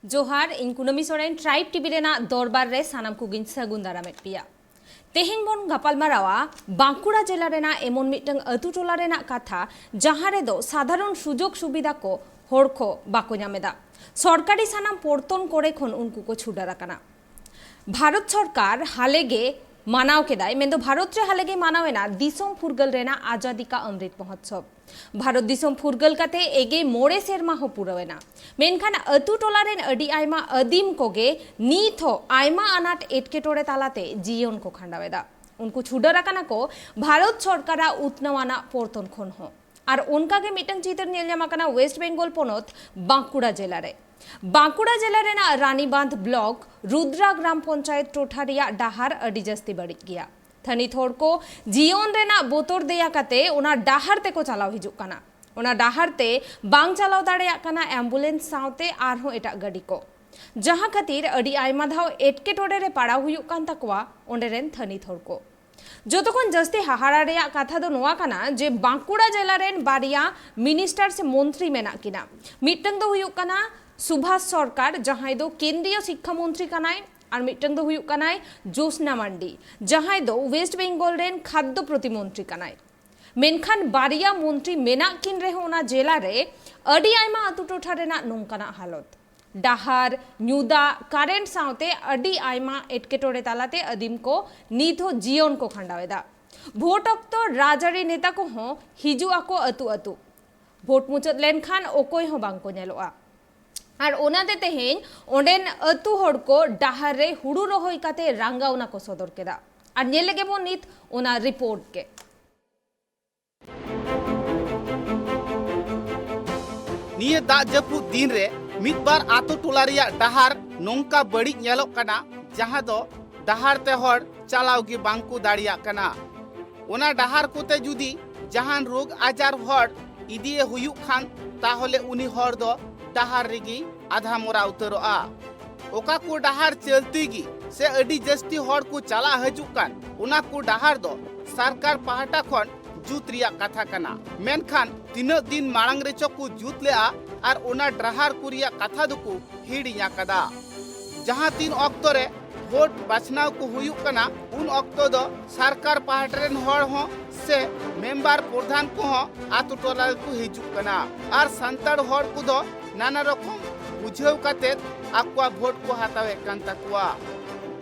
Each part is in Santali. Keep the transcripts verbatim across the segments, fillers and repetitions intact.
ᱡᱚᱦᱟᱨ, ᱤᱧ ᱠᱩᱱᱟᱹᱢᱤ ᱥᱚᱨᱮᱱ, ᱴᱨᱟᱭᱤᱵᱽ ᱴᱤᱵᱷᱤ ᱨᱮᱱᱟᱜ ᱫᱚᱨᱵᱟᱨ ᱨᱮ ᱥᱟᱱᱟᱢ ᱠᱚᱜᱮᱧ ᱥᱟᱹᱜᱩᱱ ᱫᱟᱨᱟᱢᱮᱫ ᱯᱮᱭᱟ᱾ ᱛᱮᱦᱮᱧ ᱵᱚᱱ ᱜᱟᱯᱟᱞᱢᱟᱨᱟᱣᱟ ᱵᱟᱸᱠᱩᱲᱟ ᱡᱮᱞᱟ ᱨᱮᱱᱟᱜ ᱮᱢᱚᱱ ᱢᱤᱫᱴᱟᱝ ᱟᱹᱛᱩ ᱴᱚᱞᱟ ᱨᱮᱱᱟᱜ ᱠᱟᱛᱷᱟ, ᱡᱟᱦᱟᱸ ᱨᱮᱫᱚ ᱥᱟᱫᱷᱟᱨᱚᱱ ᱥᱩᱡᱳᱜᱽ ᱥᱩᱵᱤᱫᱷᱟ ᱠᱚ ᱦᱚᱲ ᱠᱚ ᱵᱟᱠᱚ ᱧᱟᱢ ᱮᱫᱟ᱾ ᱥᱚᱨᱠᱟᱨᱤ ᱥᱟᱱᱟᱢ ᱯᱚᱨᱛᱚᱱ ᱠᱚᱨᱮ ᱠᱷᱚᱱ ᱩᱱᱠᱩ ᱠᱚ ᱪᱷᱩᱰᱟᱹᱨ ᱟᱠᱟᱱᱟ᱾ ᱵᱷᱟᱨᱚᱛ ᱥᱚᱨᱠᱟᱨ ᱦᱟᱞᱮ ᱜᱮ ᱢᱟᱱᱟᱣ ᱠᱮᱫᱟᱭ, ᱢᱮᱱᱫᱚ ᱵᱷᱟᱨᱚᱛ ᱨᱮ ᱦᱟᱞᱮ ᱜᱮ ᱢᱟᱱᱟᱣ ᱮᱱᱟ ᱫᱤᱥᱚᱢ ᱯᱷᱩᱨᱜᱟᱹᱞ ᱨᱮᱱᱟᱜ ᱟᱡᱟᱫᱤ ᱠᱟ ᱚᱢᱨᱤᱛ ᱢᱚᱦᱳᱛᱥᱚᱵᱽ᱾ ᱵᱷᱟᱨᱚᱛ ᱫᱤᱥᱚᱢ ᱯᱷᱩᱨᱜᱟᱹᱞ ᱠᱟᱛᱮ ᱮᱜᱮ ᱢᱚᱬᱮ ᱥᱮᱨᱢᱟ ᱦᱚᱸ ᱯᱩᱨᱟᱹᱣ ᱮᱱᱟ, ᱢᱮᱱᱠᱷᱟᱱ ᱟᱹᱛᱩ ᱴᱚᱞᱟ ᱨᱮᱱ ᱟᱹᱰᱤ ᱟᱭᱢᱟ ᱟᱹᱫᱤᱢ ᱠᱚᱜᱮ ᱱᱤᱛ ᱦᱚᱸ ᱟᱭᱢᱟ ᱟᱱᱟᱴ ᱮᱴᱠᱮᱴᱚᱬᱮ ᱛᱟᱞᱟᱛᱮ ᱡᱤᱭᱚᱱ ᱠᱚ ᱠᱷᱟᱸᱰᱟᱣ ᱮᱫᱟ᱾ ᱩᱱᱠᱩ ᱪᱷᱩᱰᱟᱹᱨ ᱟᱠᱟᱱᱟ ᱠᱚ ᱵᱷᱟᱨᱚᱛ ᱥᱚᱨᱠᱟᱨᱟᱜ ᱩᱛᱱᱟᱹᱣᱟᱱᱟᱜ ᱯᱚᱨᱛᱚᱱ ᱠᱷᱚᱱ ᱦᱚᱸ᱾ ᱟᱨ ᱚᱱᱠᱟ ᱜᱮ ᱢᱤᱫᱴᱟᱝ ᱪᱤᱛᱟᱹᱨ ᱧᱮᱞ ᱧᱟᱢ ᱟᱠᱟᱱᱟ ᱣᱮᱥᱴ ᱵᱮᱝᱜᱚᱞ ᱯᱚᱱᱚᱛ ᱵᱟᱸᱠᱩᱲᱟ ᱡᱮᱞᱟ ᱨᱮ᱾ ᱵᱟᱸᱠᱩᱲᱟ ᱡᱮᱞᱟ ᱨᱮᱱᱟᱜ ᱨᱟᱱᱤᱵᱟᱸᱫᱷ ᱵᱞᱚᱠ ᱨᱩᱫᱽᱨᱟ ᱜᱨᱟᱢ ᱯᱚᱧᱪᱟᱭᱮᱛ ᱴᱚᱴᱷᱟ ᱨᱮᱭᱟᱜ ᱰᱟᱦᱟᱨ ᱟᱹᱰᱤ ᱡᱟᱹᱥᱛᱤ ᱵᱟᱹᱲᱤᱡ ᱜᱮᱭᱟ᱾ ᱛᱷᱟᱹᱱᱤᱛ ᱦᱚᱲ ᱠᱚ ᱡᱤᱭᱚᱱ ᱨᱮᱱᱟᱜ ᱵᱚᱛᱚᱨ ᱫᱮᱭᱟ ᱠᱟᱛᱮ ᱚᱱᱟ ᱰᱟᱦᱟᱨ ᱛᱮᱠᱚ ᱪᱟᱞᱟᱣ ᱦᱤᱡᱩᱜ ᱠᱟᱱᱟ᱾ ᱚᱱᱟ ᱰᱟᱦᱟᱨ ᱛᱮ ᱵᱟᱝ ᱪᱟᱞᱟᱣ ᱫᱟᱲᱮᱭᱟᱜ ᱠᱟᱱᱟ ᱮᱢᱵᱩᱞᱮᱱᱥ ᱥᱟᱶᱛᱮ ᱟᱨᱦᱚᱸ ᱮᱴᱟᱜ ᱜᱟᱹᱰᱤ ᱠᱚ, ᱡᱟᱦᱟᱸ ᱠᱷᱟᱹᱛᱤᱨ ᱟᱹᱰᱤ ᱟᱭᱢᱟ ᱫᱷᱟᱣ ᱮᱴᱠᱮᱴᱚᱬᱮ ᱨᱮ ᱯᱟᱲᱟᱣ ᱦᱩᱭᱩᱜ ᱠᱟᱱ ᱛᱟᱠᱚᱣᱟ ᱚᱸᱰᱮ ᱨᱮᱱ ᱛᱷᱟᱹᱱᱤᱛ ᱦᱚᱲ ᱠᱚ᱾ ᱡᱚᱛᱚ ᱠᱷᱚᱱ ᱡᱟᱹᱥᱛᱤ ᱦᱟᱦᱟᱲᱟ ᱨᱮᱭᱟᱜ ᱠᱟᱛᱷᱟ ᱫᱚ ᱱᱚᱣᱟ ᱠᱟᱱᱟ ᱡᱮ ᱵᱟᱸᱠᱩᱲᱟ ᱡᱮᱞᱟ ᱨᱮᱱ ᱵᱟᱨᱭᱟ ᱢᱤᱱᱤᱥᱴᱟᱨ ᱥᱮ ᱢᱚᱱᱛᱨᱤ ᱢᱮᱱᱟᱜ ᱠᱤᱱᱟ᱾ ᱢᱤᱫᱴᱟᱝ ᱫᱚ ᱦᱩᱭᱩᱜ ᱠᱟᱱᱟ ᱥᱩᱵᱷᱟᱥ ᱥᱚᱨᱠᱟᱨ, ᱡᱟᱦᱟᱸᱭ ᱫᱚ ᱠᱮᱱᱫᱨᱤᱭᱚ ᱥᱤᱠᱠᱷᱟ ᱢᱚᱱᱛᱨᱤ ᱠᱟᱱᱟᱭ, ᱟᱨ ᱢᱤᱫᱴᱟᱝ ᱫᱚ ᱦᱩᱭᱩᱜ ᱠᱟᱱᱟᱭ ᱡᱳᱥᱱᱟ ᱢᱟᱱᱰᱤ, ᱡᱟᱦᱟᱸᱭ ᱫᱚ ᱣᱮᱥᱴ ᱵᱮᱝᱜᱚᱞ ᱨᱮᱱ ᱠᱷᱟᱫᱽᱫᱚ ᱯᱨᱚᱛᱤᱢᱚᱱᱛᱨᱤ ᱠᱟᱱᱟᱭ᱾ ᱢᱮᱱᱠᱷᱟᱱ ᱵᱟᱨᱭᱟ ᱢᱚᱱᱛᱨᱤ ᱢᱮᱱᱟᱜ ᱠᱤᱱ ᱨᱮᱦᱚᱸ ᱚᱱᱟ ᱡᱮᱞᱟ ᱨᱮ ᱟᱹᱰᱤ ᱟᱭᱢᱟ ᱟᱹᱛᱩ ᱴᱚᱴᱷᱟ ᱨᱮᱱᱟᱜ ᱱᱚᱝᱠᱟᱱᱟᱜ ᱦᱟᱞᱚᱛ᱾ ᱰᱟᱦᱟᱨ, ᱧᱩ ᱫᱟᱜ, ᱠᱟᱨᱮᱱᱴ ᱥᱟᱶᱛᱮ ᱟᱹᱰᱤ ᱟᱭᱢᱟ ᱮᱴᱠᱮᱴᱚᱬᱮ ᱛᱟᱞᱟᱛᱮ ᱟᱹᱫᱤᱢ ᱠᱚ ᱱᱤᱛ ᱦᱚᱸ ᱡᱤᱭᱚᱱ ᱠᱚ ᱠᱷᱟᱸᱰᱟᱣ ᱮᱫᱟ᱾ ᱵᱷᱳᱴ ᱚᱠᱛᱚ ᱨᱟᱡᱽᱟᱹᱨᱤ ᱱᱮᱛᱟ ᱠᱚᱦᱚᱸ ᱦᱤᱡᱩᱜ ᱟᱠᱚ ᱟᱹᱛᱩ ᱟᱹᱛᱩ᱾ ᱵᱷᱳᱴ ᱢᱩᱪᱟᱹᱫ ᱞᱮᱱᱠᱷᱟᱱ ᱚᱠᱚᱭ ᱦᱚᱸ ᱵᱟᱝ ᱠᱚ ᱧᱮᱞᱚᱜᱼᱟ᱾ ᱟᱨ ᱚᱱᱟᱛᱮ ᱛᱮᱦᱮᱧ ᱚᱸᱰᱮᱱ ᱟᱹᱛᱩ ᱦᱚᱲ ᱠᱚ ᱰᱟᱦᱟᱨ ᱨᱮ ᱦᱩᱲᱩ ᱨᱚᱦᱚᱭ ᱠᱟᱛᱮ ᱨᱟᱸᱜᱟᱣᱱᱟ ᱠᱚ ᱥᱚᱫᱚᱨ ᱠᱮᱫᱟ᱾ ᱟᱨ ᱧᱮᱞ ᱞᱮᱜᱮ ᱵᱚᱱ ᱱᱤᱛ ᱚᱱᱟ ᱨᱤᱯᱳᱨᱴ ᱜᱮ᱾ ᱱᱤᱭᱟᱹ ᱫᱟᱜ ᱡᱟᱹᱯᱩᱫ ᱫᱤᱱ ᱨᱮ ᱢᱤᱫ ᱵᱟᱨ ᱟᱛᱳ ᱴᱚᱞᱟ ᱨᱮᱭᱟᱜ ᱰᱟᱦᱟᱨ ᱱᱚᱝᱠᱟ ᱵᱟᱹᱲᱤᱡ ᱧᱮᱞᱚᱜ ᱠᱟᱱᱟ, ᱡᱟᱦᱟᱸ ᱫᱚ ᱰᱟᱦᱟᱨ ᱛᱮ ᱦᱚᱲ ᱪᱟᱞᱟᱣ ᱜᱮ ᱵᱟᱝ ᱠᱚ ᱫᱟᱲᱮᱭᱟᱜ ᱠᱟᱱᱟ᱾ ᱚᱱᱟ ᱰᱟᱦᱟᱨ ᱠᱚᱛᱮ ᱡᱩᱫᱤ ᱡᱟᱦᱟᱱ ᱨᱳᱜᱽ ᱟᱡᱟᱨ ᱦᱚᱲ ᱤᱫᱤᱭᱮ ᱦᱩᱭᱩᱜ ᱠᱷᱟᱱ, ᱛᱟᱦᱚᱞᱮ ᱩᱱᱤ ᱦᱚᱲ ᱫᱚ ᱰᱟᱦᱟᱨ ᱨᱮᱜᱮ ᱟᱫᱷᱟ ᱢᱚᱨᱟ ᱩᱛᱟᱹᱨᱚᱜᱼᱟ᱾ ᱚᱠᱟ ᱠᱚ ᱰᱟᱦᱟᱨ ᱪᱟᱹᱞᱛᱤ ᱜᱮ ᱥᱮ ᱟᱹᱰᱤ ᱡᱟᱹᱥᱛᱤ ᱦᱚᱲ ᱠᱚ ᱪᱟᱞᱟᱜ ᱦᱤᱡᱩᱜ ᱠᱟᱱ, ᱚᱱᱟ ᱠᱚ ᱰᱟᱦᱟᱨ ᱫᱚ ᱥᱚᱨᱠᱟᱨ ᱯᱟᱦᱴᱟ ᱠᱷᱚᱱ ᱡᱩᱛ ᱨᱮᱭᱟᱜ ᱠᱟᱛᱷᱟ ᱠᱟᱱᱟ᱾ ᱢᱮᱱᱠᱷᱟᱱ ᱛᱤᱱᱟᱹᱜ ᱫᱤᱱ ᱢᱟᱲᱟᱝ ᱨᱮᱪᱚ ᱠᱚ ᱡᱩᱛ ᱞᱮᱜᱼᱟ, ᱟᱨ ᱚᱱᱟ ᱰᱟᱦᱟᱨ ᱠᱚ ᱨᱮᱭᱟᱜ ᱠᱟᱛᱷᱟ ᱫᱚᱠᱚ ᱦᱤᱲᱤᱧ ᱟᱠᱟᱫᱟ᱾ ᱡᱟᱦᱟᱸ ᱛᱤᱱ ᱚᱠᱛᱚ ᱨᱮ ᱵᱷᱳᱴ ᱵᱟᱪᱷᱱᱟᱣ ᱠᱚ ᱦᱩᱭᱩᱜ ᱠᱟᱱᱟ, ᱩᱱ ᱚᱠᱛᱚ ᱫᱚ ᱥᱚᱨᱠᱟᱨ ᱯᱟᱦᱴᱟ ᱨᱮᱱ ᱦᱚᱲ ᱦᱚᱸ ᱥᱮ ᱢᱮᱢᱵᱟᱨ ᱯᱨᱚᱫᱷᱟᱱ ᱠᱚᱦᱚᱸ ᱟᱛᱳ ᱴᱚᱞᱟ ᱨᱮᱠᱚ ᱦᱤᱡᱩᱜ ᱠᱟᱱᱟ ᱟᱨ ᱥᱟᱱᱛᱟᱲ ᱦᱚᱲ ᱠᱚᱫᱚ ᱱᱟᱱᱟ ᱨᱚᱠᱚᱢ ᱵᱩᱡᱷᱟᱹᱣ ᱠᱟᱛᱮ ᱟᱠᱚᱣᱟᱜ ᱵᱷᱳᱴ ᱠᱚ ᱦᱟᱛᱟᱣᱮᱫ ᱠᱟᱱ ᱛᱟᱠᱚᱣᱟ᱾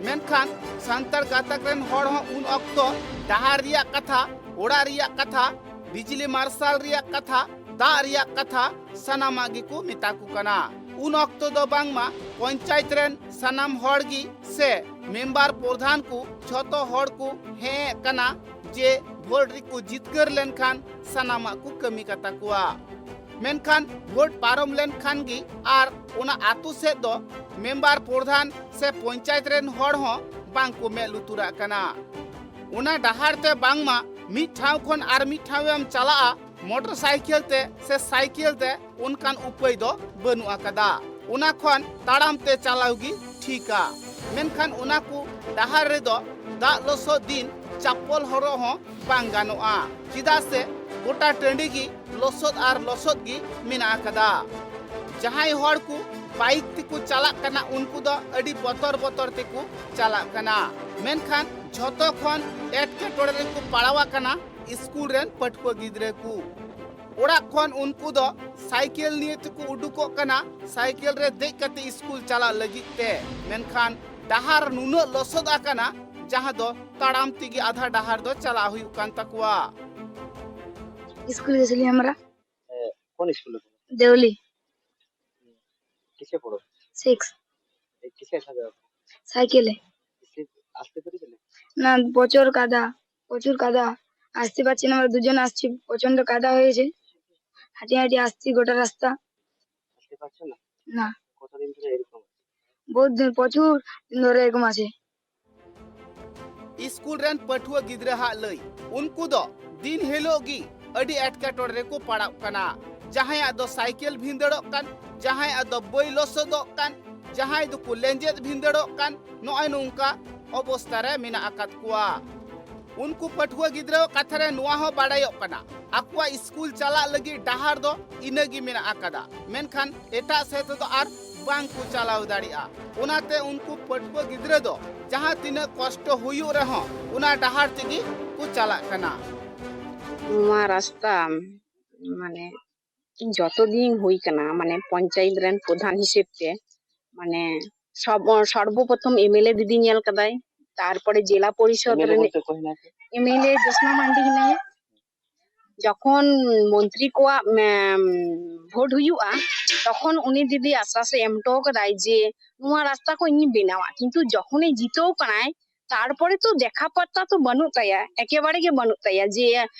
ᱢᱮᱱᱠᱷᱟᱱ ᱥᱟᱱᱛᱟᱲ ᱜᱟᱛᱟᱠ ᱨᱮᱱ ᱦᱚᱲ ᱦᱚᱸ ᱩᱱ ᱚᱠᱛᱚ ᱰᱟᱦᱟᱨ ᱨᱮᱭᱟᱜ ᱠᱟᱛᱷᱟ, ᱚᱲᱟᱜ ᱨᱮᱭᱟᱜ ᱠᱟᱛᱷᱟ, ᱵᱤᱡᱽᱞᱤ ᱢᱟᱨᱥᱟᱞ ᱨᱮᱭᱟᱜ ᱠᱟᱛᱷᱟ, ᱫᱟᱜ ᱨᱮᱭᱟᱜ ᱠᱟᱛᱷᱟ, ᱥᱟᱱᱟᱢᱟᱜ ᱜᱮᱠᱚ ᱢᱮᱛᱟ ᱠᱚ ᱠᱟᱱᱟ᱾ ᱩᱱ ᱚᱠᱛᱚ ᱫᱚ ᱵᱟᱝᱢᱟ ᱯᱚᱧᱪᱟᱭᱮᱛ ᱨᱮᱱ ᱥᱟᱱᱟᱢ ᱦᱚᱲ ᱜᱮ ᱥᱮ ᱢᱮᱢᱵᱟᱨ ᱯᱨᱚᱫᱷᱟᱱ ᱠᱚ ᱡᱷᱚᱛᱚ ᱦᱚᱲ ᱠᱚ ᱦᱮᱸ ᱠᱟᱱᱟ ᱡᱮ ᱵᱷᱳᱴ ᱨᱮᱠᱚ ᱡᱤᱛᱠᱟᱹᱨ ᱞᱮᱱᱠᱷᱟᱱ ᱥᱟᱱᱟᱢᱟᱜ ᱠᱚ ᱠᱟᱹᱢᱤ ᱠᱟᱛᱟ ᱠᱚᱣᱟ᱾ ᱢᱮᱱᱠᱷᱟᱱ ᱵᱷᱳᱴ ᱯᱟᱨᱚᱢ ᱞᱮᱱᱠᱷᱟᱱ ᱜᱮ ᱟᱨ ᱚᱱᱟ ᱟᱛᱳ ᱥᱮᱫ ᱫᱚ ᱢᱮᱢᱵᱟᱨ ᱯᱨᱚᱫᱷᱟᱱ ᱥᱮ ᱯᱚᱧᱪᱟᱭᱮᱛ ᱨᱮᱱ ᱦᱚᱲ ᱦᱚᱸ ᱵᱟᱝ ᱠᱚ ᱢᱮᱫ ᱞᱩᱛᱩᱨᱟᱜ ᱠᱟᱱᱟ᱾ ᱚᱱᱟ ᱰᱟᱦᱟᱨ ᱛᱮ ᱵᱟᱝᱢᱟ ᱢᱤᱫ ᱴᱷᱟᱶ ᱠᱷᱚᱱ ᱟᱨ ᱢᱤᱫ ᱴᱷᱟᱶ ᱮᱢ ᱪᱟᱞᱟᱜᱼᱟ, ᱢᱚᱴᱚᱨ ᱥᱟᱭᱠᱮᱞ ᱛᱮ ᱥᱮ ᱥᱟᱭᱠᱮᱞ ᱛᱮ, ᱚᱱᱠᱟᱱ ᱩᱯᱟᱹᱭ ᱫᱚ ᱵᱟᱹᱱᱩᱜ ᱟᱠᱟᱫᱟ᱾ ᱚᱱᱟ ᱠᱷᱚᱱ ᱛᱟᱲᱟᱢ ᱛᱮ ᱪᱟᱞᱟᱣ ᱜᱮ ᱴᱷᱤᱠᱟ᱾ ᱢᱮᱱᱠᱷᱟᱱ ᱚᱱᱟ ᱠᱚ ᱰᱟᱦᱟᱨ ᱨᱮᱫᱚ ᱫᱟᱜ ᱞᱚᱥᱚᱫ ᱫᱤᱱ ᱪᱟᱯᱯᱚᱞ ᱦᱚᱨᱚᱜ ᱦᱚᱸ ᱵᱟᱝ ᱜᱟᱱᱚᱜᱼᱟ, ᱪᱮᱫᱟᱜ ᱥᱮ ᱜᱚᱴᱟ ᱴᱟᱺᱰᱤ ᱜᱮ ᱞᱚᱥᱚᱫ ᱟᱨ ᱞᱚᱥᱚᱫ ᱜᱮ ᱢᱮᱱᱟᱜ ᱟᱠᱟᱫᱟ᱾ ᱡᱟᱦᱟᱸᱭ ᱦᱚᱲ ᱠᱚ ᱵᱟᱭᱤᱠ ᱛᱮᱠᱚ ᱪᱟᱞᱟᱜ ᱠᱟᱱᱟ, ᱩᱱᱠᱩ ᱫᱚ ᱟᱹᱰᱤ ᱵᱚᱛᱚᱨ ᱵᱚᱛᱚᱨ ᱛᱮᱠᱚ ᱪᱟᱞᱟᱜ ᱠᱟᱱᱟ᱾ ᱢᱮᱱᱠᱷᱟᱱ ᱡᱷᱚᱛᱚ ᱠᱷᱚᱱ ᱮᱴᱠᱮᱴᱚᱬᱮ ᱨᱮᱠᱚ ᱯᱟᱲᱟᱣ ᱟᱠᱟᱱᱟ ᱥᱠᱩᱞ ᱨᱮᱱ ᱯᱟᱹᱴᱷᱩᱣᱟᱹ ᱜᱤᱫᱽᱨᱟᱹ ᱠᱚ᱾ ᱚᱲᱟᱜ ᱠᱷᱚᱱ ᱩᱱᱠᱩ ᱫᱚ ᱥᱟᱭᱠᱮᱞ ᱱᱤᱭᱮ ᱛᱮᱠᱚ ᱩᱰᱩᱠᱚᱜ ᱠᱟᱱᱟ, ᱥᱟᱭᱠᱮᱞ ᱨᱮ ᱫᱮᱡ ᱠᱟᱛᱮ ᱥᱠᱩᱞ ᱪᱟᱞᱟᱜ ᱞᱟᱹᱜᱤᱫ ᱛᱮ᱾ ᱢᱮᱱᱠᱷᱟᱱ ᱰᱟᱦᱟᱨ ᱱᱩᱱᱟᱹᱜ ᱞᱚᱥᱚᱫ ᱟᱠᱟᱱᱟ, ᱡᱟᱦᱟᱸ ᱫᱚ ᱛᱟᱲᱟᱢ ᱛᱮᱜᱮ ᱟᱫᱷᱟ ᱰᱟᱦᱟᱨ ᱫᱚ ᱪᱟᱞᱟᱜ ᱦᱩᱭᱩᱜ ᱠᱟᱱ ᱛᱟᱠᱚᱣᱟ᱾ स्कूल के चलिए हमारा ए, कौन स्कूल है तुम्हारा? देवली किसे पढ़ो? सिक्स ए, किसे ऐसा जाओ? সাইকেলে। इससे आस्ते थोड़ी चले। না, প্রচুর কাদা, প্রচুর কাদা। আসতে পারছি না, আমরা দুজন আসছি, প্রচন্ড কাদা হয়েছে। হাঁটিয়ে হাঁটিয়ে আসছি গোটা রাস্তা। আসতে পারছো না? না, কতদিন ধরে এরকম? বহুত দিন, প্রচুর দিন ধরে এরকম আছে। ᱥᱠᱩᱞ ᱨᱮᱱ ᱯᱟᱹᱴᱷᱩᱣᱟᱹ ᱜᱤᱫᱽᱨᱟᱹ ᱦᱟᱜ ᱞᱟᱹᱭ, ᱩᱱᱠᱩ ᱫᱚ ᱫᱤᱱ ᱦᱤᱞᱳᱜ ᱜᱮ ᱟᱹᱰᱤ ᱮᱴᱠᱮᱴᱚᱬᱮ ᱨᱮᱠᱚ ᱯᱟᱲᱟᱜ ᱠᱟᱱᱟ᱾ ᱡᱟᱦᱟᱸᱭᱟᱜ ᱫᱚ ᱥᱟᱭᱠᱮᱞ ᱵᱷᱤᱸᱫᱟᱹᱲᱚᱜ ᱠᱟᱱ, ᱡᱟᱦᱟᱸᱭᱟᱜ ᱫᱚ ᱵᱟᱹᱭ ᱞᱚᱥᱚᱫᱚᱜ ᱠᱟᱱ, ᱡᱟᱦᱟᱸᱭ ᱫᱚᱠᱚ ᱞᱮᱸᱡᱮᱫ ᱵᱷᱤᱸᱫᱟᱹᱲᱚᱜ ᱠᱟᱱ, ᱱᱚᱜᱼᱚᱭ ᱱᱚᱝᱠᱟ ᱚᱵᱚᱥᱛᱟ ᱨᱮ ᱢᱮᱱᱟᱜ ᱟᱠᱟᱫ ᱠᱚᱣᱟ᱾ ᱩᱱᱠᱩ ᱯᱟᱹᱴᱷᱩᱣᱟᱹ ᱜᱤᱫᱽᱨᱟᱹ ᱠᱟᱛᱷᱟ ᱨᱮ ᱱᱚᱣᱟ ᱦᱚᱸ ᱵᱟᱲᱟᱭᱚᱜ ᱠᱟᱱᱟ, ᱟᱠᱚᱣᱟᱜ ᱥᱠᱩᱞ ᱪᱟᱞᱟᱜ ᱞᱟᱹᱜᱤᱫ ᱰᱟᱦᱟᱨ ᱫᱚ ᱤᱱᱟᱹ ᱜᱮ ᱢᱮᱱᱟᱜ ᱟᱠᱟᱫᱟ, ᱢᱮᱱᱠᱷᱟᱱ ᱮᱴᱟᱜ ᱥᱮᱫ ᱛᱮᱫᱚ ᱟᱨ ᱵᱟᱝ ᱠᱚ ᱪᱟᱞᱟᱣ ᱫᱟᱲᱮᱭᱟᱜᱼᱟ᱾ ᱚᱱᱟᱛᱮ ᱩᱱᱠᱩ ᱯᱟᱹᱴᱷᱩᱣᱟᱹ ᱜᱤᱫᱽᱨᱟᱹ ᱫᱚ ᱡᱟᱦᱟᱸ ᱛᱤᱱᱟᱹᱜ ᱠᱚᱥᱴᱚ ᱦᱩᱭᱩᱜ ᱨᱮᱦᱚᱸ ᱚᱱᱟ ᱰᱟᱦᱟᱨ ᱛᱮᱜᱮ ᱠᱚ ᱪᱟᱞᱟᱜ ᱠᱟᱱᱟ᱾ ᱱᱚᱣᱟ ᱨᱟᱥᱛᱟ ᱢᱟᱱᱮ ᱤᱧ ᱡᱚᱛᱚ ᱫᱤᱱ ᱦᱩᱭ ᱠᱟᱱᱟ, ᱢᱟᱱᱮ ᱯᱚᱧᱪᱟᱭᱮᱛ ᱨᱮᱱ ᱯᱨᱚᱫᱷᱟᱱ ᱦᱤᱥᱟᱹᱵ ᱛᱮ, ᱢᱟᱱᱮ ᱥᱚᱨᱵᱚ-, ᱥᱚᱨᱵᱚᱯᱨᱚᱛᱷᱚᱢ ᱮᱢᱮᱞᱮ ᱫᱤᱫᱤ ᱧᱮᱞ ᱠᱟᱫᱟᱭ, ᱛᱟᱨᱯᱚᱨᱮ ᱡᱮᱞᱟ ᱯᱚᱨᱤᱥᱚᱫ ᱮᱢᱮᱞᱮ ᱨᱤᱱᱤᱡ ᱵᱚᱞᱛᱮ ᱚᱠᱚᱭ ᱦᱮᱱᱟᱭ ᱛᱮ? ᱮᱢᱮᱞᱮ ᱡᱳᱥᱱᱟ ᱢᱟᱱᱰᱤ ᱦᱮᱱᱟᱭᱟ᱾ ᱡᱚᱠᱷᱚᱱ ᱢᱚᱱᱛᱨᱤ ᱠᱚᱣᱟᱜ, ᱢᱮᱢ, ᱵᱷᱳᱴ ᱦᱩᱭᱩᱜᱼᱟ, ᱛᱚᱠᱷᱚᱱ ᱩᱱᱤ ᱫᱤᱫᱤ ᱟᱥᱥᱟᱥᱮ ᱮᱢ ᱦᱚᱴᱚ ᱠᱟᱫᱟᱭ ᱡᱮ ᱱᱚᱣᱟ ᱨᱟᱥᱛᱟ ᱠᱚ ᱤᱧᱤᱧ ᱵᱮᱱᱟᱣᱟ, ᱠᱤᱱᱛᱩ ᱡᱚᱠᱷᱚᱱᱮ ᱡᱤᱛᱟᱹᱣ ᱠᱟᱱᱟᱭ, ᱛᱟᱨᱯᱚᱨᱮ ᱛᱚ ᱫᱮᱠᱷᱟ ᱯᱟᱛᱛᱟ ᱛᱚ ᱵᱟᱹᱱᱩᱜ ᱛᱟᱭᱟ, ᱮᱠᱮᱵᱟᱨᱮ ᱜᱮ ᱵᱟᱹᱱᱩᱜ ᱛᱟᱭᱟ ᱡᱮ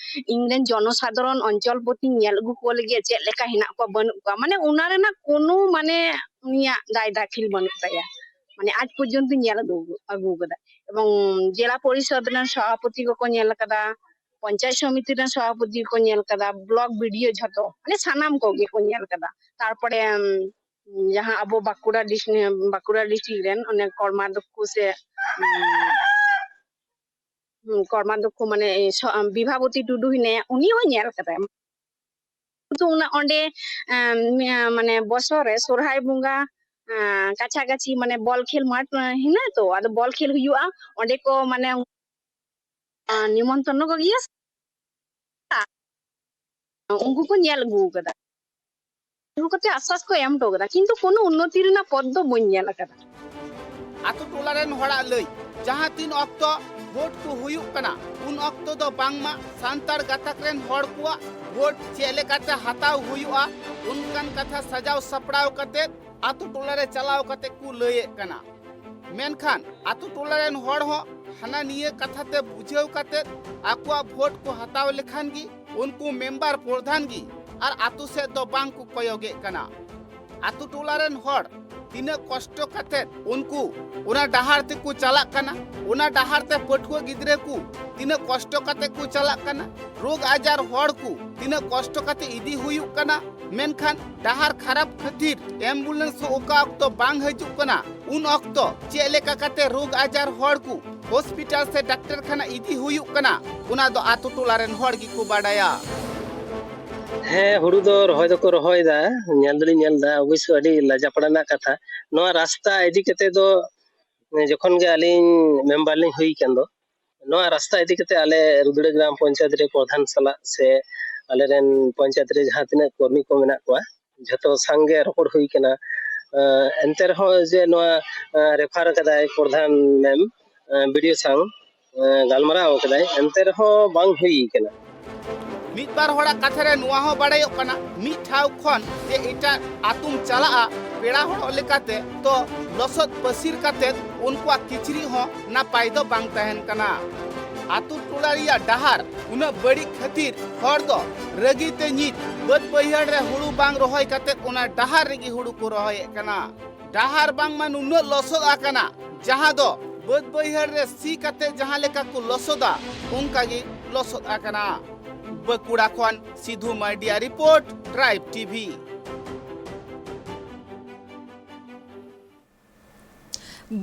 ᱤᱧᱨᱮᱱ ᱡᱚᱱᱚᱥᱟᱫᱷᱟᱨᱚᱱ ᱚᱧᱪᱚᱞ ᱯᱚᱛᱤᱧ ᱧᱮᱞ ᱟᱹᱜᱩ ᱠᱚ ᱞᱟᱹᱜᱤᱫ ᱪᱮᱫ ᱞᱮᱠᱟ ᱦᱮᱱᱟᱜ ᱠᱚᱣᱟ ᱵᱟᱹᱱᱩᱜ ᱠᱚᱣᱟ, ᱢᱟᱱᱮ ᱚᱱᱟ ᱨᱮᱱᱟᱜ ᱠᱳᱱᱳ ᱢᱟᱱᱮ ᱩᱱᱤᱭᱟᱜ ᱫᱟᱭ ᱫᱟᱹᱠᱷᱤᱞ ᱵᱟᱹᱱᱩᱜ ᱛᱟᱭᱟ᱾ ᱢᱟᱱᱮ ᱟᱡ ᱯᱚᱨᱡᱚᱱᱛᱚ ᱧᱮᱞ ᱟᱹᱜᱩ, ᱟᱹᱜᱩ ᱠᱟᱫᱟ᱾ ᱮᱵᱚᱝ ᱡᱮᱞᱟ ᱯᱚᱨᱤᱥᱚᱫ ᱨᱮᱱ ᱥᱚᱵᱷᱟᱯᱚᱛᱤ ᱠᱚᱠᱚ ᱧᱮᱞ ᱠᱟᱫᱟ, ᱯᱚᱧᱪᱟᱭᱮᱛ ᱥᱚᱢᱤᱛᱤ ᱨᱮᱱ ᱥᱚᱵᱷᱟᱯᱚᱛᱤ ᱠᱚ ᱧᱮᱞ ᱠᱟᱫᱟ, ᱵᱞᱚᱠ ᱵᱤᱰᱤᱳ ᱡᱷᱚᱛᱚ, ᱢᱟᱱᱮ ᱥᱟᱱᱟᱢ ᱠᱚᱜᱮ ᱠᱚ ᱧᱮᱞ ᱠᱟᱫᱟ᱾ ᱛᱟᱨᱯᱚᱨᱮ, ᱩᱢ, ᱡᱟᱦᱟᱸ ᱟᱵᱚ ᱵᱟᱸᱠᱩᱲᱟ ᱰᱤᱥ-, ᱵᱟᱸᱠᱩᱲᱟ ᱰᱤᱥᱴᱨᱤᱠᱴ ᱨᱮᱱ ᱚᱱᱮ ᱠᱚᱨᱢᱟᱫᱷᱚᱠᱠᱷᱚ ᱥᱮ, ᱩᱢ, ᱦᱩᱸ, ᱠᱚᱨᱢᱟᱫᱷᱚᱠᱠᱷᱚ ᱢᱟᱱᱮ ᱥᱚ-, ᱵᱤᱵᱷᱟᱵᱚᱛᱤ ᱴᱩᱰᱩ ᱦᱮᱱᱟᱭᱟ, ᱩᱱᱤ ᱦᱚᱸ ᱧᱮᱞ ᱠᱟᱫᱟᱭ᱾ ᱠᱤᱱᱛᱩ ᱚᱱᱟ ᱚᱸᱰᱮ, ᱮᱢ, ᱢᱟᱱᱮ ᱵᱚᱪᱷᱚᱨ ᱨᱮ ᱥᱚᱨᱦᱟᱭ ᱵᱚᱸᱜᱟ, ᱮᱸ, ᱠᱟᱪᱷᱟ ᱠᱟᱪᱷᱤ ᱢᱟᱱᱮ ᱵᱚᱞ ᱠᱷᱮᱞ ᱢᱟᱴᱷ, ᱮᱸ, ᱦᱮᱱᱟᱜ ᱛᱚ, ᱟᱫᱚ ᱵᱚᱞ ᱠᱷᱮᱞ ᱦᱩᱭᱩᱜᱼᱟ, ᱚᱸᱰᱮ ᱠᱚ ᱢᱟᱱᱮ, ᱮᱸ, ᱱᱤᱢᱚᱱᱛᱨᱚᱱ ᱠᱚᱜᱮᱭᱟ᱾ ᱩᱱᱠᱩ ᱠᱚ ᱧᱮᱞ ᱟᱹᱜᱩ ᱠᱟᱫᱟ᱾ ᱟᱹᱜᱩ ᱠᱟᱛᱮ ᱟᱥᱥᱟᱥ ᱠᱚ ᱮᱢ ᱦᱚᱴᱚ ᱠᱟᱫᱟ, ᱠᱤᱱᱛᱩ ᱠᱳᱱᱳ ᱩᱱᱱᱚᱛᱤ ᱨᱮᱱᱟᱜ ᱯᱚᱫ ᱫᱚ ᱵᱟᱹᱧ ᱧᱮᱞ ᱟᱠᱟᱫᱟ᱾ ᱟᱛᱳ ᱴᱚᱞᱟ ᱨᱮᱱ ᱦᱚᱲᱟᱜ ᱞᱟᱹᱭ, ᱡᱟᱦᱟᱸ ᱛᱤᱱ ᱚᱠᱛᱚ ᱵᱷᱳᱴ ᱠᱚ ᱦᱩᱭᱩᱜ ᱠᱟᱱᱟ, ᱩᱱ ᱚᱠᱛᱚ ᱫᱚ ᱵᱟᱝᱢᱟ ᱥᱟᱱᱛᱟᱲ ᱜᱟᱛᱟᱠ ᱨᱮᱱ ᱦᱚᱲ ᱠᱚᱣᱟᱜ ᱵᱷᱳᱴ ᱪᱮᱫ ᱞᱮᱠᱟᱛᱮ ᱦᱟᱛᱟᱣ ᱦᱩᱭᱩᱜᱼᱟ, ᱚᱱᱠᱟᱱ ᱠᱟᱛᱷᱟ ᱥᱟᱡᱟᱣ ᱥᱟᱯᱲᱟᱣ ᱠᱟᱛᱮ ᱟᱛᱳ ᱴᱚᱞᱟ ᱨᱮ ᱪᱟᱞᱟᱣ ᱠᱟᱛᱮ ᱠᱚ ᱞᱟᱹᱭᱮᱫ ᱠᱟᱱᱟ᱾ ᱢᱮᱱᱠᱷᱟᱱ ᱟᱛᱳ ᱴᱚᱞᱟ ᱨᱮᱱ ᱦᱚᱲ ᱦᱚᱸ ᱦᱟᱱᱟ ᱱᱤᱭᱟᱹ ᱠᱟᱛᱷᱟ ᱛᱮ ᱵᱩᱡᱷᱟᱹᱣ ᱠᱟᱛᱮ ᱟᱠᱚᱣᱟᱜ ᱵᱷᱳᱴ ᱠᱚ ᱦᱟᱛᱟᱣ ᱞᱮᱠᱷᱟᱱ ᱜᱮ ᱩᱱᱠᱩ ᱢᱮᱢᱵᱟᱨ ᱯᱨᱚᱫᱷᱟᱱ ᱜᱮ ᱟᱨ ᱟᱛᱳ ᱥᱮᱫ ᱫᱚ ᱵᱟᱝ ᱠᱚ ᱠᱚᱭᱚᱜᱮᱫ ᱠᱟᱱᱟ᱾ ᱟᱛᱳ ᱴᱚᱞᱟ ᱨᱮᱱ ᱦᱚᱲ ᱛᱤᱱᱟᱹᱜ ᱠᱚᱥᱴᱚ ᱠᱟᱛᱮ ᱩᱱᱠᱩ ᱚᱱᱟ ᱰᱟᱦᱟᱨ ᱛᱮᱠᱚ ᱪᱟᱞᱟᱜ ᱠᱟᱱᱟ, ᱚᱱᱟ ᱰᱟᱦᱟᱨ ᱛᱮ ᱯᱟᱹᱴᱷᱩᱣᱟᱹ ᱜᱤᱫᱽᱨᱟᱹ ᱠᱚ ᱛᱤᱱᱟᱹᱜ ᱠᱚᱥᱴᱚ ᱠᱟᱛᱮ ᱠᱚ ᱪᱟᱞᱟᱜ ᱠᱟᱱᱟ, ᱨᱳᱜᱽ ᱟᱡᱟᱨ ᱦᱚᱲ ᱠᱚ ᱛᱤᱱᱟᱹᱜ ᱠᱚᱥᱴᱚ ᱠᱟᱛᱮ ᱤᱫᱤ ᱦᱩᱭᱩᱜ ᱠᱟᱱᱟ, ᱢᱮᱱᱠᱷᱟᱱ ᱰᱟᱦᱟᱨ ᱠᱷᱟᱨᱟᱯ ᱠᱷᱟᱹᱛᱤᱨ ᱮᱢᱵᱩᱞᱮᱱᱥ ᱦᱚᱸ ᱚᱠᱟ ᱚᱠᱛᱚ ᱵᱟᱝ ᱦᱤᱡᱩᱜ ᱠᱟᱱᱟ, ᱩᱱ ᱚᱠᱛᱚ ᱪᱮᱫ ᱞᱮᱠᱟ ᱠᱟᱛᱮ ᱨᱳᱜᱽ ᱟᱡᱟᱨ ᱦᱚᱲ ᱠᱚ ᱦᱚᱥᱯᱤᱴᱟᱞ ᱥᱮ ᱰᱟᱠᱛᱟᱨ ᱠᱷᱟᱱᱟ ᱤᱫᱤ ᱦᱩᱭᱩᱜ ᱠᱟᱱᱟ, ᱚᱱᱟ ᱫᱚ ᱟᱛᱳ ᱴᱚᱞᱟ ᱨᱮᱱ ᱦᱚᱲ ᱜᱮᱠᱚ ᱵᱟᱰᱟᱭᱟ᱾ ᱦᱮᱸ, ᱦᱩᱲᱩ ᱫᱚ ᱨᱚᱦᱚᱭ ᱫᱚᱠᱚ ᱨᱚᱦᱚᱭᱮᱫᱟ, ᱧᱮᱞ ᱫᱚᱞᱤᱧ ᱧᱮᱞ ᱮᱫᱟ᱾ ᱚᱵᱚᱥᱥᱚ ᱟᱹᱰᱤ ᱞᱟᱡᱟᱯᱟᱲᱟ ᱨᱮᱱᱟᱜ ᱠᱟᱛᱷᱟ᱾ ᱱᱚᱣᱟ ᱨᱟᱥᱛᱟ ᱤᱫᱤ ᱠᱟᱛᱮ ᱫᱚ ᱡᱚᱠᱷᱚᱱ ᱜᱮ ᱟᱹᱞᱤᱧ ᱢᱮᱢᱵᱟᱨ ᱞᱤᱧ ᱦᱩᱭ ᱠᱟᱱ ᱫᱚ, ᱱᱚᱣᱟ ᱨᱟᱥᱛᱟ ᱤᱫᱤ ᱠᱟᱛᱮ ᱟᱞᱮ ᱨᱩᱫᱽᱲᱟᱹ ᱜᱨᱟᱢ ᱯᱚᱧᱪᱟᱭᱮᱛ ᱨᱮ ᱯᱨᱚᱫᱷᱟᱱ ᱥᱟᱞᱟᱜ ᱥᱮ ᱟᱞᱮᱨᱮᱱ ᱯᱚᱧᱪᱟᱭᱮᱛ ᱨᱮ ᱡᱟᱦᱟᱸ ᱛᱤᱱᱟᱹᱜ ᱠᱚᱨᱢᱤ ᱠᱚ ᱢᱮᱱᱟᱜ ᱠᱚᱣᱟ, ᱡᱷᱚᱛᱚ ᱥᱟᱝᱜᱮ ᱨᱚᱯᱚᱲ ᱦᱩᱭ ᱠᱟᱱᱟ᱾ ᱮᱸ, ᱮᱱᱛᱮ ᱨᱮᱦᱚᱸ ᱡᱮ ᱱᱚᱣᱟ, ᱮᱸ, ᱨᱮᱯᱷᱟᱨ ᱠᱟᱫᱟᱭ ᱯᱨᱚᱫᱷᱟᱱ ᱢᱮᱢ, ᱮᱸ, ᱵᱤ ᱰᱤ ᱳ ᱥᱟᱝ, ᱮᱸ, ᱜᱟᱞᱢᱟᱨᱟᱣ ᱠᱟᱫᱟᱭ, ᱮᱱᱛᱮ ᱨᱮᱦᱚᱸ ᱵᱟᱝ ᱦᱩᱭ ᱠᱟᱱᱟ᱾ ᱢᱤᱫ ᱵᱟᱨ ᱦᱚᱲᱟᱜ ᱠᱟᱛᱷᱟ ᱨᱮ ᱱᱚᱣᱟ ᱦᱚᱸ ᱵᱟᱲᱟᱭᱚᱜ ᱠᱟᱱᱟ, ᱢᱤᱫ ᱴᱷᱟᱶ ᱠᱷᱚᱱ ᱡᱮ ᱮᱴᱟᱜ ᱟᱹᱛᱩᱢ ᱪᱟᱞᱟᱜᱼᱟ ᱯᱮᱲᱟ ᱦᱚᱲᱚᱜ ᱞᱮᱠᱟᱛᱮ, ᱛᱚ ᱞᱚᱥᱚᱫ ᱯᱟᱹᱥᱤᱨ ᱠᱟᱛᱮ ᱩᱱᱠᱩᱣᱟᱜ ᱠᱤᱪᱨᱤᱡ ᱦᱚᱸ ᱱᱟᱯᱟᱭ ᱫᱚ ᱵᱟᱝ ᱛᱟᱦᱮᱱ ᱠᱟᱱᱟ᱾ ᱟᱹᱛᱩ ᱴᱚᱞᱟ ᱨᱮᱭᱟᱜ ᱰᱟᱦᱟᱨ ᱩᱱᱟᱹᱜ ᱵᱟᱹᱲᱤᱡ ᱠᱷᱟᱹᱛᱤᱨ ᱦᱚᱲ ᱫᱚ ᱨᱟᱹᱜᱤ ᱛᱮ ᱧᱤᱛ ᱵᱟᱹᱫᱽ ᱵᱟᱹᱭᱦᱟᱹᱲ ᱨᱮ ᱦᱩᱲᱩ ᱵᱟᱝ ᱨᱚᱦᱚᱭ ᱠᱟᱛᱮ ᱚᱱᱟ ᱰᱟᱦᱟᱨ ᱨᱮᱜᱮ ᱦᱩᱲᱩ ᱠᱚ ᱨᱚᱦᱚᱭᱮᱫ ᱠᱟᱱᱟ᱾ ᱰᱟᱦᱟᱨ ᱵᱟᱝᱢᱟ ᱱᱩᱱᱟᱹᱜ ᱞᱚᱥᱚᱫ ᱟᱠᱟᱱᱟ, ᱡᱟᱦᱟᱸ ᱫᱚ ᱵᱟᱹᱫᱽ ᱵᱟᱹᱭᱦᱟᱹᱲ ᱨᱮ ᱥᱤ ᱠᱟᱛᱮ ᱡᱟᱦᱟᱸ ᱞᱮᱠᱟ ᱠᱚ ᱞᱚᱥᱚᱫᱟ, ᱚᱱᱠᱟ ᱜᱮ ᱞᱚᱥᱚᱫ ᱟᱠᱟᱱᱟ᱾ ᱵᱟᱸᱠᱩᱲᱟ ᱠᱷᱚᱱ ᱥᱤᱫᱷᱩ ᱢᱟᱨᱰᱤᱭᱟᱜ ᱨᱤᱯᱳᱨᱴ, ᱴᱨᱟᱭᱤᱵᱽ ᱴᱤᱵᱷᱤ᱾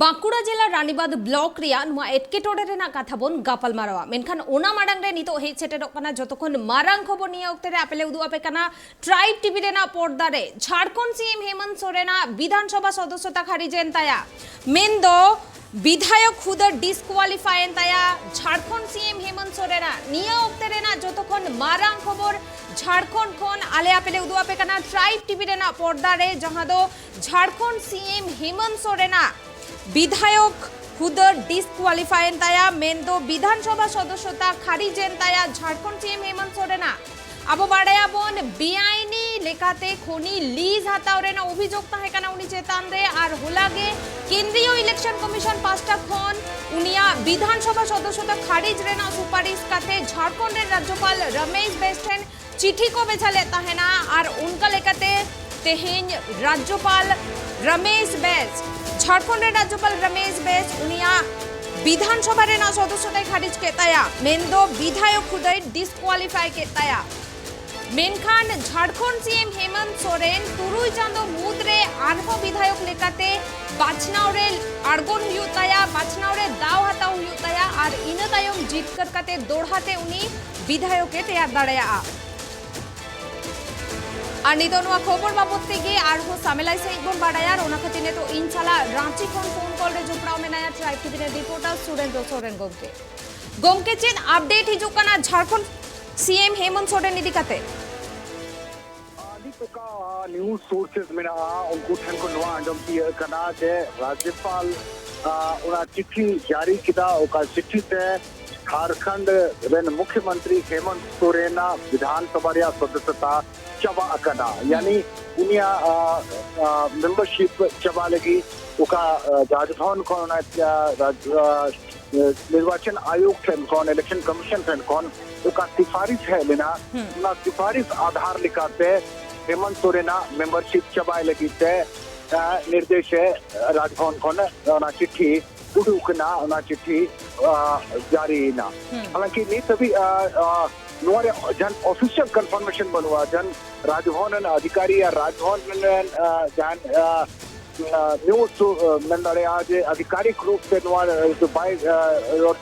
ᱵᱟᱸᱠᱩᱲᱟ ᱡᱮᱞᱟ ᱨᱟᱱᱤᱵᱟᱸᱫᱷ ᱵᱞᱚᱠ ᱨᱮᱭᱟᱜ ᱱᱚᱣᱟ ᱮᱴᱠᱮᱴᱚᱬᱮ ᱨᱮᱱᱟᱜ ᱠᱟᱛᱷᱟ ᱵᱚᱱ ᱜᱟᱯᱟᱞᱢᱟᱨᱟᱣᱟ, ᱢᱮᱱᱠᱷᱟᱱ ᱚᱱᱟ ᱢᱟᱲᱟᱝ ᱨᱮ ᱱᱤᱛᱚᱜ ᱦᱮᱡ ᱥᱮᱴᱮᱨᱚᱜ ᱠᱟᱱᱟ ᱡᱚᱛᱚ ᱠᱷᱚᱱ ᱢᱟᱨᱟᱝ ᱠᱷᱚᱵᱚᱨ᱾ ᱱᱤᱭᱟᱹ ᱚᱠᱛᱮ ᱨᱮ ᱟᱯᱮ ᱞᱮ ᱩᱫᱩᱜ ᱟᱯᱮ ᱠᱟᱱᱟ ᱴᱨᱟᱭᱤᱵᱽ ᱴᱤᱵᱷᱤ ᱨᱮᱱᱟᱜ ᱯᱚᱨᱫᱟ ᱨᱮ ᱡᱷᱟᱲᱠᱷᱚᱸᱰ ᱥᱤ ᱮᱢ ᱦᱮᱢᱚᱱᱛ ᱥᱚᱨᱮᱱᱟᱜ ᱵᱤᱫᱷᱟᱱ ᱥᱚᱵᱷᱟ ᱥᱚᱫᱚᱥᱥᱚᱛᱟ ᱠᱷᱟᱨᱤᱡ ᱮᱱ ᱛᱟᱭᱟ, ᱢᱮᱱᱫᱚ ᱵᱤᱫᱷᱟᱭᱚᱠ ᱦᱩᱫᱟᱹ ᱰᱤᱥᱠᱣᱟᱞᱤᱯᱷᱟᱭ ᱮᱱ ᱛᱟᱭᱟ ᱡᱷᱟᱲᱠᱷᱚᱸᱰ ᱥᱤ ᱮᱢ ᱦᱮᱢᱚᱱᱛ ᱥᱚᱨᱮᱱᱟᱜ᱾ ᱱᱤᱭᱟᱹ ᱚᱠᱛᱮ ᱨᱮᱱᱟᱜ ᱡᱚᱛᱚ ᱠᱷᱚᱱ ᱢᱟᱨᱟᱝ ᱠᱷᱚᱵᱚᱨ ᱡᱷᱟᱲᱠᱷᱚᱸᱰ ᱠᱷᱚᱱ ᱟᱞᱮ ᱟᱯᱮ ᱞᱮ ᱩᱫᱩᱜ ᱟᱯᱮ ᱠᱟᱱᱟ ᱴᱨᱟᱭᱤᱵᱽ ᱴᱤᱵᱷᱤ ᱨᱮᱱᱟᱜ ᱯᱚᱨᱫᱟ ᱨᱮ, ᱡᱟᱦᱟᱸ ᱫᱚ ᱡᱷᱟᱲᱠᱷᱚᱸᱰ ᱥᱤ ᱮᱢ ᱦᱮᱢᱚᱱᱛ ᱥᱚᱨᱮᱱᱟᱜ ᱵᱤᱫᱷᱟᱭᱚᱠ ᱦᱩᱫᱟᱹ ᱰᱤᱥᱠᱣᱟᱞᱤᱯᱷᱟᱭ ᱮᱱ ᱛᱟᱭᱟ, ᱢᱮᱱᱫᱚ ᱵᱤᱫᱷᱟᱱ ᱥᱚᱵᱷᱟ ᱥᱚᱫᱚᱥᱥᱚᱛᱟ ᱠᱷᱟᱨᱤᱡ ᱮᱱ ᱛᱟᱭᱟ ᱡᱷᱟᱲᱠᱷᱚᱸᱰ ᱥᱤ ᱮᱢ ᱦᱮᱢᱚᱱᱛ ᱥᱚᱨᱮᱱᱟᱜ᱾ ᱟᱵᱚ ᱵᱟᱲᱟᱭᱟᱵᱚᱱ, ᱵᱮᱟᱭᱤᱱᱤ ᱞᱮᱠᱟᱛᱮ ᱠᱷᱚᱱᱤ ᱞᱤᱡ ᱦᱟᱛᱟᱣ ᱨᱮᱱᱟᱜ ᱚᱵᱷᱤᱡᱳᱜᱽ ᱛᱟᱦᱮᱸ ᱠᱟᱱᱟ ᱩᱱᱤ ᱪᱮᱛᱟᱱ ᱨᱮ, ᱟᱨ ᱦᱚᱞᱟ ᱜᱮ ᱠᱮᱱᱫᱨᱤᱭᱚ ᱤᱞᱮᱠᱥᱚᱱ ᱠᱚᱢᱤᱥᱚᱱ ᱯᱟᱦᱴᱟ ᱠᱷᱚᱱ ᱩᱱᱤᱭᱟᱜ ᱵᱤᱫᱷᱟᱱ ᱥᱚᱵᱷᱟ ᱥᱚᱫᱚᱥᱥᱚᱛᱟ ᱠᱷᱟᱨᱤᱡ ᱨᱮᱱᱟᱜ ᱥᱩᱯᱟᱨᱤᱥ ᱠᱟᱛᱮ ᱡᱷᱟᱲᱠᱷᱚᱸᱰ ᱨᱮᱱ ᱨᱟᱡᱽᱡᱚᱯᱟᱞ ᱨᱚᱢᱮᱥ ᱵᱮᱥ ᱴᱷᱮᱱ ᱪᱤᱴᱷᱤ ᱠᱚ ᱵᱷᱮᱡᱟ ᱞᱮᱫ ᱛᱟᱦᱮᱱᱟ᱾ ᱟᱨ ᱚᱱᱠᱟ ᱞᱮᱠᱟᱛᱮ ᱛᱮᱦᱮᱧ ᱨᱟᱡᱽᱡᱚᱯᱟᱞ ᱨᱚᱢᱮᱥ ᱵᱮᱥ, ᱡᱷᱟᱲᱠᱷᱚᱸᱰ ᱨᱮᱱ ᱨᱟᱡᱽᱡᱚᱯᱟᱞ ᱨᱚᱢᱮᱥ ᱵᱮᱥ ᱩᱱᱤᱭᱟᱜ ᱵᱤᱫᱷᱟᱱ ᱥᱚᱵᱷᱟ ᱨᱮᱱᱟᱜ ᱥᱚᱫᱚᱥᱥᱚᱛᱟᱭ ᱠᱷᱟᱨᱤᱡ ᱠᱮᱫ ᱛᱟᱭᱟ, ᱢᱮᱱᱫᱚ ᱵᱤᱫᱷᱟᱭᱚᱠ ᱦᱩᱫᱟᱹᱭ ᱰᱤᱥᱠᱣᱟᱞᱤᱯᱷᱟᱭ ᱠᱮᱫ ᱛᱟᱭᱟ᱾ ᱢᱮᱱᱠᱷᱟᱱ ᱡᱷᱟᱲᱠᱷᱚᱸᱰ ᱥᱤ ᱮᱢ ᱦᱮᱢᱚᱱᱛ ᱥᱚᱨᱮᱱ ᱛᱩᱨᱩᱭ ᱪᱟᱸᱫᱚ ᱢᱩᱫᱽ ᱨᱮ ᱟᱨᱦᱚᱸ ᱵᱤᱫᱷᱟᱭᱚᱠ ᱞᱮᱠᱟᱛᱮ ᱵᱟᱪᱷᱱᱟᱣ ᱨᱮ ᱟᱬᱜᱚᱱ ᱦᱩᱭᱩᱜ ᱛᱟᱭᱟ, ᱵᱟᱪᱷᱱᱟᱣ ᱨᱮ ᱫᱟᱣ ᱦᱟᱛᱟᱣ ᱦᱩᱭᱩᱜ ᱛᱟᱭᱟ ᱟᱨ ᱤᱱᱟᱹ ᱛᱟᱭᱚᱢ ᱡᱤᱛᱠᱟᱹᱨ ᱠᱟᱛᱮ ᱫᱚᱲᱦᱟ ᱛᱮ ᱩᱱᱤ ᱵᱤᱫᱷᱟᱭᱚᱠ ᱮ ᱛᱮᱭᱟᱨ ᱫᱟᱲᱮᱭᱟᱜᱼᱟ᱾ ᱟᱨ ᱱᱤᱛᱚᱜ ᱱᱚᱣᱟ ᱠᱷᱚᱵᱚᱨ ᱵᱟᱵᱚᱫ ᱛᱮᱜᱮ ᱟᱨᱦᱚᱸ ᱥᱟᱢᱮᱞᱟᱭ ᱥᱟᱺᱦᱤᱡ ᱵᱚᱱ ᱵᱟᱰᱟᱭᱟ ᱟᱨ ᱚᱱᱟ ᱠᱷᱟᱹᱛᱤᱨ ᱱᱤᱛᱚᱜ ᱤᱧ ᱥᱟᱞᱟᱜ ᱨᱟᱸᱪᱤ ᱠᱷᱚᱱ ᱯᱷᱳᱱ ᱠᱚᱞ ᱨᱮ ᱡᱚᱯᱲᱟᱣ ᱢᱮᱱᱟᱭᱟ ᱴᱨᱟᱭᱤᱵᱽ ᱴᱤᱵᱷᱤ ᱨᱮᱱ ᱨᱤᱯᱳᱨᱴᱟᱨ ᱥᱩᱨᱮᱱᱫᱨᱚ ᱥᱚᱨᱮᱱ ᱜᱚᱢᱠᱮ᱾ ᱜᱚᱢᱠᱮ, ᱪᱮᱫ ᱟᱯᱰᱮᱴ ᱦᱤᱡᱩᱜ ᱠᱟᱱᱟ ᱡᱷᱟᱲᱠᱷᱚᱸᱰ ᱥᱤ ᱮᱢ ᱦᱮᱢᱚᱱᱛ ᱥᱚᱨᱮᱱ ᱤᱫᱤ ᱠᱟᱛᱮ? ᱟᱹᱰᱤ ᱚᱠᱟ ᱱᱤᱭᱩᱡᱽ ᱥᱳᱨᱥᱮᱥ ᱢᱮᱱᱟᱜᱼᱟ, ᱩᱱᱠᱩ ᱴᱷᱮᱱ ᱠᱷᱚᱱ ᱱᱚᱣᱟ ᱟᱸᱡᱚᱢ ᱛᱤᱭᱟᱹᱜ ᱠᱟᱱᱟ ᱡᱮ ᱨᱟᱡᱽᱡᱚᱯᱟᱞ, ᱟ, ᱚᱱᱟ ᱪᱤᱴᱷᱤ ᱡᱟᱹᱨᱤ ᱠᱮᱫᱟ, ᱚᱠᱟ ᱪᱤᱴᱷᱤ ᱛᱮ ᱡᱷᱟᱲᱠᱷᱚᱸᱰ ᱨᱮᱱ ᱢᱩᱠᱷᱭᱚᱢᱚᱱᱛᱨᱤ ᱦᱮᱢᱚᱱᱛ ᱥᱚᱨᱮᱱᱟᱜ ᱵᱤᱫᱷᱟᱱ ᱥᱚᱵᱷᱟ ᱨᱮᱭᱟᱜ ᱥᱚᱫᱚᱥᱥᱚᱛᱟ ᱪᱟᱵᱟ ᱟᱠᱟᱱᱟ, ᱭᱟᱱᱤ ᱩᱱᱤᱭᱟᱜ, ᱟ, ᱟ, ᱢᱮᱢᱵᱟᱨᱥᱤᱯ ᱪᱟᱵᱟ ᱞᱟᱹᱜᱤᱫ ᱚᱠᱟ, ᱟ, ᱨᱟᱡᱽᱵᱷᱚᱵᱚᱱ ᱠᱷᱚᱱ ᱚᱱᱟ, ᱟ, ᱨᱟᱡᱽ, ᱟ, ᱱᱤᱨᱵᱟᱪᱚᱱ ᱟᱭᱳᱜᱽ ᱴᱷᱮᱱ ᱠᱷᱚᱱ, ᱤᱞᱮᱠᱥᱚᱱ ᱠᱚᱢᱤᱥᱚᱱ ᱴᱷᱮᱱ ᱠᱷᱚᱱ ᱚᱠᱟ ᱥᱤᱯᱷᱟᱨᱤᱥ ᱦᱮᱡ ᱞᱮᱱᱟ, ᱚᱱᱟ ᱥᱤᱯᱷᱟᱨᱤᱥ ᱟᱫᱷᱟᱨ ᱞᱮᱠᱟᱛᱮ ᱦᱮᱢᱚᱱᱛ ᱥᱚᱨᱮᱱᱟᱜ ᱢᱮᱢᱵᱟᱨᱥᱤᱯ ᱪᱟᱵᱟᱭ ᱞᱟᱹᱜᱤᱫ ᱛᱮ, ᱟ, ᱱᱤᱨᱫᱮᱥ ᱮ ᱨᱟᱡᱽᱵᱷᱚᱵᱚᱱ ᱠᱷᱚᱱ ᱚᱱᱟ ᱪᱤᱴᱷᱤ ᱩᱰᱩᱠ ᱠᱟᱱᱟ, ᱚᱱᱟ ᱪᱤᱴᱷᱤ, ᱟ, ᱡᱟᱹᱨᱤᱭᱮᱱᱟ᱾ ᱦᱟᱞᱟᱝᱠᱤ ᱱᱤᱛ ᱦᱟᱹᱵᱤᱡ, ᱟ, ᱟ, ᱱᱚᱣᱟ ᱨᱮ ᱡᱟᱦᱟᱱ ᱚᱯᱷᱤᱥᱤᱭᱟᱞ ᱠᱚᱱᱯᱷᱟᱨᱢᱮᱥᱚᱱ ᱵᱟᱹᱱᱩᱜᱼᱟ, ᱡᱟᱦᱟᱱ ᱨᱟᱡᱽᱵᱷᱚᱵᱚᱱ ᱨᱮᱱ ᱚᱫᱷᱤᱠᱟᱨᱤ ᱟᱨ ᱨᱟᱡᱽᱵᱷᱚᱵᱚᱱ ᱨᱮᱱ, ᱟ, ᱡᱟᱦᱟᱱ, ᱟ, ᱱᱤᱭᱩᱡᱽ ᱢᱮᱱ ᱫᱟᱲᱮᱭᱟᱜᱼᱟ ᱡᱮ ᱟᱫᱷᱤᱠᱟᱨᱤᱠ ᱨᱩᱯ ᱛᱮ ᱱᱚᱣᱟ ᱵᱟᱭ ᱨᱚᱲ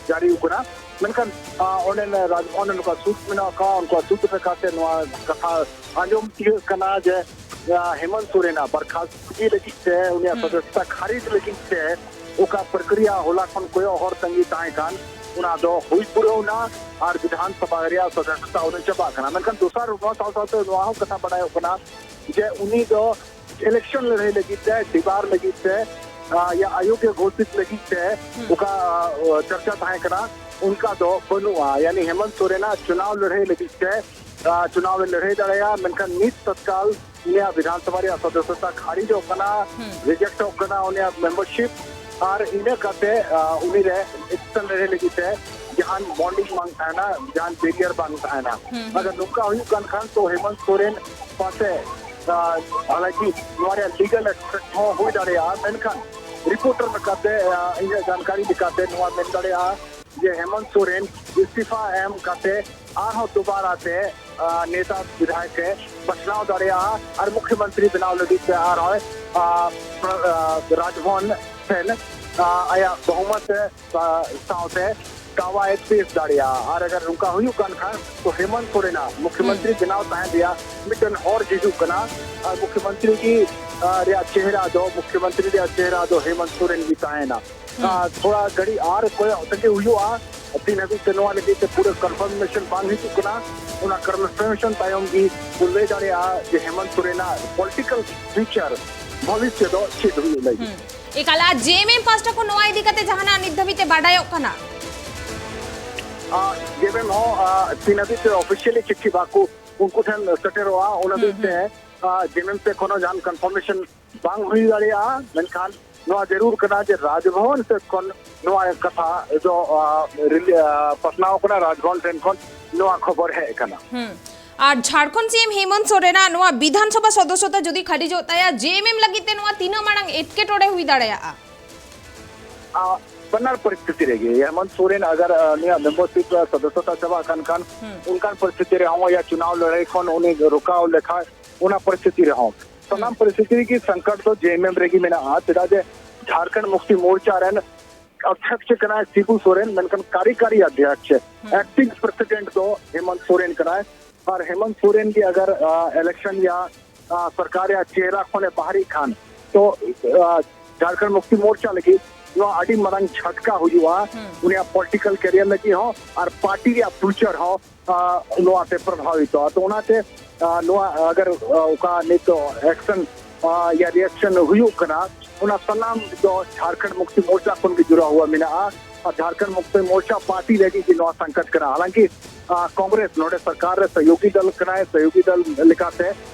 ᱡᱟᱹᱨᱤ ᱠᱟᱱᱟ, ᱢᱮᱱᱠᱷᱟᱱ ᱚᱸᱰᱮ ᱨᱟᱡᱽᱵᱷᱚᱵᱚᱱ ᱨᱮ ᱱᱚᱝᱠᱟ ᱥᱩᱛ ᱢᱮᱱᱟᱜ ᱠᱚᱣᱟ, ᱩᱱᱠᱩᱣᱟᱜ ᱥᱩᱛ ᱞᱮᱠᱟᱛᱮ ᱱᱚᱣᱟ ᱠᱟᱛᱷᱟ ᱟᱸᱡᱚᱢ ᱛᱤᱭᱟᱹᱜ ᱠᱟᱱᱟ ᱡᱮ ᱦᱮᱢᱚᱱᱛ ᱥᱚᱨᱮᱱᱟᱜ ᱵᱚᱨᱠᱷᱟᱥᱛᱜᱤ ᱞᱟᱹᱜᱤᱫ ᱛᱮ, ᱩᱱᱤᱭᱟᱜ ᱥᱚᱫᱚᱥᱥᱚᱛᱟ ᱠᱷᱟᱨᱤᱡ ᱞᱟᱹᱜᱤᱫ ᱛᱮ ᱚᱠᱟ ᱯᱨᱚᱠᱨᱤᱭᱟ ᱦᱚᱞᱟ ᱠᱷᱚᱱ ᱠᱚᱭᱚᱜ ᱦᱚᱨ ᱛᱟᱺᱜᱤ ᱛᱟᱦᱮᱸ ᱠᱟᱱ, ᱚᱱᱟ ᱫᱚ ᱦᱩᱭ ᱯᱩᱨᱟᱹᱣ ᱮᱱᱟ ᱟᱨ ᱵᱤᱫᱷᱟᱱ ᱥᱚᱵᱷᱟ ᱨᱮᱭᱟᱜ ᱥᱚᱫᱚᱥᱥᱚᱛᱟ ᱩᱱᱤ ᱪᱟᱵᱟᱜ ᱠᱟᱱᱟ᱾ ᱢᱮᱱᱠᱷᱟᱱ ᱫᱚᱥᱟᱨ ᱱᱚᱣᱟ ᱥᱟᱶ ᱥᱟᱶᱛᱮ ᱱᱚᱣᱟ ᱦᱚᱸ ᱠᱟᱛᱷᱟ ᱵᱟᱰᱟᱭᱚᱜ ᱠᱟᱱᱟ ᱡᱮ ᱩᱱᱤ ᱫᱚ ᱤᱞᱮᱠᱥᱚᱱ ᱞᱟᱹᱲᱦᱟᱹᱭ ᱞᱟᱹᱜᱤᱫ ᱛᱮ, ᱰᱤᱵᱟᱨ ᱞᱟᱹᱜᱤᱫ ᱛᱮ, ᱟ, ᱭᱟ ᱟᱭᱳᱜᱽ ᱜᱷᱳᱥᱤᱛ ᱞᱟᱹᱜᱤᱫ ᱛᱮ ᱚᱠᱟ, ᱟ, ᱪᱚᱨᱪᱟ ᱛᱟᱦᱮᱸ ᱠᱟᱱᱟ, ᱚᱱᱠᱟ ᱫᱚ ᱵᱟᱹᱱᱩᱜᱼᱟ᱾ ᱭᱟᱱᱤ ᱦᱮᱢᱚᱱᱛ ᱥᱚᱨᱮᱱᱟᱜ ᱪᱩᱱᱟᱣ ᱞᱟᱹᱲᱦᱟᱹᱭ ᱞᱟᱹᱜᱤᱫ ᱛᱮ, ᱟ, ᱪᱩᱱᱟᱣ ᱮ ᱞᱟᱹᱲᱦᱟᱹᱭ ᱫᱟᱲᱮᱭᱟᱜᱼᱟ, ᱢᱮᱱᱠᱷᱟᱱ ᱱᱤᱛ ᱛᱚᱛᱠᱟᱞ ᱩᱱᱤᱭᱟᱜ ᱵᱤᱫᱷᱟᱱ ᱥᱚᱵᱷᱟ ᱨᱮᱭᱟᱜ ᱥᱚᱫᱚᱥᱥᱚᱛᱟ ᱠᱷᱟᱨᱤᱡᱚᱜ ᱠᱟᱱᱟ, ᱨᱤᱡᱮᱠᱴᱚᱜ ᱠᱟᱱᱟ ᱩᱱᱤᱭᱟᱜ ᱢᱮᱢᱵᱟᱨᱥᱤᱯ, ᱟᱨ ᱤᱱᱟᱹ ᱠᱟᱛᱮ, ᱟ, ᱩᱱᱤ ᱨᱮ ᱤᱞᱮᱠᱥᱚᱱ ᱞᱟᱹᱲᱦᱟᱹᱭ ᱞᱟᱹᱜᱤᱫ ᱛᱮ ᱡᱟᱦᱟᱱ ᱵᱚᱱᱰᱤᱝ ᱵᱟᱝ ᱛᱟᱦᱮᱱᱟ, ᱡᱟᱦᱟᱱ ᱵᱮᱨᱤᱭᱟᱨ ᱵᱟᱝ ᱛᱟᱦᱮᱱᱟ᱾ ᱟᱜᱟᱨ ᱱᱚᱝᱠᱟ ᱦᱩᱭᱩᱜ ᱠᱟᱱ ᱠᱷᱟᱱ ᱛᱚ ᱦᱮᱢᱚᱱᱛ ᱥᱚᱨᱮᱱ ᱯᱟᱥᱮ, ᱟ, ᱦᱟᱞᱟᱝᱠᱤ ᱱᱚᱣᱟ ᱨᱮᱭᱟᱜ ᱞᱤᱜᱟᱞ ᱮᱥᱯᱮᱠᱴ ᱦᱚᱸ ᱦᱩᱭ ᱫᱟᱲᱮᱭᱟᱜᱼᱟ, ᱢᱮᱱᱠᱷᱟᱱ ᱨᱤᱯᱳᱨᱴᱟᱨ ᱞᱮᱠᱟᱛᱮ, ᱟ, ᱤᱧᱟᱹᱜ ᱡᱟᱱᱠᱟᱨᱤ ᱞᱮᱠᱟᱛᱮ ᱱᱚᱣᱟ ᱢᱮᱱ ᱫᱟᱲᱮᱭᱟᱜᱼᱟ ᱡᱮ ᱦᱮᱢᱚᱱᱛ ᱥᱚᱨᱮᱱ ᱤᱥᱛᱤᱯᱷᱟ ᱮᱢ ᱠᱟᱛᱮ ᱟᱨᱦᱚᱸ ᱫᱩᱵᱟᱨᱟ ᱛᱮ, ᱟ, ᱱᱮᱛᱟ ᱵᱤᱫᱷᱟᱭᱚᱠ ᱮ ᱵᱟᱪᱷᱱᱟᱣ ᱫᱟᱲᱮᱭᱟᱜᱼᱟ ᱟᱨ ᱢᱩᱠᱷᱭᱚᱢᱚᱱᱛᱨᱤ ᱵᱮᱱᱟᱣ ᱞᱟᱹᱜᱤᱫ ᱛᱮ ᱟᱨᱦᱚᱸ, ᱟ, ᱯᱨ-, ᱟ, ᱨᱟᱡᱽᱵᱷᱚᱵᱚᱱ ᱴᱷᱮᱱ, ᱟ, ᱟᱭᱟᱜ ᱵᱚᱦᱩᱢᱚᱛ ᱮ, ᱟ, ᱥᱟᱶᱛᱮ ᱫᱟᱣᱟ ᱮ ᱯᱮᱥ ᱫᱟᱲᱮᱭᱟᱜᱼᱟ᱾ ᱟᱨ ᱟᱜᱟᱨ ᱱᱚᱝᱠᱟ ᱦᱩᱭᱩᱜ ᱠᱟᱱ ᱠᱷᱟᱱ, ᱛᱚ ᱦᱮᱢᱚᱱᱛ ᱥᱚᱨᱮᱱᱟᱜ ᱢᱩᱠᱷᱭᱚᱢᱚᱱᱛᱨᱤ ᱵᱮᱱᱟᱣ ᱛᱟᱦᱮᱱ ᱨᱮᱭᱟᱜ ᱢᱤᱫᱴᱮᱱ ᱦᱚᱨ ᱡᱷᱤᱡᱩᱜ ᱠᱟᱱᱟ᱾ ᱟᱨ ᱢᱩᱠᱷᱭᱚᱢᱚᱱᱛᱨᱤ ᱜᱮ, ᱟ, ᱨᱮᱭᱟᱜ ᱪᱮᱦᱨᱟ ᱫᱚ, ᱢᱩᱠᱷᱭᱚᱢᱚᱱᱛᱨᱤ ᱨᱮᱭᱟᱜ ᱪᱮᱦᱨᱟ ᱫᱚ ᱦᱮᱢᱚᱱᱛ ᱥᱚᱨᱮᱱ ᱜᱮ ᱛᱟᱦᱮᱱᱟ᱾ ᱟᱨ ᱛᱷᱚᱲᱟ ᱜᱷᱟᱹᱲᱤᱡ ᱟᱨ ᱠᱚᱭᱚᱜ ᱛᱟᱺᱜᱤ ᱦᱩᱭᱩᱜᱼᱟ, ᱛᱤᱱ ᱦᱟᱹᱵᱤᱡ ᱛᱮ ᱱᱚᱣᱟ ᱞᱟᱹᱜᱤᱫ ᱛᱮ ᱯᱩᱨᱟᱹ ᱠᱚᱱᱯᱷᱟᱨᱢᱮᱥᱚᱱ ᱵᱟᱝ ᱦᱤᱡᱩᱜ ᱠᱟᱱᱟ᱾ ᱚᱱᱟ ᱠᱚᱱᱯᱷᱟᱨᱢᱮᱥᱚᱱ ᱛᱟᱭᱚᱢ ᱜᱮ ᱵᱚᱱ ᱞᱟᱹᱭ ᱫᱟᱲᱮᱭᱟᱜᱼᱟ ᱡᱮ ᱦᱮᱢᱚᱱᱛ ᱥᱚᱨᱮᱱᱟᱜ ᱯᱚᱞᱤᱴᱤᱠᱟᱞ ᱯᱷᱤᱭᱩᱪᱟᱨ, ᱵᱷᱚᱵᱤᱥᱥᱚᱛ ᱫᱚ ᱪᱮᱫ ᱦᱩᱭᱩᱜ ᱞᱟᱹᱜᱤᱫ᱾ ᱮᱠᱟᱞ, ᱟᱨ ᱡᱮ ᱮᱢ ᱮᱢ ᱯᱟᱦᱴᱟ ᱠᱷᱚᱱ ᱱᱚᱣᱟ ᱤᱫᱤ ᱠᱟᱛᱮ ᱡᱟᱦᱟᱱᱟᱜ ᱱᱤᱛ ᱫᱷᱟᱹᱵᱤᱡ ᱛᱮ ᱵᱟᱰᱟᱭᱚᱜ ᱠᱟᱱᱟ? ᱟᱨ ᱡᱮ ᱮᱢ ᱮᱢ ᱦᱚᱸ, ᱟᱨ ᱛᱤᱱ ᱦᱟᱹᱵᱤᱡ ᱛᱮ ᱚᱯᱷᱤᱥᱤᱭᱟᱞᱤ ᱪᱤᱴᱷᱤ ᱵᱟᱠᱚ ᱩᱱᱠᱩ ᱴᱷᱮᱱ ᱥᱮᱴᱮᱨᱚᱜᱼᱟ, ᱚᱱᱟ ᱦᱟᱹᱵᱤᱡ ᱛᱮ, ᱟᱨ ᱡᱮ ᱮᱢ ᱮᱢ ᱥᱮᱫ ᱠᱷᱚᱱ ᱦᱚᱸ ᱡᱟᱦᱟᱱ ᱠᱚᱱᱯᱷᱟᱨᱢᱮᱥᱚᱱ ᱵᱟᱝ ᱦᱩᱭ ᱫᱟᱲᱮᱭᱟᱜᱼᱟ᱾ ᱢᱮᱱᱠᱷᱟᱱ ᱱᱚᱣᱟ ᱡᱟᱹᱨᱩᱲ ᱠᱟᱱᱟ ᱡᱮ ᱨᱟᱡᱽᱵᱷᱚᱵᱚᱱ ᱥᱮᱫ ᱠᱷᱚᱱ ᱱᱚᱣᱟ ᱠᱟᱛᱷᱟ ᱫᱚ, ᱟᱨ, ᱨᱤᱞᱤ-, ᱟᱨ, ᱯᱟᱥᱱᱟᱣ ᱠᱟᱱᱟ, ᱨᱟᱡᱽᱵᱷᱚᱵᱚᱱ ᱴᱷᱮᱱ ᱠᱷᱚᱱ ᱱᱚᱣᱟ ᱠᱷᱚᱵᱚᱨ ᱦᱮᱡ ᱟᱠᱟᱱᱟ᱾ ᱟᱨ ᱡᱷᱟᱲᱠᱷᱚᱸᱰ ᱥᱤ ᱮᱢ ᱦᱮᱢᱚᱱᱛ ᱥᱚᱨᱮᱱᱟᱜ ᱱᱚᱣᱟ ᱵᱤᱫᱷᱟᱱ ᱥᱚᱵᱷᱟ ᱥᱚᱫᱚᱥᱥᱚᱛᱟ ᱡᱩᱫᱤ ᱠᱷᱟᱹᱨᱤᱡᱚᱜ ᱛᱟᱭᱟ, ᱡᱮ ᱮᱢ ᱮᱢ ᱞᱟᱹᱜᱤᱫ ᱛᱮ ᱱᱚᱣᱟ ᱛᱤᱱᱟᱹᱜ ᱢᱟᱨᱟᱝ ᱮᱴᱠᱮᱴᱚᱬᱮ ᱦᱩᱭ ᱫᱟᱲᱮᱭᱟᱜᱼᱟ? ᱟᱨ ᱵᱟᱱᱟᱨ ᱯᱚᱨᱤᱥᱛᱷᱤᱛᱤ ᱨᱮᱜᱮ ᱦᱮᱢᱚᱱᱛ ᱥᱚᱨᱮᱱ ᱟᱜᱟᱨ, ᱟᱨ, ᱱᱩᱭᱟᱜ ᱢᱮᱢᱵᱟᱨᱥᱤᱯ ᱥᱚᱫᱚᱥᱥᱚᱛᱟ ᱪᱟᱵᱟᱜ ᱠᱟᱱ ᱠᱷᱟᱱ, ᱚᱱᱠᱟᱱ ᱯᱚᱨᱤᱥᱛᱷᱤᱛᱤ ᱨᱮ ᱦᱚᱸ ᱭᱟ ᱪᱩᱱᱟᱣ ᱞᱟᱹᱲᱦᱟᱹᱭ ᱠᱷᱚᱱ ᱩᱱᱤ ᱨᱚᱠᱟᱣ ᱞᱮᱠᱷᱟᱱ, ᱚᱱᱟ ᱯᱚᱨᱤᱥᱛᱷᱤᱛᱤ ᱨᱮᱦᱚᱸ ᱥᱟᱱᱟᱢ ᱯᱚᱨᱤᱥᱛᱷᱤᱛᱤ ᱨᱮᱜᱮ ᱥᱚᱝᱠᱚᱴ ᱫᱚ ᱡᱮ ᱮᱢ ᱮᱢ ᱨᱮᱜᱮ ᱢᱮᱱᱟᱜᱼᱟ᱾ ᱪᱮᱫᱟᱜ ᱡᱮ ᱡᱷᱟᱲᱠᱷᱚᱸᱰ ᱢᱩᱠᱛᱤ ᱢᱳᱨᱪᱟ ᱨᱮᱱ ᱚᱫᱽᱫᱷᱚᱠᱥ ᱠᱟᱱᱟᱭ ᱥᱤᱵᱩ ᱥᱚᱨᱮᱱ, ᱢᱮᱱᱠᱷᱟᱱ ᱠᱟᱨᱤᱠᱟᱨᱤ ᱚᱫᱽᱫᱷᱚᱠᱥ, ᱮᱠᱴᱤᱝ ᱯᱨᱮᱥᱤᱰᱮᱱᱴ ᱫᱚ ᱦᱮᱢᱚᱱᱛ ᱥᱚᱨᱮᱱ ᱠᱟᱱᱟᱭ᱾ ᱟᱨ ᱦᱮᱢᱚᱱᱛ ᱥᱚᱨᱮᱱ ᱜᱮ ᱟᱜᱟᱨ, ᱟ, ᱤᱞᱮᱠᱥᱚᱱ ᱭᱟ, ᱟ, ᱥᱚᱨᱠᱟᱨ ᱭᱟ ᱪᱮᱦᱨᱟ ᱠᱷᱚᱱᱮ ᱵᱟᱦᱨᱤᱜ ᱠᱷᱟᱱ, ᱛᱚ, ᱟ, ᱡᱷᱟᱲᱠᱷᱚᱸᱰ ᱢᱩᱠᱛᱤ ᱢᱳᱨᱪᱟ ᱞᱟᱹᱜᱤᱫ ᱱᱚᱣᱟ ᱟᱹᱰᱤ ᱢᱟᱨᱟᱝ ᱡᱷᱟᱴᱠᱟ ᱦᱩᱭᱩᱜᱼᱟ᱾ ᱩᱱᱤᱭᱟᱜ ᱯᱚᱞᱤᱴᱤᱠᱟᱞ ᱠᱮᱨᱤᱭᱟᱨ ᱞᱟᱹᱜᱤᱫ ᱦᱚᱸ ᱟᱨ ᱯᱟᱨᱴᱤ ᱨᱮᱭᱟᱜ ᱯᱷᱤᱭᱩᱪᱟᱨ ᱦᱚᱸ, ᱟ, ᱱᱚᱣᱟ ᱛᱮ ᱯᱨᱚᱵᱷᱟᱵᱤᱛᱚᱜᱼᱟ᱾ ᱛᱚ ᱚᱱᱟᱛᱮ, ᱟ, ᱱᱚᱣᱟ ᱟᱜᱟᱨ, ᱟ, ᱚᱠᱟ ᱱᱤᱛᱚᱜ ᱮᱠᱥᱚᱱ, ᱟ, ᱭᱟ ᱨᱤᱭᱮᱠᱥᱚᱱ ᱦᱩᱭᱩᱜ ᱠᱟᱱᱟ, ᱚᱱᱟ ᱥᱟᱱᱟᱢ ᱫᱚ ᱡᱷᱟᱲᱠᱷᱚᱸᱰ ᱢᱩᱠᱛᱤ ᱢᱳᱨᱪᱟ ᱠᱷᱚᱱ ᱜᱮ ᱡᱩᱲᱟᱣ ᱦᱩᱭᱟ ᱢᱮᱱᱟᱜᱼᱟ᱾ ᱟᱨ ᱡᱷᱟᱲᱠᱷᱚᱸᱰ ᱢᱩᱠᱛᱤ ᱢᱳᱨᱪᱟ ᱯᱟᱨᱴᱤ ᱞᱟᱹᱜᱤᱫ ᱜᱮ ᱱᱚᱣᱟ ᱥᱚᱝᱠᱚᱴ ᱠᱟᱱᱟ᱾ ᱦᱟᱞᱟᱝᱠᱤ, ᱟ, ᱠᱚᱝᱜᱨᱮᱥ ᱱᱚᱰᱮ ᱥᱚᱨᱠᱟᱨ ᱨᱮ ᱥᱚᱦᱭᱳᱜᱤ ᱫᱚᱞ ᱠᱟᱱᱟᱭ, ᱥᱚᱦᱭᱳᱜᱤ ᱫᱚᱞ ᱞᱮᱠᱟᱛᱮ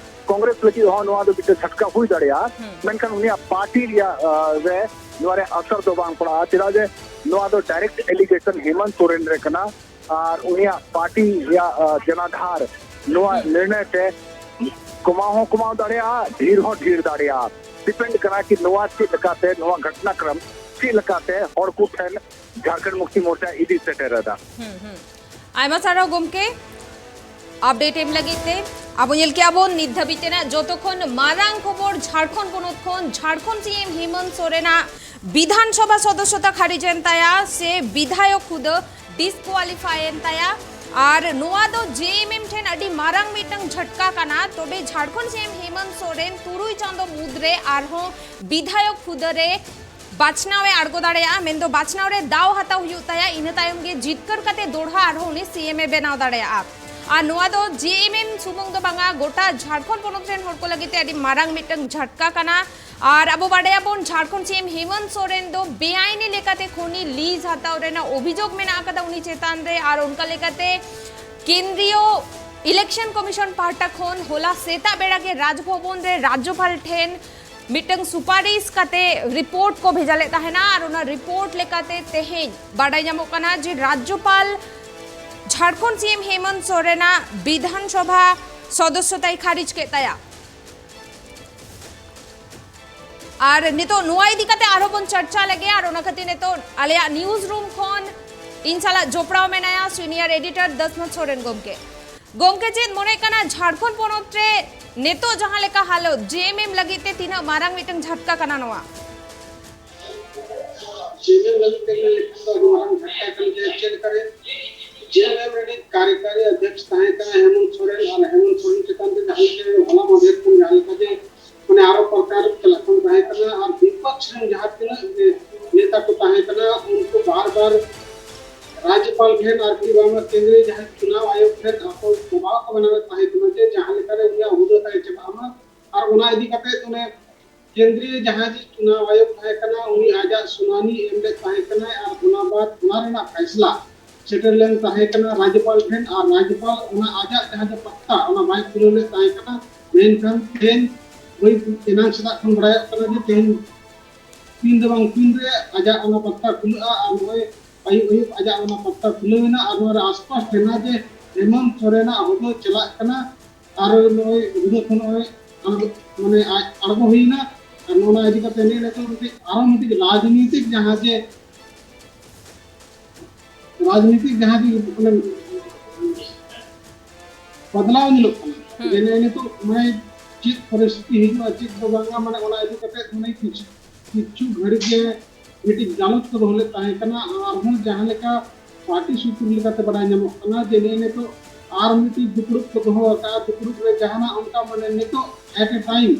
ᱠᱚᱝᱜᱨᱮᱥ ᱞᱟᱹᱜᱤᱫ ᱦᱚᱸ ᱱᱚᱣᱟ ᱫᱚ ᱢᱤᱫᱴᱮᱱ ᱡᱷᱟᱴᱠᱟ ᱦᱩᱭ ᱫᱟᱲᱮᱭᱟᱜᱼᱟ᱾ ᱢᱮᱱᱠᱷᱟᱱ ᱩᱱᱤᱭᱟᱜ ᱯᱟᱨᱴᱤ ᱨᱮᱭᱟᱜ, ᱟ, ᱨᱮ ᱱᱚᱣᱟ ᱨᱮ ᱟᱥᱚᱨ ᱫᱚ ᱵᱟᱝ ᱯᱟᱲᱟᱜᱼᱟ, ᱪᱮᱫᱟᱜ ᱡᱮ ᱱᱚᱣᱟ ᱫᱚ ᱰᱟᱭᱨᱮᱠᱴ ᱮᱞᱤᱜᱮᱥᱚᱱ ᱦᱮᱢᱚᱱᱛ ᱥᱚᱨᱮᱱ ᱨᱮ ᱠᱟᱱᱟ᱾ ᱟᱨ ᱩᱱᱤᱭᱟᱜ ᱯᱟᱨᱴᱤ ᱨᱮᱭᱟᱜ, ᱟ, ᱡᱚᱱᱟᱫᱷᱟᱨ ᱱᱚᱣᱟ ᱱᱤᱨᱬᱚᱭ ᱛᱮ ᱠᱚᱢᱟᱣ ᱦᱚᱸ ᱠᱚᱢᱟᱣ ᱫᱟᱲᱮᱭᱟᱜᱼᱟ, ᱰᱷᱮᱨ ᱦᱚᱸ ᱰᱷᱮᱨ ᱫᱟᱲᱮᱭᱟᱜᱼᱟ᱾ ᱰᱤᱯᱮᱱᱰ ᱠᱟᱱᱟ ᱠᱤ ᱱᱚᱣᱟ ᱪᱮᱫ ᱞᱮᱠᱟᱛᱮ ᱱᱚᱣᱟ ᱜᱷᱚᱴᱱᱟᱠᱨᱚᱢ ᱪᱮᱫ ᱞᱮᱠᱟᱛᱮ ᱦᱚᱲ ᱠᱚ ᱴᱷᱮᱱ ᱡᱷᱟᱲᱠᱷᱚᱸᱰ ᱢᱩᱠᱛᱤ ᱢᱳᱨᱪᱟ ᱤᱫᱤ ᱥᱮᱴᱮᱨ ᱮᱫᱟ᱾ ᱦᱩᱸ, ᱦᱩᱸ᱾ ᱟᱭᱢᱟ ᱥᱟᱨᱦᱟᱣ ᱜᱚᱢᱠᱮ, ᱟᱯᱰᱮᱴ ᱮᱢ ᱞᱟᱹᱜᱤᱫ ᱛᱮ᱾ ᱟᱵᱚ ᱧᱮᱞ ᱠᱮᱜᱼᱟ ᱵᱚᱱ ᱱᱤᱛ ᱫᱷᱟᱹᱵᱤᱡ ᱛᱮᱱᱟᱜ ᱡᱚᱛᱚ ᱠᱷᱚᱱ ᱢᱟᱨᱟᱝ ᱠᱷᱚᱵᱚᱨ ᱡᱷᱟᱲᱠᱷᱚᱸᱰ ᱯᱚᱱᱚᱛ ᱠᱷᱚᱱ᱾ ᱡᱷᱟᱲᱠᱷᱚᱸᱰ ᱥᱤ ᱮᱢ ᱦᱮᱢᱚᱱᱛ ᱥᱚᱨᱮᱱᱟᱜ ᱵᱤᱫᱷᱟᱱ ᱥᱚᱵᱷᱟ ᱥᱚᱫᱚᱥᱥᱚᱛᱟ ᱠᱷᱟᱨᱤᱡ ᱮᱱ ᱛᱟᱭᱟ, ᱥᱮ ᱵᱤᱫᱷᱟᱭᱚᱠ ᱦᱩᱫᱟᱹ ᱰᱤᱥᱠᱳᱣᱟᱞᱤᱯᱷᱟᱭ ᱮᱱ ᱛᱟᱭᱟ᱾ ᱟᱨ ᱱᱚᱣᱟ ᱫᱚ ᱡᱮ ᱮᱢ ᱮᱢ ᱴᱷᱮᱱ ᱟᱹᱰᱤ ᱢᱟᱨᱟᱝ ᱢᱤᱫᱴᱟᱝ ᱡᱷᱟᱴᱠᱟ ᱠᱟᱱᱟ᱾ ᱛᱚᱵᱮ ᱡᱷᱟᱲᱠᱷᱚᱸᱰ ᱥᱤ ᱮᱢ ᱦᱮᱢᱚᱱᱛ ᱥᱚᱨᱮᱱ ᱛᱩᱨᱩᱭ ᱪᱟᱸᱫᱚ ᱢᱩᱫᱽᱨᱮ ᱟᱨᱦᱚᱸ ᱵᱤᱫᱷᱟᱭᱚᱠ ᱦᱩᱫᱟᱹ ᱨᱮ ᱵᱟᱪᱷᱱᱟᱣ ᱮ ᱟᱬᱜᱚ ᱫᱟᱲᱮᱭᱟᱜᱼᱟ, ᱢᱮᱱᱫᱚ ᱵᱟᱪᱷᱱᱟᱣ ᱨᱮ ᱫᱟᱣ ᱦᱟᱛᱟᱣ ᱦᱩᱭᱩᱜ ᱛᱟᱭᱟ᱾ ᱤᱱᱟᱹ ᱛᱟᱭᱚᱢ ᱜᱮ ᱡᱤᱛᱠᱟᱹᱨ ᱠᱟᱛᱮ ᱫᱚᱲᱦᱟ ᱟᱨᱦᱚᱸ ᱩᱱᱤ ᱥᱤ ᱮᱢ ᱮ ᱵᱮᱱᱟᱣ ᱫᱟᱲᱮᱭᱟᱜᱼᱟ᱾ ᱟᱨ ᱱᱚᱣᱟ ᱫᱚ ᱡᱮ ᱮᱢ ᱮᱢ ᱥᱩᱢᱩᱝ ᱫᱚ ᱵᱟᱝᱟ, ᱜᱚᱴᱟ ᱡᱷᱟᱲᱠᱷᱚᱸᱰ ᱯᱚᱱᱚᱛ ᱨᱮᱱ ᱦᱚᱲ ᱠᱚ ᱞᱟᱹᱜᱤᱫ ᱛᱮ ᱟᱹᱰᱤ ᱢᱟᱨᱟᱝ ᱢᱤᱫᱴᱟᱝ ᱡᱷᱟᱴᱠᱟ ᱠᱟᱱᱟ᱾ ᱟᱨ ᱟᱵᱚ ᱵᱟᱰᱟᱭᱟᱵᱚᱱ, ᱡᱷᱟᱲᱠᱷᱚᱸᱰ ᱥᱤ ᱮᱢ ᱦᱮᱢᱚᱱᱛ ᱥᱚᱨᱮᱱ ᱫᱚ ᱵᱮᱟᱭᱤᱱᱤ ᱞᱮᱠᱟᱛᱮ ᱠᱷᱚᱱᱤ ᱞᱤᱡᱽ ᱦᱟᱛᱟᱣ ᱨᱮᱱᱟᱜ ᱚᱵᱷᱤᱡᱳᱜᱽ ᱢᱮᱱᱟᱜ ᱟᱠᱟᱫᱟ ᱩᱱᱤ ᱪᱮᱛᱟᱱ ᱨᱮ᱾ ᱟᱨ ᱚᱱᱠᱟ ᱞᱮᱠᱟᱛᱮ ᱠᱮᱱᱫᱨᱤᱭᱚ ᱤᱞᱮᱠᱥᱚᱱ ᱠᱚᱢᱤᱥᱚᱱ ᱯᱟᱦᱴᱟ ᱠᱷᱚᱱ ᱦᱚᱞᱟ ᱥᱮᱛᱟᱜ ᱵᱮᱲᱟ ᱜᱮ ᱨᱟᱡᱽᱵᱷᱚᱵᱚᱱ ᱨᱮ ᱨᱟᱡᱽᱡᱚᱯᱟᱞ ᱴᱷᱮᱱ ᱢᱤᱫᱴᱟᱝ ᱥᱩᱯᱟᱨᱤᱥ ᱠᱟᱛᱮ ᱨᱤᱯᱳᱨᱴ ᱠᱚ ᱵᱷᱮᱡᱟ ᱞᱮᱫ ᱛᱟᱦᱮᱱᱟ᱾ ᱟᱨ ᱚᱱᱟ ᱨᱤᱯᱳᱨᱴ ᱞᱮᱠᱟᱛᱮ ᱛᱮᱦᱮᱧ ᱵᱟᱰᱟᱭ ᱧᱟᱢᱚᱜ ᱠᱟᱱᱟ ᱡᱮ ᱨᱟᱡᱽᱡᱚᱯᱟᱞ ᱡᱷᱟᱲᱠᱷᱚᱸᱰ ᱥᱤ ᱮᱢ ᱦᱮᱢᱚᱱᱛ ᱥᱚᱨᱮᱱᱟᱜ ᱵᱤᱫᱷᱟᱱ ᱥᱚᱵᱷᱟ ᱥᱚᱫᱚᱥᱥᱚᱛᱟᱭ ᱠᱷᱟᱨᱤᱡ ᱠᱮᱫ ᱛᱟᱭᱟ᱾ ᱟᱨ ᱱᱤᱛᱚᱜ ᱱᱚᱣᱟ ᱤᱫᱤ ᱠᱟᱛᱮ ᱟᱨᱦᱚᱸ ᱵᱚᱱ ᱪᱟᱨᱪᱟ ᱞᱮᱜᱮ᱾ ᱟᱨ ᱚᱱᱟ ᱠᱷᱟᱹᱛᱤᱨ ᱱᱤᱛᱚᱜ ᱟᱞᱮᱭᱟᱜ ᱱᱤᱭᱩᱡᱽ ᱨᱩᱢ ᱠᱷᱚᱱ ᱤᱧ ᱥᱟᱞᱟᱜ ᱡᱚᱯᱲᱟᱣ ᱢᱮᱱᱟᱭᱟ ᱥᱤᱱᱤᱭᱟᱨ ᱮᱰᱤᱴᱚᱨ ᱫᱚᱥᱢᱚᱛ ᱥᱚᱨᱮᱱ ᱜᱚᱢᱠᱮ᱾ ᱜᱚᱢᱠᱮ, ᱪᱮᱫ ᱢᱚᱱᱮᱜ ᱠᱟᱱᱟ ᱡᱷᱟᱲᱠᱷᱚᱸᱰ ᱯᱚᱱᱚᱛ ᱨᱮ ᱱᱤᱛᱚᱜ ᱡᱟᱦᱟᱸ ᱞᱮᱠᱟ ᱦᱟᱞᱚᱛ, ᱡᱮ ᱮᱢ ᱮᱢ ᱞᱟᱹᱜᱤᱫ ᱛᱮ ᱛᱤᱱᱟᱹᱜ ᱢᱟᱨᱟᱝ ᱢᱤᱫᱴᱟᱝ ᱡᱷᱟᱴᱠᱟ ᱠᱟᱱᱟ ᱱᱚᱣᱟ? ᱡᱮ ᱮᱢ ᱮᱢ ᱞᱟᱹᱜᱤᱫ ᱛᱮ ᱞᱟᱹᱭ ᱞᱮᱠᱷᱟᱱ ᱫᱚ ᱟᱹᱰᱤ ᱢᱟᱨᱟᱝ ᱡᱷᱟᱴᱠᱟ ᱠᱟᱱ ᱜᱮᱭᱟ᱾ ᱪᱮᱫ ᱞᱮᱠᱟᱨᱮ ᱡᱮ ᱮᱢ ᱮᱢ ᱨᱤᱱᱤᱡ ᱠᱟᱨᱤᱠᱟᱨᱤ ᱚᱫᱷᱭᱚᱠᱥ ᱛᱟᱦᱮᱸ ᱠᱟᱱᱟ ᱦᱮᱢᱚᱱᱛ ᱥᱚᱨᱮᱱ, ᱟᱨ ᱦᱮᱢᱚᱱᱛ ᱥᱚᱨᱮᱱ ᱪᱮᱛᱟᱱ ᱨᱮ ᱡᱟᱦᱟᱸ ᱞᱮᱠᱟ ᱦᱚᱞᱟ ᱢᱟᱫᱷᱮᱨ ᱠᱷᱚᱱ ᱡᱟᱦᱟᱸ ᱞᱮᱠᱟ ᱡᱮ ᱢᱟᱱᱮ ᱟᱨᱚ ᱯᱨᱚᱪᱟᱨ ᱪᱟᱞᱟᱜ ᱠᱟᱱ ᱛᱟᱦᱮᱸ ᱠᱟᱱᱟ, ᱟᱨ ᱵᱤᱯᱚᱠᱥ ᱨᱮᱱ ᱡᱟᱦᱟᱸ ᱛᱤᱱᱟᱹᱜ ᱜᱮ ᱱᱮᱛᱟ ᱠᱚ ᱛᱟᱦᱮᱸ ᱠᱟᱱᱟ, ᱩᱱᱠᱩ ᱵᱟᱨ ᱵᱟᱨ ᱨᱟᱡᱽᱭᱚᱯᱟᱞ ᱴᱷᱮᱱ ᱟᱨᱠᱤ ᱵᱟᱝᱢᱟ ᱠᱮᱱᱫᱨᱤᱭᱚ ᱡᱟᱦᱟᱸ ᱪᱩᱱᱟᱣ ᱟᱭᱳᱜᱽ ᱴᱷᱮᱱ ᱟᱠᱚ ᱫᱟᱵᱟᱣ ᱠᱚ ᱵᱮᱱᱟᱣᱮᱫ ᱛᱟᱦᱮᱸ ᱠᱟᱱᱟ ᱡᱮ ᱡᱟᱦᱟᱸ ᱞᱮᱠᱟᱨᱮ ᱩᱱᱤᱭᱟᱜ ᱦᱩᱫᱟᱹ ᱛᱟᱭ ᱪᱟᱵᱟᱜ ᱢᱟ᱾ ᱟᱨ ᱚᱱᱟ ᱤᱫᱤ ᱠᱟᱛᱮ ᱚᱱᱮ ᱠᱮᱱᱫᱨᱤᱭᱚ ᱡᱟᱦᱟᱸᱭ ᱡᱮ ᱪᱩᱱᱟᱣ ᱟᱭᱳᱜᱽ ᱛᱟᱦᱮᱸ ᱠᱟᱱᱟ, ᱩᱱᱤ ᱟᱡᱟᱜ ᱥᱩᱱᱟᱹᱱᱤ ᱮᱢ ᱞᱮᱫ ᱛᱟᱦᱮᱸ ᱠᱟᱱᱟᱭ, ᱟᱨ ᱚᱱᱟ ᱵᱟᱫ ᱚᱱᱟ ᱨᱮᱱᱟᱜ ᱯᱷᱟᱭᱥᱞᱟ ᱥᱮᱴᱮᱨ ᱞᱮᱱ ᱛᱟᱦᱮᱸ ᱠᱟᱱᱟ ᱨᱟᱡᱽᱭᱚᱯᱟᱞ ᱴᱷᱮᱱ, ᱟᱨ ᱨᱟᱡᱽᱭᱚᱯᱟᱞ ᱚᱱᱟ ᱟᱡᱟᱜ ᱡᱟᱦᱟᱸ ᱡᱮ ᱯᱟᱛᱛᱟ, ᱚᱱᱟ ᱵᱟᱭ ᱠᱷᱩᱞᱟᱹᱣ ᱞᱮᱫ ᱛᱟᱦᱮᱸ ᱠᱟᱱᱟ᱾ ᱢᱮᱱᱠᱷᱟᱱ ᱛᱮᱦᱮᱧ ᱳᱭ ᱮᱱᱟᱝ ᱥᱮᱛᱟᱜ ᱠᱷᱚᱱ ᱵᱟᱲᱟᱭᱚᱜ ᱠᱟᱱᱟ ᱡᱮ ᱛᱮᱦᱮᱧ ᱛᱤᱱ ᱫᱚ ᱵᱟᱝ ᱛᱤᱱ ᱨᱮ ᱟᱡᱟᱜ ᱚᱱᱟ ᱯᱟᱛᱛᱟ ᱠᱷᱩᱞᱟᱹᱜᱼᱟ, ᱟᱨ ᱱᱚᱜᱼᱚᱭ ᱟᱹᱭᱩᱵ ᱟᱹᱭᱩᱵ ᱟᱡᱟᱜ ᱚᱱᱟ ᱯᱟᱛᱛᱟ ᱠᱷᱩᱞᱟᱹᱣ ᱮᱱᱟ, ᱟᱨ ᱱᱚᱣᱟ ᱨᱮ ᱟᱥᱯᱟᱥ ᱛᱟᱦᱮᱱᱟ ᱡᱮ ᱦᱮᱢᱚᱱᱛ ᱥᱚᱨᱮᱱᱟᱜ ᱦᱩᱫᱟᱹ ᱪᱟᱞᱟᱜ ᱠᱟᱱᱟ, ᱟᱨ ᱱᱚᱜᱼᱚᱭ ᱦᱩᱫᱟᱹ ᱠᱷᱚᱱ ᱱᱚᱜᱼᱚᱭ ᱟᱬᱜᱚ, ᱢᱟᱱᱮ ᱟᱡ ᱟᱬᱜᱚ ᱦᱩᱭᱱᱟ᱾ ᱟᱨ ᱱᱚᱣᱟ ᱤᱫᱤ ᱠᱟᱛᱮ ᱱᱤᱭᱟᱹ ᱱᱤᱛᱚᱜ ᱢᱤᱫᱴᱤᱡ ᱟᱨᱚ ᱢᱤᱫᱴᱤᱡ ᱨᱟᱡᱽᱱᱤᱛᱤᱠ ᱡᱟᱦᱟᱸ ᱡᱮ ᱨᱟᱡᱽᱱᱤᱛᱤᱠ ᱡᱟᱦᱟᱸ ᱡᱮ ᱢᱟᱱᱮ ᱵᱚᱫᱞᱟᱣ ᱧᱮᱞᱚᱜ ᱠᱟᱱᱟ᱾ ᱦᱩᱸ᱾ ᱡᱮ ᱱᱤᱭᱟᱹ ᱱᱤᱛᱚᱜ ᱢᱟᱱᱮ ᱪᱮᱫ ᱯᱚᱨᱤᱥᱛᱷᱤᱛᱤ ᱦᱤᱡᱩᱜᱼᱟ, ᱪᱮᱫ ᱫᱚ ᱵᱟᱝᱟ, ᱢᱟᱱᱮ ᱚᱱᱟ ᱤᱫᱤ ᱠᱟᱛᱮ ᱢᱟᱱᱮ ᱠᱤᱪᱷᱩ, ᱠᱤᱪᱷᱩ ᱜᱷᱟᱹᱲᱤᱡ ᱜᱮ ᱢᱤᱫᱴᱤᱡ ᱜᱟᱞᱚᱪ ᱠᱚ ᱫᱚᱦᱚ ᱞᱮᱫ ᱛᱟᱦᱮᱸ ᱠᱟᱱᱟ᱾ ᱟᱨᱦᱚᱸ ᱡᱟᱦᱟᱸ ᱞᱮᱠᱟ ᱯᱟᱨᱴᱤ ᱥᱩᱛᱨᱚ ᱞᱮᱠᱟᱛᱮ ᱵᱟᱰᱟᱭ ᱧᱟᱢᱚᱜ ᱠᱟᱱᱟ ᱡᱮ ᱱᱤᱭᱟᱹ ᱱᱤᱛᱚᱜ ᱟᱨ ᱢᱤᱫᱴᱤᱡ ᱫᱩᱯᱲᱩᱵ ᱠᱚ ᱫᱚᱦᱚ ᱟᱠᱟᱫᱼᱟ, ᱫᱩᱯᱲᱩᱵ ᱨᱮ ᱡᱟᱦᱟᱱᱟᱜ ᱚᱱᱠᱟ ᱢᱟᱱᱮ ᱱᱤᱛᱚᱜ at a time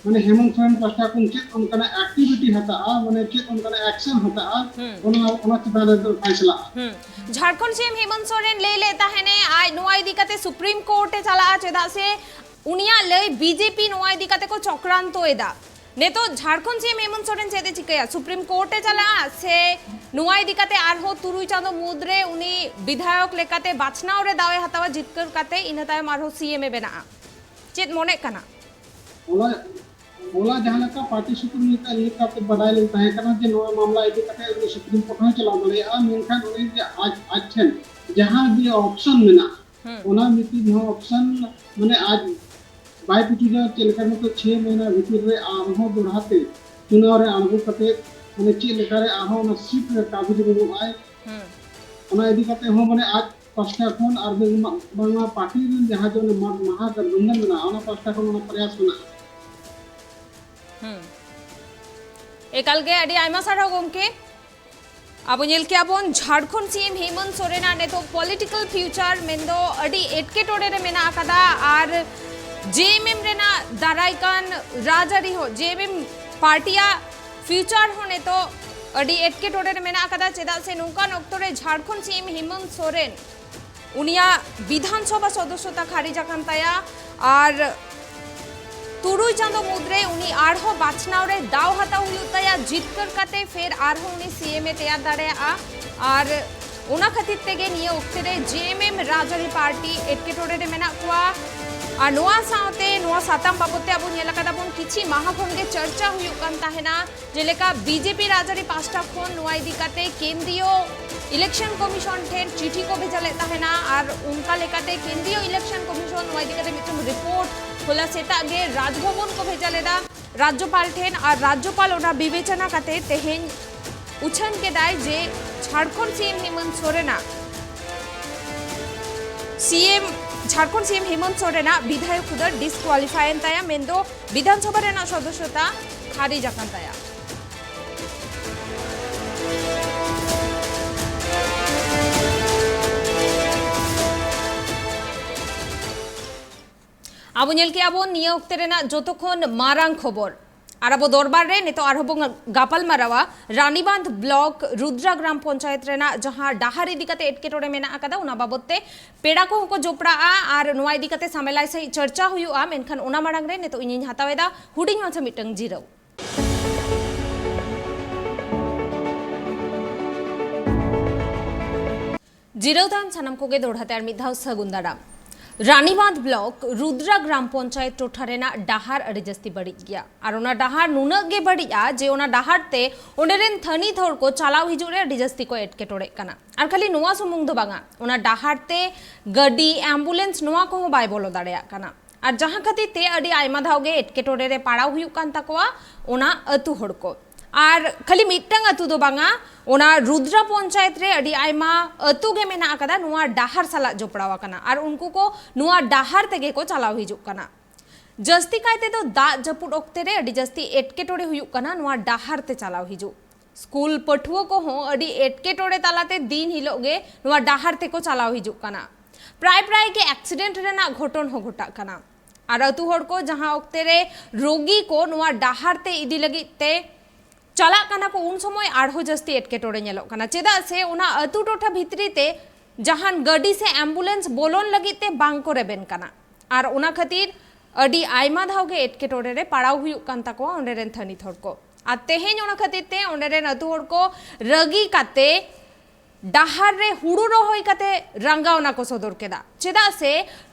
ᱢᱟᱱᱮ ᱦᱮᱢᱚᱱᱛ ᱥᱚᱨᱮᱱ ᱯᱟᱦᱴᱟ ᱠᱷᱚᱱ ᱪᱮᱫ ᱚᱱᱠᱟᱱᱟᱜ ᱮᱠᱴᱤᱵᱷᱤᱴᱤ ᱦᱟᱛᱟᱜᱼᱟ, ᱢᱟᱱᱮ ᱪᱮᱫ ᱚᱱᱠᱟᱱᱟᱜ ᱮᱠᱥᱮᱱ ᱦᱟᱛᱟᱜᱼᱟ, ᱦᱩᱸ᱾ ᱚᱱᱟ, ᱚᱱᱟ ᱪᱮᱛᱟᱱ ᱨᱮ ᱯᱷᱟᱭᱥᱟᱞᱟᱜᱼᱟ᱾ ᱦᱩᱸ᱾ ᱡᱷᱟᱲᱠᱷᱚᱸᱰ ᱥᱤ ᱮᱢ ᱦᱮᱢᱚᱱᱛ ᱥᱚᱨᱮᱱ ᱞᱟᱹᱭ ᱞᱮᱫ ᱛᱟᱦᱮᱱᱮ ᱟᱡ ᱱᱚᱣᱟ ᱤᱫᱤ ᱠᱟᱛᱮ ᱥᱩᱯᱨᱤᱢ ᱠᱳᱨᱴ ᱮ ᱪᱟᱞᱟᱜᱼᱟ, ᱪᱮᱫᱟᱜ ᱥᱮ ᱩᱱᱤᱭᱟᱜ ᱞᱟᱹᱭ ᱵᱤᱡᱮᱯᱤ ᱱᱚᱣᱟ ᱤᱫᱤ ᱠᱟᱛᱮ ᱠᱚ ᱪᱚᱠᱨᱟᱱᱛᱚ ᱮᱫᱟ᱾ ᱱᱤᱛᱚᱜ ᱡᱷᱟᱲᱠᱷᱚᱸᱰ ᱥᱤ ᱮᱢ ᱦᱮᱢᱚᱱᱛ ᱥᱚᱨᱮᱱ ᱪᱮᱫ ᱮ ᱪᱤᱠᱟᱹᱭᱟ? ᱥᱩᱯᱨᱤᱢ ᱠᱳᱨᱴ ᱮ ᱪᱟᱞᱟᱜᱼᱟ ᱥᱮ ᱱᱚᱣᱟ ᱤᱫᱤ ᱠᱟᱛᱮ ᱟᱨᱦᱚᱸ ᱛᱩᱨᱩᱭ ᱪᱟᱸᱫᱚ ᱢᱩᱫᱽᱨᱮ ᱩᱱᱤ ᱵᱤᱫᱷᱟᱭᱚᱠ ᱞᱮᱠᱟᱛᱮ ᱵᱟᱪᱷᱱᱟᱣ ᱨᱮ ᱫᱟᱣ ᱮ ᱦᱟᱛᱟᱣᱟ, ᱡᱤᱛᱠᱟᱹᱨ ᱠᱟᱛᱮ ᱤᱱᱟᱹ ᱛᱟᱭᱚᱢ ᱟᱨᱦᱚᱸ ᱥᱤ ᱮᱢ ᱮ ᱵᱮᱱᱟᱜᱼᱟ? ᱪᱮᱫ ᱢᱚᱱᱮᱜ ᱠᱟᱱᱟ? ᱚᱱᱟ, ᱚᱱᱟ ᱡᱟᱦᱟᱸ ᱞᱮᱠᱟ ᱯᱟᱨᱴᱤ ᱥᱩᱛᱨᱚ ᱞᱮᱠᱟ, ᱞᱮᱠᱟᱛᱮ ᱵᱟᱰᱟᱭ ᱞᱮᱱ ᱛᱟᱦᱮᱸ ᱠᱟᱱᱟ ᱡᱮ ᱱᱚᱣᱟ ᱢᱟᱢᱞᱟ ᱤᱫᱤ ᱠᱟᱛᱮ ᱩᱱᱤ ᱥᱩᱯᱨᱤᱢ ᱠᱳᱨᱴ ᱦᱚᱸᱭ ᱪᱟᱞᱟᱣ ᱫᱟᱲᱮᱭᱟᱜᱼᱟ, ᱢᱮᱱᱠᱷᱟᱱ ᱩᱱᱤ ᱡᱮ ᱟᱡ, ᱟᱡ ᱴᱷᱮᱱ ᱡᱟᱦᱟᱸ ᱜᱮ ᱚᱯᱥᱚᱱ ᱢᱮᱱᱟᱜᱼᱟ, ᱦᱩᱸ᱾ ᱚᱱᱟ ᱢᱤᱫᱴᱤᱡ ᱦᱚᱸ ᱚᱯᱥᱚᱱ ᱢᱟᱱᱮ ᱟᱡ ᱵᱟᱭ ᱯᱩᱪᱩᱡᱟ᱾ ᱪᱮᱫ ᱞᱮᱠᱟ ᱢᱚᱛᱚ ᱪᱷᱮ ᱢᱟᱹᱦᱱᱟᱹ ᱵᱷᱤᱛᱤᱨ ᱨᱮ ᱟᱨᱦᱚᱸ ᱫᱚᱲᱦᱟ ᱛᱮ ᱪᱩᱱᱟᱣ ᱨᱮ ᱟᱬᱜᱚ ᱠᱟᱛᱮ ᱢᱟᱱᱮ ᱪᱮᱫ ᱞᱮᱠᱟ ᱨᱮ ᱟᱨᱦᱚᱸ ᱚᱱᱟ ᱥᱤᱴ ᱨᱮ ᱠᱟᱹᱵᱤᱡ ᱨᱩᱣᱟᱹᱲᱚᱜᱼᱟᱭ, ᱦᱩᱸ᱾ ᱚᱱᱟ ᱤᱫᱤ ᱠᱟᱛᱮ ᱦᱚᱸ ᱢᱟᱱᱮ ᱟᱡ ᱯᱟᱥᱴᱟ ᱠᱷᱚᱱ ᱟᱨ ᱵᱟᱝ-, ᱵᱟᱝᱢᱟ ᱯᱟᱨᱴᱤ ᱨᱮᱱ ᱡᱟᱦᱟᱸ ᱡᱮ ᱚᱱᱟ ᱢᱟ-, ᱢᱟᱦᱟ ᱜᱚᱴᱷᱵᱚᱱᱫᱷᱚᱱ ᱢᱮᱱᱟᱜᱼᱟ, ᱚᱱᱟ ᱯᱟᱥᱴᱟ ᱠᱷᱚᱱ ᱚᱱᱟ ᱯᱨᱚᱭᱟᱥ ᱢᱮᱱᱟᱜᱼᱟ᱾ ᱦᱩᱸ᱾ ᱮᱠᱟᱞ ᱜᱮ ᱟᱹᱰᱤ ᱟᱭᱢᱟ ᱥᱟᱨᱦᱟᱣ ᱜᱚᱢᱠᱮ᱾ ᱟᱵᱚ ᱧᱮᱞ ᱠᱮᱜᱼᱟ ᱵᱚᱱ ᱡᱷᱟᱲᱠᱷᱚᱸᱰ ᱥᱤ ᱮᱢ ᱦᱮᱢᱚᱱᱛ ᱥᱚᱨᱮᱱᱟᱜ ᱱᱤᱛᱚᱜ ᱯᱚᱞᱤᱴᱤᱠᱟᱞ ᱯᱷᱤᱭᱩᱪᱟᱨ ᱢᱮᱱᱫᱚ ᱟᱹᱰᱤ ᱮᱴᱠᱮᱴᱚᱬᱮ ᱨᱮ ᱢᱮᱱᱟᱜ ᱟᱠᱟᱫᱟ, ᱟᱨ ᱡᱮ ᱮᱢ ᱮᱢ ᱨᱮᱱᱟᱜ ᱫᱟᱨᱟᱭ ᱠᱟᱱ ᱨᱟᱡᱽᱟᱹᱨᱤ ᱦᱚᱸ, ᱡᱮ ᱮᱢ ᱮᱢ ᱯᱟᱨᱴᱤᱭᱟᱜ ᱯᱷᱤᱭᱩᱪᱟᱨ ᱦᱚᱸ ᱱᱤᱛᱚᱜ ᱟᱹᱰᱤ ᱮᱴᱠᱮᱴᱚᱬᱮ ᱨᱮ ᱢᱮᱱᱟᱜ ᱟᱠᱟᱫᱟ᱾ ᱪᱮᱫᱟᱜ ᱥᱮ ᱱᱚᱝᱠᱟᱱ ᱚᱠᱛᱚ ᱨᱮ ᱡᱷᱟᱲᱠᱷᱚᱸᱰ ᱥᱤ ᱮᱢ ᱦᱮᱢᱚᱱᱛ ᱥᱚᱨᱮᱱ ᱩᱱᱤᱭᱟᱜ ᱵᱤᱫᱷᱟᱱ ᱥᱚᱵᱷᱟ ᱥᱚᱫᱚᱥᱥᱚᱛᱟ ᱠᱷᱟᱨᱤᱡ ᱟᱠᱟᱱ ᱛᱟᱭᱟ, ᱟᱨ ᱛᱩᱨᱩᱭ ᱪᱟᱸᱫᱚ ᱢᱩᱫᱽᱨᱮ ᱩᱱᱤ ᱟᱨᱦᱚᱸ ᱵᱟᱪᱷᱱᱟᱣ ᱨᱮ ᱫᱟᱣ ᱦᱟᱛᱟᱣ ᱦᱩᱭᱩᱜ ᱛᱟᱭᱟ, ᱡᱤᱛᱠᱟᱹᱨ ᱠᱟᱛᱮ ᱯᱷᱮᱨ ᱟᱨᱦᱚᱸ ᱩᱱᱤ ᱥᱤ ᱮᱢ ᱮ ᱛᱮᱭᱟᱨ ᱫᱟᱲᱮᱭᱟᱜᱼᱟ᱾ ᱟᱨ ᱚᱱᱟ ᱠᱷᱟᱹᱛᱤᱨ ᱛᱮᱜᱮ ᱱᱤᱭᱟᱹ ᱚᱠᱛᱮ ᱨᱮ ᱡᱮ ᱮᱢ ᱮᱢ ᱨᱟᱡᱽᱟᱹᱨᱤ ᱯᱟᱨᱴᱤ ᱮᱴᱠᱮᱴᱚᱬᱮ ᱨᱮ ᱢᱮᱱᱟᱜ ᱠᱚᱣᱟ᱾ ᱟᱨ ᱱᱚᱣᱟ ᱥᱟᱶᱛᱮ ᱱᱚᱣᱟ ᱥᱟᱛᱟᱢ ᱵᱟᱵᱚᱫ ᱛᱮ ᱟᱵᱚ ᱧᱮᱞ ᱟᱠᱟᱫᱟ ᱵᱚᱱ, ᱠᱤᱪᱷᱤ ᱢᱟᱦᱟ ᱠᱷᱚᱱ ᱜᱮ ᱪᱚᱨᱪᱟ ᱦᱩᱭᱩᱜ ᱠᱟᱱ ᱛᱟᱦᱮᱱᱟ, ᱡᱮᱞᱮᱠᱟ ᱵᱤᱡᱮᱯᱤ ᱨᱟᱡᱽᱟᱹᱨᱤ ᱯᱟᱦᱴᱟ ᱠᱷᱚᱱ ᱱᱚᱣᱟ ᱤᱫᱤ ᱠᱟᱛᱮ ᱠᱮᱱᱫᱨᱤᱭᱚ ᱤᱞᱮᱠᱥᱚᱱ ᱠᱚᱢᱤᱥᱚᱱ ᱴᱷᱮᱱ ᱪᱤᱴᱷᱤ ᱠᱚ ᱵᱷᱮᱡᱟ ᱞᱮᱫ ᱛᱟᱦᱮᱱᱟ, ᱟᱨ ᱚᱱᱠᱟ ᱞᱮᱠᱟᱛᱮ ᱠᱮᱱᱫᱨᱤᱭᱚ ᱤᱞᱮᱠᱥᱚᱱ ᱠᱚᱢᱤᱥᱚᱱ ᱱᱚᱣᱟ ᱤᱫᱤ ᱠᱟᱛᱮ ᱢᱤᱫᱴᱟᱝ ᱨᱤᱯᱳᱨᱴ ᱦᱚᱞᱟ ᱥᱮᱛᱟᱜ ᱜᱮ ᱨᱟᱡᱽᱵᱷᱚᱵᱚᱱ ᱠᱚ ᱵᱷᱮᱡᱟ ᱞᱮᱫᱟ᱾ ᱨᱟᱡᱽᱡᱚᱯᱟᱞ ᱴᱷᱮᱱ, ᱟᱨ ᱨᱟᱡᱽᱡᱚᱯᱟᱞ ᱚᱱᱟ ᱵᱤᱵᱮᱪᱚᱱᱟ ᱠᱟᱛᱮ ᱛᱮᱦᱮᱧ ᱩᱪᱷᱟᱹᱱ ᱠᱮᱫᱟᱭ ᱡᱮ ᱡᱷᱟᱲᱠᱷᱚᱸᱰ ᱥᱤ ᱮᱢ ᱦᱮᱢᱚᱱᱛ ᱥᱚᱨᱮᱱᱟᱜ, ᱥᱤ ᱮᱢ, ᱡᱷᱟᱲᱠᱷᱚᱸᱰ ᱥᱤ ᱮᱢ ᱦᱮᱢᱚᱱᱛ ᱥᱚᱨᱮᱱᱟᱜ ᱵᱤᱫᱷᱟᱭᱚᱠ ᱦᱩᱫᱟᱹ ᱰᱤᱥᱠᱣᱟᱞᱤᱯᱷᱟᱭ ᱮᱱ ᱛᱟᱭᱟ, ᱢᱮᱱᱫᱚ ᱵᱤᱫᱷᱟᱱ ᱥᱚᱵᱷᱟ ᱨᱮᱱᱟᱜ ᱥᱚᱫᱚᱥᱥᱚᱛᱟ ᱠᱷᱟᱨᱤᱡ ᱟᱠᱟᱱ ᱛᱟᱭᱟ᱾ ᱟᱵᱚ ᱧᱮᱞ ᱠᱮᱜᱼᱟ ᱵᱚᱱ ᱱᱤᱭᱟᱹ ᱚᱠᱛᱮ ᱨᱮᱱᱟᱜ ᱡᱚᱛᱚ ᱠᱷᱚᱱ ᱢᱟᱨᱟᱝ ᱠᱷᱚᱵᱚᱨ᱾ ᱟᱨ ᱟᱵᱚ ᱫᱚᱨᱵᱟᱨ ᱨᱮ ᱱᱤᱛᱚᱜ ᱟᱨᱦᱚᱸ ᱵᱚᱱ ᱜᱟᱯᱟᱞ ᱢᱟᱨᱟᱣᱟ ᱨᱟᱱᱤᱵᱟᱸᱫᱷ ᱵᱞᱚᱠ ᱨᱩᱫᱽᱨᱟ ᱜᱨᱟᱢ ᱯᱚᱧᱪᱟᱭᱮᱛ ᱨᱮᱱᱟᱜ ᱡᱟᱦᱟᱸ ᱰᱟᱦᱟᱨ ᱤᱫᱤ ᱠᱟᱛᱮ ᱮᱴᱠᱮᱴᱚᱬᱮ ᱢᱮᱱᱟᱜ ᱟᱠᱟᱫᱟ, ᱚᱱᱟ ᱵᱟᱵᱚᱛ ᱛᱮ ᱯᱮᱲᱟ ᱠᱚᱦᱚᱸ ᱠᱚ ᱡᱚᱯᱲᱟᱜᱼᱟ ᱟᱨ ᱱᱚᱣᱟ ᱤᱫᱤ ᱠᱟᱛᱮ ᱥᱟᱢᱮᱞᱟᱭ ᱥᱟᱺᱦᱤᱡ ᱪᱟᱨᱪᱟ ᱦᱩᱭᱩᱜᱼᱟ᱾ ᱢᱮᱱᱠᱷᱟᱱ ᱚᱱᱟ ᱢᱟᱲᱟᱝ ᱨᱮ ᱱᱤᱛᱚᱜ ᱤᱧᱤᱧ ᱦᱟᱛᱟᱣ ᱮᱫᱟ ᱦᱩᱰᱤᱧ ᱢᱟᱪᱷᱟ ᱢᱤᱫᱴᱟᱝ ᱡᱤᱨᱟᱹᱣ᱾ ᱡᱤᱨᱟᱹᱣ ᱛᱟᱭᱚᱢ ᱥᱟᱱᱟᱢ ᱠᱚᱜᱮ ᱫᱚᱲᱦᱟ ᱛᱮ ᱟᱨ ᱢᱤᱫ ᱫᱷᱟᱣ ᱥᱟᱹᱜᱩᱱ ᱫᱟᱨᱟᱢ᱾ ᱨᱟᱱᱤᱵᱟᱸᱫᱷ ᱵᱞᱚᱠ ᱨᱩᱫᱽᱨᱟ ᱜᱨᱟᱢ ᱯᱚᱧᱪᱟᱭᱮᱛ ᱴᱚᱴᱷᱟ ᱨᱮᱱᱟᱜ ᱰᱟᱦᱟᱨ ᱟᱹᱰᱤ ᱡᱟᱹᱥᱛᱤ ᱵᱟᱹᱲᱤᱡ ᱜᱮᱭᱟ᱾ ᱟᱨ ᱚᱱᱟ ᱰᱟᱦᱟᱨ ᱱᱩᱱᱟᱹᱜ ᱜᱮ ᱵᱟᱹᱲᱤᱡᱼᱟ ᱡᱮ ᱚᱱᱟ ᱰᱟᱦᱟᱨ ᱛᱮ ᱚᱸᱰᱮ ᱨᱮᱱ ᱛᱷᱟᱹᱱᱤᱛ ᱦᱚᱲ ᱠᱚ ᱪᱟᱞᱟᱣ ᱦᱤᱡᱩᱜ ᱨᱮ ᱟᱹᱰᱤ ᱡᱟᱹᱥᱛᱤ ᱠᱚ ᱮᱴᱠᱮᱴᱚᱬᱮᱜ ᱠᱟᱱᱟ᱾ ᱟᱨ ᱠᱷᱟᱹᱞᱤ ᱱᱚᱣᱟ ᱥᱩᱢᱩᱝ ᱫᱚ ᱵᱟᱝᱟ, ᱚᱱᱟ ᱰᱟᱦᱟᱨ ᱛᱮ ᱜᱟᱹᱰᱤ, ᱮᱢᱵᱩᱞᱮᱱᱥ ᱱᱚᱣᱟ ᱠᱚᱦᱚᱸ ᱵᱟᱭ ᱵᱚᱞᱚ ᱫᱟᱲᱮᱭᱟᱜ ᱠᱟᱱᱟ᱾ ᱟᱨ ᱡᱟᱦᱟᱸ ᱠᱷᱟᱹᱛᱤᱨ ᱛᱮ ᱟᱹᱰᱤ ᱟᱭᱢᱟ ᱫᱷᱟᱣ ᱜᱮ ᱮᱴᱠᱮᱴᱚᱬᱮ ᱨᱮ ᱯᱟᱲᱟᱣ ᱦᱩᱭᱩᱜ ᱠᱟᱱ ᱛᱟᱠᱚᱣᱟ ᱚᱱᱟ ᱟᱹᱛᱩ ᱦᱚᱲ ᱠᱚ᱾ ᱟᱨ ᱠᱷᱟᱹᱞᱤ ᱢᱤᱫᱴᱟᱝ ᱟᱹᱛᱩ ᱫᱚ ᱵᱟᱝᱟ, ᱚᱱᱟ ᱨᱩᱫᱽᱨᱟ ᱯᱚᱧᱪᱟᱭᱮᱛ ᱨᱮ ᱟᱹᱰᱤ ᱟᱭᱢᱟ ᱟᱹᱛᱩ ᱜᱮ ᱢᱮᱱᱟᱜ ᱟᱠᱟᱫᱟ ᱱᱚᱣᱟ ᱰᱟᱦᱟᱨ ᱥᱟᱞᱟᱜ ᱡᱚᱯᱲᱟᱣ ᱟᱠᱟᱱᱟ᱾ ᱟᱨ ᱩᱱᱠᱩ ᱠᱚ ᱱᱚᱣᱟ ᱰᱟᱦᱟᱨ ᱛᱮᱜᱮ ᱠᱚ ᱪᱟᱞᱟᱣ ᱦᱤᱡᱩᱜ ᱠᱟᱱᱟ᱾ ᱡᱟᱹᱥᱛᱤ ᱠᱟᱭ ᱛᱮᱫᱚ ᱫᱟᱜ ᱡᱟᱹᱯᱩᱫ ᱚᱠᱛᱮ ᱨᱮ ᱟᱹᱰᱤ ᱡᱟᱹᱥᱛᱤ ᱮᱴᱠᱮᱴᱚᱬᱮ ᱦᱩᱭᱩᱜ ᱠᱟᱱᱟ ᱱᱚᱣᱟ ᱰᱟᱦᱟᱨ ᱛᱮ ᱪᱟᱞᱟᱣ ᱦᱤᱡᱩᱜ᱾ ᱥᱠᱩᱞ ᱯᱟᱹᱴᱷᱩᱣᱟᱹ ᱠᱚᱦᱚᱸ ᱟᱹᱰᱤ ᱮᱴᱠᱮᱴᱚᱬᱮ ᱛᱟᱞᱟᱛᱮ ᱫᱤᱱ ᱦᱤᱞᱳᱜ ᱜᱮ ᱱᱚᱣᱟ ᱰᱟᱦᱟᱨ ᱛᱮᱠᱚ ᱪᱟᱞᱟᱣ ᱦᱤᱡᱩᱜ ᱠᱟᱱᱟ᱾ ᱯᱨᱟᱭ ᱯᱨᱟᱭ ᱜᱮ ᱮᱠᱥᱤᱰᱮᱱᱴ ᱨᱮᱱᱟᱜ ᱜᱷᱚᱴᱚᱱ ᱦᱚᱸ ᱜᱷᱚᱴᱟᱜ ᱠᱟᱱᱟ᱾ ᱟᱨ ᱟᱹᱛᱩ ᱦᱚᱲ ᱠᱚ ᱡᱟᱦᱟᱸ ᱚᱠᱛᱮ ᱨᱮ ᱨᱳᱜᱤ ᱠᱚ ᱱᱚᱣᱟ ᱰᱟᱦᱟᱨ ᱛᱮ ᱤᱫᱤ ᱞᱟᱹᱜᱤᱫ ᱛᱮ ᱪᱟᱞᱟᱜ ᱠᱟᱱᱟ ᱠᱚ, ᱩᱱ ᱥᱚᱢᱚᱭ ᱟᱨᱦᱚᱸ ᱡᱟᱹᱥᱛᱤ ᱮᱴᱠᱮᱴᱚᱬᱮ ᱧᱮᱞᱚᱜ ᱠᱟᱱᱟ᱾ ᱪᱮᱫᱟᱜ ᱥᱮ ᱚᱱᱟ ᱟᱹᱛᱩ ᱴᱚᱴᱷᱟ ᱵᱷᱤᱛᱨᱤ ᱛᱮ ᱡᱟᱦᱟᱱ ᱜᱟᱹᱰᱤ ᱥᱮ ᱮᱢᱵᱩᱞᱮᱱᱥ ᱵᱚᱞᱚᱱ ᱞᱟᱹᱜᱤᱫ ᱛᱮ ᱵᱟᱝ ᱠᱚ ᱨᱮᱵᱮᱱ ᱠᱟᱱᱟ᱾ ᱟᱨ ᱚᱱᱟ ᱠᱷᱟᱹᱛᱤᱨ ᱟᱹᱰᱤ ᱟᱭᱢᱟ ᱫᱷᱟᱣ ᱜᱮ ᱮᱴᱠᱮᱴᱚᱬᱮ ᱨᱮ ᱯᱟᱲᱟᱣ ᱦᱩᱭᱩᱜ ᱠᱟᱱ ᱛᱟᱠᱚᱣᱟ ᱚᱸᱰᱮ ᱨᱮᱱ ᱛᱷᱟᱹᱱᱤᱛ ᱦᱚᱲ ᱠᱚ᱾ ᱟᱨ ᱛᱮᱦᱮᱧ ᱚᱱᱟ ᱠᱷᱟᱹᱛᱤᱨ ᱛᱮ ᱚᱸᱰᱮ ᱨᱮᱱ ᱟᱹᱛᱩ ᱦᱚᱲ ᱠᱚ ᱨᱟᱹᱜᱤ ᱠᱟᱛᱮ ᱰᱟᱦᱟᱨ ᱨᱮ ᱦᱩᱲᱩ ᱨᱚᱦᱚᱭ ᱠᱟᱛᱮ ᱨᱟᱸᱜᱟᱣᱱᱟ ᱠᱚ ᱥᱚᱫᱚᱨ ᱠᱮᱫᱟ᱾ ᱪᱮᱫᱟᱜ ᱥᱮ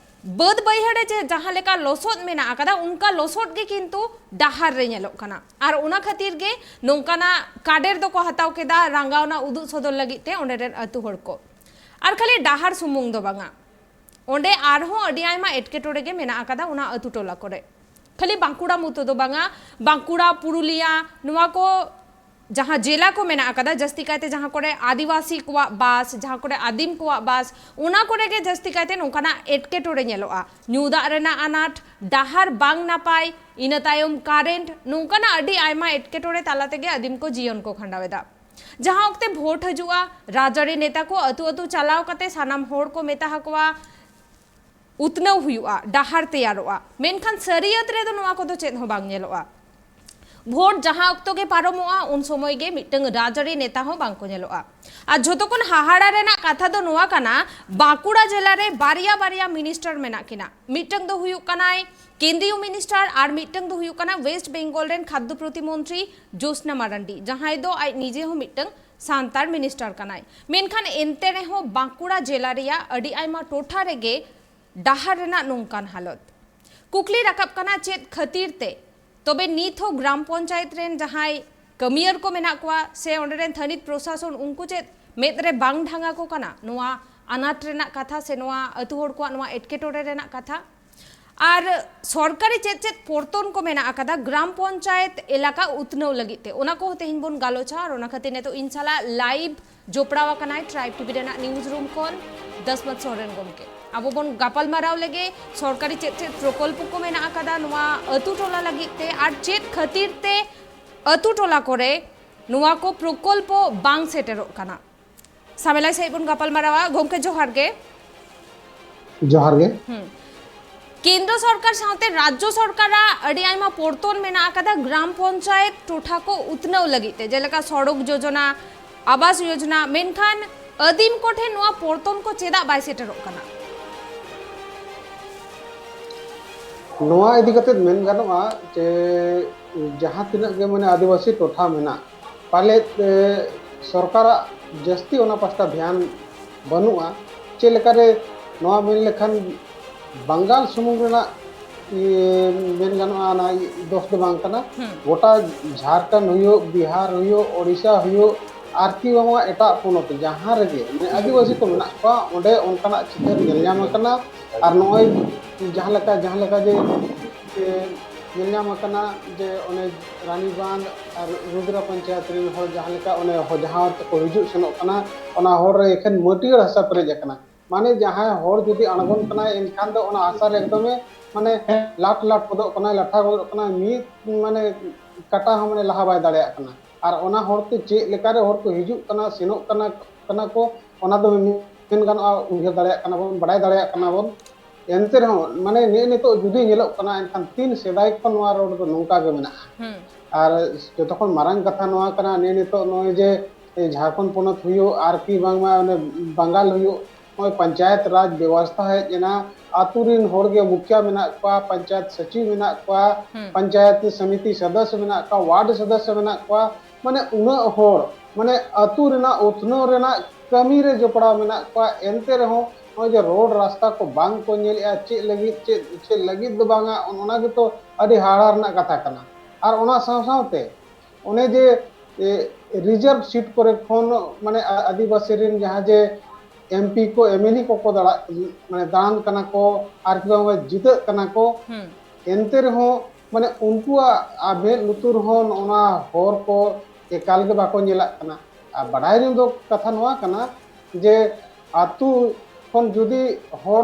ᱵᱟᱹᱫᱽ ᱵᱟᱹᱭᱦᱟᱹᱲ ᱨᱮ ᱡᱮ ᱡᱟᱦᱟᱸ ᱞᱮᱠᱟ ᱞᱚᱥᱚᱫ ᱢᱮᱱᱟᱜ ᱟᱠᱟᱫᱟ, ᱚᱱᱠᱟ ᱞᱚᱥᱚᱫ ᱜᱮ ᱠᱤᱱᱛᱩ ᱰᱟᱦᱟᱨ ᱨᱮ ᱧᱮᱞᱚᱜ ᱠᱟᱱᱟ᱾ ᱟᱨ ᱚᱱᱟ ᱠᱷᱟᱹᱛᱤᱨ ᱜᱮ ᱱᱚᱝᱠᱟᱱᱟᱜ ᱠᱟᱰᱮᱨ ᱫᱚᱠᱚ ᱦᱟᱛᱟᱣ ᱠᱮᱫᱟ, ᱨᱟᱸᱜᱟᱣᱱᱟ ᱩᱫᱩᱜ ᱥᱚᱫᱚᱨ ᱞᱟᱹᱜᱤᱫ ᱛᱮ ᱚᱸᱰᱮ ᱨᱮᱱ ᱟᱹᱛᱩ ᱦᱚᱲ ᱠᱚ᱾ ᱟᱨ ᱠᱷᱟᱹᱞᱤ ᱰᱟᱦᱟᱨ ᱥᱩᱢᱩᱝ ᱫᱚ ᱵᱟᱝᱟ, ᱚᱸᱰᱮ ᱟᱨᱦᱚᱸ ᱟᱹᱰᱤ ᱟᱭᱢᱟ ᱮᱴᱠᱮᱴᱚᱬᱮ ᱜᱮ ᱢᱮᱱᱟᱜ ᱟᱠᱟᱫᱟ ᱚᱱᱟ ᱟᱹᱛᱩ ᱴᱚᱞᱟ ᱠᱚᱨᱮ᱾ ᱠᱷᱟᱹᱞᱤ ᱵᱟᱸᱠᱩᱲᱟ ᱢᱚᱛᱚ ᱫᱚ ᱵᱟᱝᱟ, ᱵᱟᱸᱠᱩᱲᱟ, ᱯᱩᱨᱩᱞᱤᱭᱟ, ᱱᱚᱣᱟ ᱠᱚ ᱡᱟᱦᱟᱸ ᱡᱮᱞᱟ ᱠᱚ ᱢᱮᱱᱟᱜ ᱟᱠᱟᱫᱟ, ᱡᱟᱹᱥᱛᱤ ᱠᱟᱭᱛᱮ ᱡᱟᱦᱟᱸ ᱠᱚᱨᱮ ᱟᱹᱫᱤᱵᱟᱹᱥᱤ ᱠᱚᱣᱟᱜ ᱵᱟᱥ, ᱡᱟᱦᱟᱸ ᱠᱚᱨᱮ ᱟᱹᱫᱤᱢ ᱠᱚᱣᱟᱜ ᱵᱟᱥ, ᱚᱱᱟ ᱠᱚᱨᱮ ᱜᱮ ᱡᱟᱹᱥᱛᱤ ᱠᱟᱭᱛᱮ ᱱᱚᱝᱠᱟᱱᱟᱜ ᱮᱴᱠᱮᱴᱚᱬᱮ ᱧᱮᱞᱚᱜᱼᱟ᱾ ᱧᱩ ᱫᱟᱜ ᱨᱮᱱᱟᱜ ᱟᱱᱟᱴ, ᱰᱟᱦᱟᱨ ᱵᱟᱝ ᱱᱟᱯᱟᱭ, ᱤᱱᱟᱹ ᱛᱟᱭᱚᱢ ᱠᱟᱨᱮᱱᱴ, ᱱᱚᱝᱠᱟᱱᱟᱜ ᱟᱹᱰᱤ ᱟᱭᱢᱟ ᱮᱴᱠᱮᱴᱚᱬᱮ ᱛᱟᱞᱟ ᱛᱮᱜᱮ ᱟᱹᱫᱤᱢ ᱠᱚ ᱡᱤᱭᱚᱱ ᱠᱚ ᱠᱷᱟᱸᱰᱟᱣ ᱮᱫᱟ᱾ ᱡᱟᱦᱟᱸ ᱚᱠᱛᱮ ᱵᱷᱳᱴ ᱦᱤᱡᱩᱜᱼᱟ, ᱨᱟᱡᱽᱟᱹᱨᱤ ᱱᱮᱛᱟ ᱠᱚ ᱟᱹᱛᱩ ᱟᱹᱛᱩ ᱪᱟᱞᱟᱣ ᱠᱟᱛᱮ ᱥᱟᱱᱟᱢ ᱦᱚᱲ ᱠᱚ ᱢᱮᱛᱟ ᱟᱠᱚᱣᱟ, ᱩᱛᱱᱟᱹᱣ ᱦᱩᱭᱩᱜᱼᱟ, ᱰᱟᱦᱟᱨ ᱛᱮᱭᱟᱨᱚᱜᱼᱟ, ᱢᱮᱱᱠᱷᱟᱱ ᱥᱟᱹᱨᱤᱭᱟᱹᱛ ᱨᱮᱫᱚ ᱱᱚᱣᱟ ᱠᱚᱫᱚ ᱪᱮᱫ ᱦᱚᱸ ᱵᱟᱝ ᱧᱮᱞᱚᱜᱼᱟ᱾ ᱵᱷᱳᱴ ᱡᱟᱦᱟᱸ ᱚᱠᱛᱚ ᱜᱮ ᱯᱟᱨᱚᱢᱚᱜᱼᱟ, ᱩᱱ ᱥᱚᱢᱚᱭ ᱜᱮ ᱢᱤᱫᱴᱟᱝ ᱨᱟᱡᱽᱟᱹᱨᱤ ᱱᱮᱛᱟ ᱦᱚᱸ ᱵᱟᱝ ᱠᱚ ᱧᱮᱞᱚᱜᱼᱟ᱾ ᱟᱨ ᱡᱷᱚᱛᱚ ᱠᱷᱚᱱ ᱦᱟᱦᱟᱲᱟ ᱨᱮᱱᱟᱜ ᱠᱟᱛᱷᱟ ᱫᱚ ᱱᱚᱣᱟ ᱠᱟᱱᱟ, ᱵᱟᱸᱠᱩᱲᱟ ᱡᱮᱞᱟ ᱨᱮ ᱵᱟᱨᱭᱟ ᱵᱟᱨᱭᱟ ᱢᱤᱱᱤᱥᱴᱟᱨ ᱢᱮᱱᱟᱜ ᱠᱤᱱᱟ᱾ ᱢᱤᱫᱴᱟᱝ ᱫᱚ ᱦᱩᱭᱩᱜ ᱠᱟᱱᱟᱭ ᱠᱮᱱᱫᱨᱤᱭᱚ ᱢᱤᱱᱤᱥᱴᱟᱨ ᱟᱨ ᱢᱤᱫᱴᱟᱝ ᱫᱚ ᱦᱩᱭᱩᱜ ᱠᱟᱱᱟ ᱣᱮᱥᱴ ᱵᱮᱝᱜᱚᱞ ᱨᱮᱱ ᱠᱷᱟᱫᱽᱫᱚ ᱯᱨᱚᱛᱤᱢᱚᱱᱛᱨᱤ ᱡᱳᱥᱱᱟ ᱢᱟᱨᱟᱱᱰᱤ, ᱡᱟᱦᱟᱸᱭ ᱫᱚ ᱟᱡ ᱱᱤᱡᱮ ᱦᱚᱸ ᱢᱤᱫᱴᱟᱝ ᱥᱟᱱᱛᱟᱲ ᱢᱤᱱᱤᱥᱴᱟᱨ ᱠᱟᱱᱟᱭ᱾ ᱢᱮᱱᱠᱷᱟᱱ ᱮᱱᱛᱮ ᱨᱮᱦᱚᱸ ᱵᱟᱸᱠᱩᱲᱟ ᱡᱮᱞᱟ ᱨᱮᱭᱟᱜ ᱟᱹᱰᱤ ᱟᱭᱢᱟ ᱴᱚᱴᱷᱟ ᱨᱮᱜᱮ ᱰᱟᱦᱟᱨ ᱨᱮᱱᱟᱜ ᱱᱚᱝᱠᱟᱱ ᱦᱟᱞᱚᱛ᱾ ᱠᱩᱠᱞᱤ ᱨᱟᱠᱟᱵ ᱠᱟᱱᱟ, ᱪᱮᱫ ᱠᱷᱟᱹᱛᱤᱨ ᱛᱮ? ᱛᱚᱵᱮ ᱱᱤᱛ ᱦᱚᱸ ᱜᱨᱟᱢ ᱯᱚᱧᱪᱟᱭᱮᱛ ᱨᱮᱱ ᱡᱟᱦᱟᱸᱭ ᱠᱟᱹᱢᱤᱭᱟᱹᱨ ᱠᱚ ᱢᱮᱱᱟᱜ ᱠᱚᱣᱟ ᱥᱮ ᱚᱸᱰᱮ ᱨᱮᱱ ᱛᱷᱟᱹᱱᱤᱛ ᱯᱨᱚᱥᱟᱥᱚᱱ, ᱩᱱᱠᱩ ᱪᱮᱫ ᱢᱮᱫ ᱨᱮ ᱵᱟᱝ ᱰᱷᱟᱝ ᱟᱠᱚ ᱠᱟᱱᱟ ᱱᱚᱣᱟ ᱟᱱᱟᱴ ᱨᱮᱱᱟᱜ ᱠᱟᱛᱷᱟ ᱥᱮ ᱱᱚᱣᱟ ᱟᱹᱛᱩ ᱦᱚᱲ ᱠᱚᱣᱟᱜ ᱱᱚᱣᱟ ᱮᱴᱠᱮᱴᱚᱬᱮ ᱨᱮᱱᱟᱜ ᱠᱟᱛᱷᱟ? ᱟᱨ ᱥᱚᱨᱠᱟᱨᱤ ᱪᱮᱫ ᱪᱮᱫ ᱯᱚᱨᱛᱚᱱ ᱠᱚ ᱢᱮᱱᱟᱜ ᱟᱠᱟᱫᱟ ᱜᱨᱟᱢ ᱯᱚᱧᱪᱟᱭᱮᱛ ᱮᱞᱟᱠᱟ ᱩᱛᱱᱟᱹᱣ ᱞᱟᱹᱜᱤᱫ ᱛᱮ, ᱚᱱᱟ ᱠᱚᱦᱚᱸ ᱛᱮᱦᱮᱧ ᱵᱚᱱ ᱜᱟᱞᱚᱪᱟ᱾ ᱟᱨ ᱚᱱᱟ ᱠᱷᱟᱹᱛᱤᱨ ᱱᱤᱛᱚᱜ ᱤᱧ ᱥᱟᱞᱟᱜ ᱞᱟᱭᱤᱵᱷ ᱡᱚᱯᱲᱟᱣ ᱟᱠᱟᱱᱟᱭ ᱴᱨᱟᱭᱤᱵᱽ ᱴᱤᱵᱷᱤ ᱨᱮᱱᱟᱜ ᱱᱤᱭᱩᱡᱽ ᱨᱩᱢ ᱠᱷᱚᱱ ᱫᱚᱥᱢᱚᱛ ᱥᱚᱨᱮᱱ ᱜᱚᱢᱠᱮ᱾ ᱟᱵᱚ ᱵᱚᱱ ᱜᱟᱯᱟᱞ ᱢᱟᱨᱟᱣ ᱞᱮᱜᱮ, ᱥᱚᱨᱠᱟᱨᱤ ᱪᱮᱫ ᱪᱮᱫ ᱯᱨᱚᱠᱚᱞᱯᱚ ᱠᱚ ᱢᱮᱱᱟᱜ ᱟᱠᱟᱫᱟ ᱱᱚᱣᱟ ᱟᱹᱛᱩ ᱴᱚᱞᱟ ᱞᱟᱹᱜᱤᱫ ᱛᱮ, ᱟᱨ ᱪᱮᱫ ᱠᱷᱟᱹᱛᱤᱨ ᱛᱮ ᱟᱹᱛᱩ ᱴᱚᱞᱟ ᱠᱚᱨᱮ ᱱᱚᱣᱟ ᱠᱚ ᱯᱨᱚᱠᱚᱞᱯᱚ ᱵᱟᱝ ᱥᱮᱴᱮᱨᱚᱜ ᱠᱟᱱᱟ᱾ ᱥᱟᱢᱮᱞᱟᱭ ᱥᱟᱺᱦᱤᱡ ᱵᱚᱱ ᱜᱟᱯᱟᱞ ᱢᱟᱨᱟᱣᱟ᱾ ᱜᱚᱢᱠᱮ, ᱡᱚᱦᱟᱨ ᱜᱮ᱾ ᱡᱚᱦᱟᱨ ᱜᱮ᱾ ᱦᱩᱸ᱾ ᱠᱮᱱᱫᱨᱚ ᱥᱚᱨᱠᱟᱨ ᱥᱟᱶᱛᱮ ᱨᱟᱡᱽᱡᱚ ᱥᱚᱨᱠᱟᱨᱟᱜ ᱟᱹᱰᱤ ᱟᱭᱢᱟ ᱯᱚᱨᱛᱚᱱ ᱢᱮᱱᱟᱜ ᱟᱠᱟᱫᱟ ᱜᱨᱟᱢ ᱯᱚᱧᱪᱟᱭᱮᱛ ᱴᱚᱴᱷᱟ ᱠᱚ ᱩᱛᱱᱟᱹᱣ ᱞᱟᱹᱜᱤᱫ ᱛᱮ, ᱡᱮᱞᱮᱠᱟ ᱥᱚᱲᱚᱠ ᱡᱳᱡᱚᱱᱟ, ᱟᱵᱟᱥ ᱭᱳᱡᱚᱱᱟ, ᱢᱮᱱᱠᱷᱟᱱ ᱟᱹᱫᱤᱢ ᱠᱚᱴᱷᱮᱱ ᱱᱚᱣᱟ ᱯᱚᱨᱛᱚᱱ ᱠᱚ ᱪᱮᱫᱟᱜ ᱵᱟᱭ ᱥᱮᱴᱮᱨᱚᱜ ᱠᱟᱱᱟ? ᱱᱚᱣᱟ ᱤᱫᱤ ᱠᱟᱛᱮ ᱢᱮᱱ ᱜᱟᱱᱚᱜᱼᱟ ᱡᱮ ᱡᱟᱦᱟᱸ ᱛᱤᱱᱟᱹᱜ ᱜᱮ ᱢᱟᱱᱮ ᱟᱹᱫᱤᱵᱟᱹᱥᱤ ᱴᱚᱴᱷᱟ ᱢᱮᱱᱟᱜ, ᱯᱟᱞᱮᱫ, ᱮ, ᱥᱚᱨᱠᱟᱨᱟᱜ ᱡᱟᱹᱥᱛᱤ ᱚᱱᱟ ᱯᱟᱥᱴᱟ ᱫᱷᱮᱭᱟᱱ ᱵᱟᱹᱱᱩᱜᱼᱟ᱾ ᱪᱮᱫ ᱞᱮᱠᱟᱨᱮ ᱱᱚᱣᱟ ᱢᱮᱱ ᱞᱮᱠᱷᱟᱱ ᱵᱟᱝᱜᱟᱞ ᱥᱩᱢᱩᱝ ᱨᱮᱱᱟᱜ, ᱤᱭᱟᱹ, ᱢᱮᱱ ᱜᱟᱱᱚᱜᱼᱟ, ᱚᱱᱟ ᱫᱳᱥ ᱫᱚ ᱵᱟᱝ ᱠᱟᱱᱟ᱾ ᱦᱩᱸ᱾ ᱜᱚᱴᱟ ᱡᱷᱟᱲᱠᱷᱚᱸᱰ ᱦᱩᱭᱩᱜ, ᱵᱤᱦᱟᱨ ᱦᱩᱭᱩᱜ, ᱳᱰᱤᱥᱟ ᱦᱩᱭᱩᱜ, ᱟᱨ ᱠᱤ ᱵᱟᱝᱢᱟ ᱮᱴᱟᱜ ᱯᱚᱱᱚᱛ ᱡᱟᱦᱟᱸ ᱨᱮᱜᱮ ᱢᱟᱱᱮ ᱟᱹᱫᱤᱵᱟᱹᱥᱤ ᱠᱚ ᱢᱮᱱᱟᱜ ᱠᱚᱣᱟ, ᱚᱸᱰᱮ ᱚᱱᱠᱟᱱᱟᱜ ᱪᱤᱛᱟᱹᱨ ᱧᱮᱞ ᱧᱟᱢ ᱟᱠᱟᱱᱟ᱾ ᱟᱨ ᱱᱚᱜᱼᱚᱭ ᱡᱟᱦᱟᱸ ᱞᱮᱠᱟ, ᱡᱟᱦᱟᱸ ᱞᱮᱠᱟ ᱡᱮ, ᱡᱮ ᱧᱮᱞ ᱧᱟᱢ ᱟᱠᱟᱱᱟ ᱡᱮ ᱚᱱᱮ ᱨᱟᱱᱤᱵᱟᱸᱫᱷ ᱟᱨ ᱨᱩᱫᱽᱨᱟ ᱯᱚᱧᱪᱟᱭᱮᱛ ᱨᱮᱱ ᱦᱚᱲ ᱡᱟᱦᱟᱸ ᱞᱮᱠᱟ ᱚᱱᱮ ᱦᱚ-, ᱡᱟᱦᱟᱸ ᱦᱚᱨ ᱛᱮᱠᱚ ᱦᱤᱡᱩᱜ ᱥᱮᱱᱚᱜ ᱠᱟᱱᱟ, ᱚᱱᱟ ᱦᱚᱨ ᱨᱮ ᱮᱠᱷᱮᱱ ᱢᱟᱹᱴᱭᱟᱹᱲ ᱦᱟᱥᱟ ᱯᱮᱨᱮᱡ ᱟᱠᱟᱱᱟ᱾ ᱢᱟᱱᱮ ᱡᱟᱦᱟᱸᱭ ᱦᱚᱲ ᱡᱩᱫᱤ ᱟᱬᱜᱚᱱ ᱠᱟᱱᱟᱭ, ᱮᱱᱠᱷᱟᱱ ᱫᱚ ᱚᱱᱟ ᱦᱟᱥᱟ ᱨᱮ ᱮᱠᱫᱚᱢᱮ ᱢᱟᱱᱮ ᱞᱟᱴ ᱞᱟᱴ ᱜᱚᱫᱚᱜ ᱠᱟᱱᱟᱭ, ᱞᱟᱴᱷᱟ ᱜᱚᱫᱚᱜ ᱠᱟᱱᱟᱭ, ᱢᱤᱫ ᱢᱟᱱᱮ ᱠᱟᱴᱟ ᱦᱚᱸ ᱢᱟᱱᱮ ᱞᱟᱦᱟ ᱵᱟᱭ ᱫᱟᱲᱮᱭᱟᱜ ᱠᱟᱱᱟ᱾ ᱟᱨ ᱚᱱᱟ ᱦᱚᱨ ᱛᱮ ᱪᱮᱫ ᱞᱮᱠᱟᱨᱮ ᱦᱚᱲ ᱠᱚ ᱦᱤᱡᱩᱜ ᱠᱟᱱᱟ, ᱥᱮᱱᱚᱜ ᱠᱟᱱᱟ, ᱠᱟᱱᱟ ᱠᱚ, ᱚᱱᱟ ᱫᱚ ᱢᱮᱱ ᱜᱟᱱᱚᱜᱼᱟ, ᱩᱭᱦᱟᱹᱨ ᱫᱟᱲᱮᱭᱟᱜ ᱠᱟᱱᱟ ᱵᱚᱱ, ᱵᱟᱲᱟᱭ ᱫᱟᱲᱮᱭᱟᱜ ᱠᱟᱱᱟ ᱵᱚᱱ᱾ ᱮᱱᱛᱮ ᱨᱮᱦᱚᱸ ᱢᱟᱱᱮ ᱱᱮᱜᱼᱮ ᱱᱤᱛᱚᱜ ᱡᱩᱫᱤ ᱧᱮᱞᱚᱜ ᱠᱟᱱᱟ, ᱮᱱᱠᱷᱟᱱ ᱛᱤᱱ ᱥᱮᱫᱟᱭ ᱠᱷᱚᱱ ᱱᱚᱣᱟ ᱨᱳᱰ ᱫᱚ ᱱᱚᱝᱠᱟ ᱜᱮ ᱢᱮᱱᱟᱜᱼᱟ᱾ ᱦᱩᱸ᱾ ᱟᱨ ᱡᱚᱛᱚ ᱠᱷᱚᱱ ᱢᱟᱨᱟᱝ ᱠᱟᱛᱷᱟ ᱱᱚᱣᱟ ᱠᱟᱱᱟ, ᱱᱮᱜᱼᱮ ᱱᱤᱛᱚᱜ ᱱᱚᱜᱼᱚᱭ ᱡᱮ ᱡᱷᱟᱲᱠᱷᱚᱸᱰ ᱯᱚᱱᱚᱛ ᱦᱩᱭᱩᱜ ᱟᱨ ᱠᱤ ᱵᱟᱝᱢᱟ ᱚᱱᱮ ᱵᱟᱝᱜᱟᱞ ᱦᱩᱭᱩᱜ, ᱱᱚᱜᱼᱚᱭ ᱯᱚᱧᱪᱟᱭᱮᱛ ᱨᱟᱡᱽ ᱵᱮᱵᱚᱥᱛᱷᱟ ᱦᱮᱡ ᱮᱱᱟ, ᱟᱛᱳ ᱨᱮᱱ ᱦᱚᱲ ᱜᱮ ᱢᱩᱠᱷᱤᱭᱟ ᱢᱮᱱᱟᱜ ᱠᱚᱣᱟ, ᱯᱚᱧᱪᱟᱭᱮᱛ ᱥᱚᱪᱤᱵᱽ ᱢᱮᱱᱟᱜ ᱠᱚᱣᱟ, ᱦᱩᱸ᱾ ᱯᱚᱧᱪᱟᱭᱮᱛ ᱥᱚᱢᱤᱛᱤ ᱥᱚᱫᱚᱥᱥᱚ ᱢᱮᱱᱟᱜ ᱠᱚᱣᱟ, ᱣᱟᱨᱰ ᱥᱚᱫᱚᱥᱥᱚ ᱢᱮᱱᱟᱜ ᱠᱚᱣᱟ, ᱢᱟᱱᱮ ᱩᱱᱟᱹᱜ ᱦᱚᱲ ᱢᱟᱱᱮ ᱟᱛᱳ ᱨᱮᱱᱟᱜ ᱩᱛᱱᱟᱹᱣ ᱨᱮᱱᱟᱜ ᱠᱟᱹᱢᱤ ᱨᱮ ᱡᱚᱯᱲᱟᱣ ᱢᱮᱱᱟᱜ ᱠᱚᱣᱟ, ᱮᱱᱛᱮ ᱨᱮᱦᱚᱸ ᱱᱚᱜᱼᱚᱭ ᱡᱮ ᱨᱳᱰ ᱨᱟᱥᱛᱟ ᱠᱚ ᱵᱟᱝ ᱠᱚ ᱧᱮᱞᱮᱜᱼᱟ, ᱪᱮᱫ ᱞᱟᱹᱜᱤᱫ, ᱪᱮᱫ, ᱪᱮᱫ ᱞᱟᱹᱜᱤᱫ ᱫᱚ ᱵᱟᱝᱟ, ᱚᱱᱟ ᱜᱮᱛᱚ ᱟᱹᱰᱤ ᱦᱟᱦᱟᱲᱟ ᱨᱮᱱᱟᱜ ᱠᱟᱛᱷᱟ ᱠᱟᱱᱟ᱾ ᱟᱨ ᱚᱱᱟ ᱥᱟᱶ ᱥᱟᱶᱛᱮ ᱚᱱᱮ ᱡᱮ, ᱮ, ᱨᱤᱡᱟᱨᱵᱷ ᱥᱤᱴ ᱠᱚᱨᱮ ᱠᱷᱚᱱ ᱢᱟᱱᱮ ᱟ-, ᱟᱹᱫᱤᱵᱟᱹᱥᱤ ᱨᱮᱱ ᱡᱟᱦᱟᱸ ᱡᱮ ᱮᱢᱯᱤ ᱠᱚ, ᱮᱢᱮᱞᱮ ᱠᱚᱠᱚ ᱫᱟᱲᱟ-, ᱢᱟᱱᱮ ᱫᱟᱬᱟᱱ ᱠᱟᱱᱟ ᱠᱚ, ᱟᱨ ᱠᱤ ᱵᱟᱝ ᱡᱤᱛᱟᱹᱜ ᱠᱟᱱᱟ ᱠᱚ, ᱦᱩᱸ᱾ ᱮᱱᱛᱮ ᱨᱮᱦᱚᱸ ᱢᱟᱱᱮ ᱩᱱᱠᱩᱣᱟᱜ, ᱟ, ᱢᱮᱫ ᱞᱩᱛᱩᱨ ᱦᱚᱸ ᱱᱚᱜᱼᱚ ᱱᱚᱣᱟ ᱦᱚᱨ ᱠᱚ ᱮᱠᱟᱞ ᱜᱮ ᱵᱟᱠᱚ ᱧᱮᱞᱟᱜ ᱠᱟᱱᱟ᱾ ᱟᱨ ᱵᱟᱰᱟᱭ ᱡᱚᱝ ᱫᱚ ᱠᱟᱛᱷᱟ ᱱᱚᱣᱟ ᱠᱟᱱᱟ ᱡᱮ ᱟᱹᱛᱩ ᱠᱷᱚᱱ ᱡᱩᱫᱤ ᱦᱚᱲ